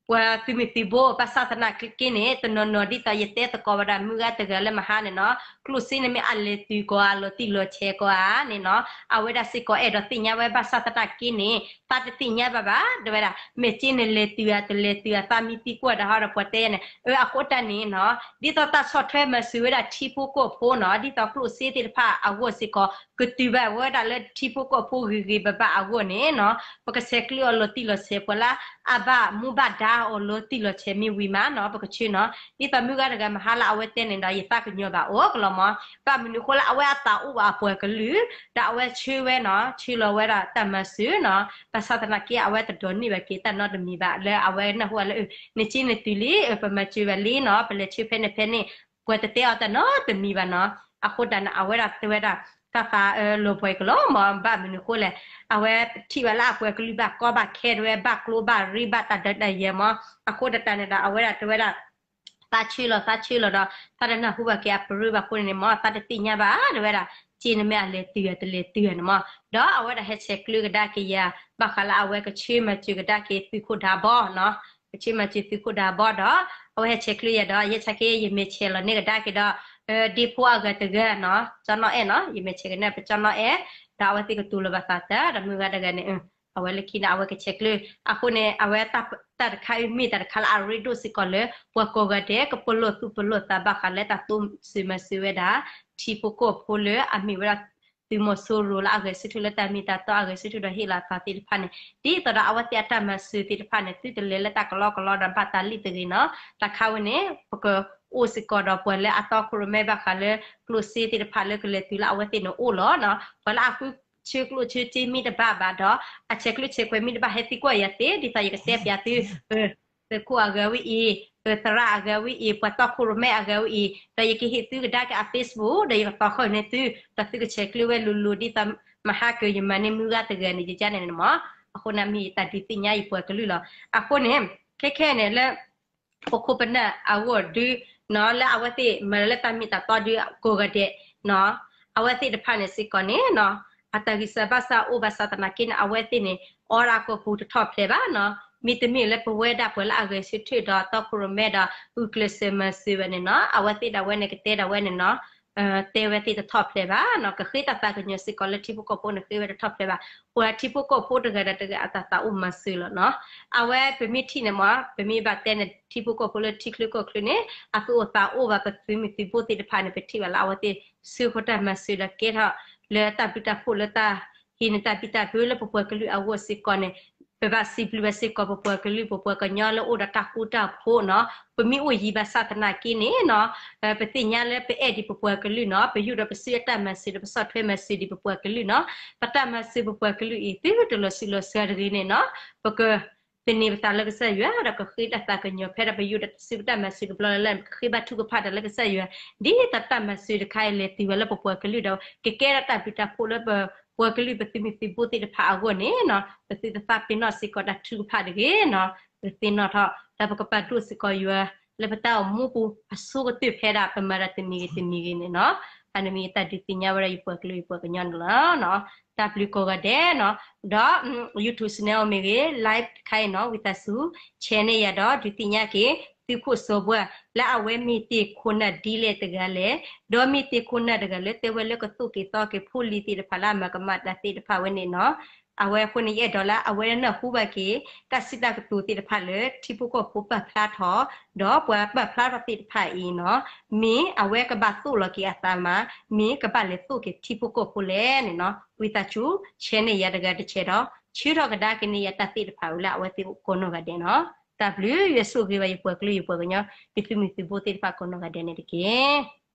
ပှၤသုးမုၢ်သုးဘိ ဘၣ်ဆၣ်သနာ်က့န့ၣ် တနီၤနီၤဒ်သိးယတဲသကိးဝဲဒၣ်မုၢ်ဂၤတဂၤလၢမဟါန့ၣ်နီၤ ကျိၣ်စ့န့ၣ်မ့ၢ်အလဲၤတုၤကီးဧါ လီၤတံၢ်လီၤဆဲးကီးဧါန့ၣ်နီၤ အဝဲဒၣ်စ့ၢ်ကီးအဲၣ်ဒိးသ့ၣ်ညါဝဲ ဘၣ်ဆၣ်သနာ်က့န့ၣ် သးတသ့ၣ်ညါဘၣ်ဘၣ် တဲဝဲဒၣ် မ့ၢ်က့န့ၣ်လဲၤတုၤဧါ တလဲၤတုၤဧါ သးမံသံကွၢ်တၢ်ဟီဒီးပှၤတဲယၤန့ၣ် အဃိတၢ်န့ၣ်နီၤ ဒ်သိးတၢ်ဆီၣ်ထွဲမၤစၢၤဝဲဒၣ်ထံဖိကီၢ်ဖိနီၤ ဒ်သိးကျိၣ်စ့သ့ၣ်တဖၣ်အဂီၢ်စ့ၢ်ကီး ကတုၤဘၣ်ဝဲဒၣ်လၢထံဖိကီၢ်ဖိဂ့ၤဂ့ၤဘၣ်ဘၣ်အဂီၢ်န့ၣ်နီၤ ပကဆဲးကျၢအီၤလီၤတံၢ်လီၤဆဲး ပှၤလၢအဘၣ်မူဘၣ်ဒါအီၤလီၤတံၢ်လီၤဆဲးမ့ၢ်ဝံၤမးနီၤ ပကဆှၢနီၤ ဒ်သိးမုၢ်ဂၤတဂၤမဟါလၢအဝဲတဲန့ၣ်ဒီး ယသးကညီၤဘၣ်အိၣ်ကလီၤမး ဘၣ်မနုၤအဃိလၢအဝဲအသးအိၣ်ဘၣ်အပှၤကလုာ် ဒီးအဝဲဆှၢဝဲနီၤ ဆှၢလီၤဝဲဒၣ်တၢ်မၤစၢၤနီၤ ဘၣ်ဆၣ်သနာ်က့အဝဲတဒိးန့ၢ်ဘၣ်က့ၤတၢ်နီတမံၤဘၣ် လၢအဝဲနၢ်ဟူဝဲလၢ နက့န့ၣ်တုၤလံ ပမၤစၢၤဘၣ်လံနီၤ ပလဲၤဆှၢဖဲန့ၣ်ဖဲန့ၣ် ပှၤတတဲအီၤတၢ်နီတမံၤဘၣ်နီၤ အဃိတၢ်န့ၣ် အဝဲဒၣ်တဲဝဲဒၣ် တၢ်သးလီၤဘှံးကလီၤမး ဘၣ်မနုၤအဃိလဲၣ် အဝဲထံၣ်ဘၣ်လၢအပှၤကလုာ်ဘၣ်ကီဘၣ်ခဲတဲဝဲ ဘၣ်ကျိဘၣ်ရ့ဘၣ်တၢ်ဒၢးတၢ်ယဲၢ်မး အဃိတၢ်န့ၣ်ဒီး အဝဲဒၣ်တဲဝဲဒၣ် သးဆှၢလီၤ သးဆှၢလီၤဒီး သးတနၢ်ဟူဘၣ်က့ၤအပရၢဘၣ်အဃိန့ၣ်မး သးတသ့ၣ်ညါဘၣ်တဲဝဲဒၣ် က့န့ၣ်မ့ၢ်အလဲၤတုၤဧါ တလဲၤတုၤဧါန့ၣ်မး ဒီးအဝဲဒၣ်ဟဲဆဲးကျၢကဒါက့ၤယၤ ဘၣ်ဃးလၢအဝဲကဆှၢမၤစၢၤကဒါက့ၤသုးခိၣ်ဒးဘီနီၤ ကဆှၢမၤစၢၤသုးခိၣ်ဒးဘီဒီး အဝဲဟဲဆဲးကျၢယၤဒီး ယဲဆါက့ ယမဲာ်ဆဲးလီၤန့ၢ်ကဒါက့ၤဒီး ဒ့ဖိအဂၤတဂၤနီၤ ကၠီနီၢ်အဲၣ်နီၤ ယမဲာ်ဆဲးကန့ၢ်ပကၠီနီၢ်အဲၣ် ဒီးအဝဲသ့ၣ်ကတူၢ်လိာ်ဘၣ်သးတၢ် ဒီးမုၢ်ဂၤတဂၤန့ၣ် အဝဲလၢခံန့ၣ် အဝဲကဆဲးကျၢ အဃိန့ၣ် အဝဲတၢ်တခါအံၤမ့ၢ်တၢ်တခါလၢအရ့ဒိၣ်စ့ၢ်ကီးလၢ ပှၤကိးဂၤဒဲး ကပလီၢ်သူၣ်ပလီၢ်သးဘၣ်ဃးလၢတၢ်တိစၢၤမၤစၢၤဝဲဒၣ် ထံဖိကီၢ်ဖိလၢအမ့ၢ်ဝဲဒၣ် သုးမီၤစိရိၤလၢအဂဲၤဆၢထၢၣ်လၢတၢ်မ့ၢ်တၢ်တီအဂဲၤဆၢထၢၣ်ဒီးဟ့ၣ်လီၤအသးသ့ၣ်တဖၣ်န့ၣ် ဒ်သိးဒီးအဝဲသ့ၣ်အတၢ်မၤစၢၤသ့ၣ်တဖၣ်န့ၣ် သုတလဲၤလၢတၢ်ကလီကလီဒီးဘၣ်တၢ်လံၣ်တဂ့ၤနီၤ တၢ်ခါဝဲန့ၣ် ပကအိၣ်စ့ၢ်ကီးဒီးပှၤလၢအတီခိၣ်ရိၣ်မဲဘၣ်ဃးလၢ ကျိၣ်စ့သ့ၣ်တဖၣ်လၢကလဲၤတုၤလၢအဝဲသ့ၣ်န့ၣ်အိၣ်လီၤနီၤ ပှၤလၢအဃုဆှၢကျိၣ်ဆှၢစ့မ့ၢ်တဘၣ်ဘၣ်ဒီး အဆဲးကျၢဆဲးကွဲးမ့ၢ်တဘၣ်ဟဲသံကွၢ်ယၤသ့ ဒ်သိးယကတဲပျးသု သုးခိၣ်အဂၤဝဲအံၤ သရၣ်အဂၤဝဲအံၤ ပှၤတီခိၣ်ရိၣ်မဲအဂၤဝဲအံၤ ဒီးယကဟ့ၣ်သုကဒါက့ၤအ Facebook ဒီးယကတီၤခီၣ်န့ၢ်သု ဒီးသုကဆဲးကျၢဝဲလိၤလိၤ ဒ်သိးမဟါကၢၤယမၤန့ၢ်မုၢ်ဂၤတဂၤန့ၣ် ယကန့ၣ်န့ၣ်မး အဃိန့ၣ်မ့ၢ်ယတၢ်ဒုးသ့ၣ်ညါယပှၤကလုာ်လီၤ. အဃိန့ၣ် ခဲခဲန့ၣ်လၢ ပခိၣ်ပနၢ်အဂီၢ်ဒု လၢအဝဲသ့ၣ်မၤလၢတၢ်မ့ၢ်တၢ်တီဒုကိးဂၤဒဲး အဝဲသ့ၣ်တဖၣ်န့ၣ်စ့ၢ်ကီးန့ၣ် အတၢ်ဂံၢ်စၢ်ဘါစၢ်အိၣ်ဘၣ်ဆၣ်သနာ်က့န့ၣ် အဝဲသ့ၣ်န့ၣ် အီဒၣ်အကိာ်ပူၤတထီၣ်ဖျဲးဘၣ်နီၤ မ့တမ့ၢ်လၢပဝဲဒၣ်ပှၤလၢအဂဲၤဆၢထၢၣ်ဒီးတီခိၣ်ရိၣ်မဲဒီး ဂုာ်ကျဲးစၢးမၤစၢၤဘၣ်န့ၣ်နီၤ အဝဲသ့ၣ်ဒၣ်ဝဲန့ၣ်ကတဲဒၣ်ဝဲန့ၣ်နီၤ တဲဝဲသ့ၣ်တထီၣ်ဖျဲးဘၣ်နီၤ ကဃ့တၢ်သးကညီၤစ့ၢ်ကီးလၢထံဖိကီၢ်ဖိန့ၣ်ဃ့ဝဲတထီၣ်ဖျဲးဘၣ် ပှၤထံဖိကီၢ်ဖိတဂၤဒီးတဂၤအတၢ်သးအိၣ်မၤစၢၤလီၤနီၤ အဝဲပမ့ၢ်ထံၣ်န့ၣ်မး ပမ့ၢ်ဘၣ်တဲန့ၣ် ထံဖိကီၢ်ဖိလၢထံချၢကီၢ်ချၢန့ၣ် အသူၣ်အိၣ်သးအိၣ်ဘၣ်ပသုးမုၢ်သုးဘိသ့ၣ်တဖၣ်န့ၣ် ပထံၣ်ဘၣ်လၢအဝဲသ့ၣ် ဆှၢဃီတၢ်မၤစၢၤဒီးကဲထီၣ်လၢတၢ်ဘျုးတၢ်ဖှိၣ်လၢတၢ်ဟ့ၣ်န့ၢ်တၢ်ဘံၣ်တၢ်ဘၢလၢပပှၤကလုာ်အဂီၢ်စ့ၢ်ကီးန့ၣ် ပဘၣ်စံးဘျုးဘၣ်စ့ၢ်ကီးပပှၤကလုာ် ပပှၤကညီလၢအိၣ်ဒီးတၢ်ဃူတၢ်ဖိးနီၤ ပမ့ၢ်အိၣ်ယံၤဘၣ်ဆၣ်သနာ်က့န့ၣ်နီၤ ပသ့ၣ်ညါလၢပအဲၣ်ဒံးပပှၤကလုာ်နီၤ ပယူၢ်ဒီးပစုအတၢ်မၤစၢၤဒီးပဆီၣ်ထွဲမၤစၢၤဒံးပပှၤကလုာ်နီၤ ပတၢ်မၤစၢၤပပှၤကလုာ်အံၤ သုတလီၤစုာ်လီၤစှၤတဂ့ၤန့ၣ်နီၤ ပက သန့ၤပသးလၢကစၢ်ယွၤ ဒီးကဃ့တၢ်သးကညီၤဖဲဒၣ်ပယူၢ်ဒီးစုပတၢ်မၤစၢၤတဘျီလၢ်လၢ်န့ၣ် ပကဃ့ဘါထုကဖၣ်တၢ်လၢကစၢ်ယွၤ ဒ်သိးတၢ်မၤစၢၤတခါအံၤလဲၤတုၤဝဲလၢပပှၤကလုာ်ဒီး ကကဲထီၣ်တၢ်ဘျုးတၢ်ဖှိၣ်လၢပပှၤကလုာ်ပသုးမုၢ်သုးဘိသ့ၣ်တဖၣ်အဂီၢ်န့ၣ်နီၤ ပသုတသးပ့ၤနီၣ်စ့ၢ်ကီးတၢ်ထုကဖၣ်တဂ့ၤနီၤ ပသ့ၣ်နီၣ်ထီၣ် ဒီးပကပာ်ဒိၣ်စ့ၢ်ကီးယွၤ လၢပတၢ်အိၣ်မူပူၤ အဆိကတၢၢ်ဖဲဒၣ်ပမၤတၢ်တမံၤဂ့ၤတမံၤဂ့ၤန့ၣ်နီၤ အန့ၣ်မ့ၢ်ယတၢ်ဒုးသ့ၣ်ညါဝဲဒၣ်ယပှၤကလုာ်ယပှၤကညီန့ၣ်လီၤ. တၢ်ဘျုးကိးဂၤဒဲးနီၤ ဒီး YouTube channel မ့ၢ်ဂ့ၤ live တခါအံၤနီၤ ဝံသးစူၤ share န့ၢ်ယၤဒီး ဒုးသ့ၣ်ညါက့ၤ သုးခိၣ်စီၤဘှါ လၢအဝဲမ့ၢ်သ့ၣ်ခိၣ်နၢ်ဒ်လဲၣ်တဂၤလဲၣ် ဒီးမ့ၢ်သ့ၣ်ခိၣ်နၢ်တဂၤလၢတဲဝဲလၢကသိၣ်က့ၤသီက့ၤဖိလံၤသ့ၣ်တဖၣ်လၢအမၤကမၣ်တၢ်သ့ၣ်တဖၣ်ဝဲန့ၣ်နီၤ အဝဲအဃိန့ၣ် ယအဲၣ်ဒိးလၢအဝဲနၢ်ဟူဘၣ်က့ၤ တၢ်စံးတၢ်ကတိၤသ့ၣ်တဖၣ်လၢ ထံဖိကီၢ်ဖိပာ်ဖျါထီၣ် ဒီးပှၤပာ်ဖျါထီၣ်သ့ၣ်တဖၣ်အံၤနီၤ မ့ၢ်အဝဲကဘၣ်သိၣ်လီၤက့ၤအသးမး မ့ၢ်ကဘၣ်လဲၤသိၣ်က့ၤထံဖိကီၢ်ဖိလဲၣ်န့ၣ်နီၤ ဝံသးစူၤ share န့ၢ်ယၤတဂၤတ share ဒီး ဆှၢထီၣ်ကဒါက့ၤန့ၢ်ယၤတၢ်သ့ၣ်တဖၣ်ဝံၤလၢအဝဲသ့ၣ်ကိးနီၢ်ဂၤဒဲးနီၤ တၢ်ဘျုးယွၤဆိၣ်ဂ့ၤဘၣ်ယပှၤကလုာ်ယပှၤကညီ ယသုးမုၢ်သုးဘိသ့ၣ်တဖၣ်ကိးနီၢ်ဂၤဒဲးန့ၣ်တက့ၢ်.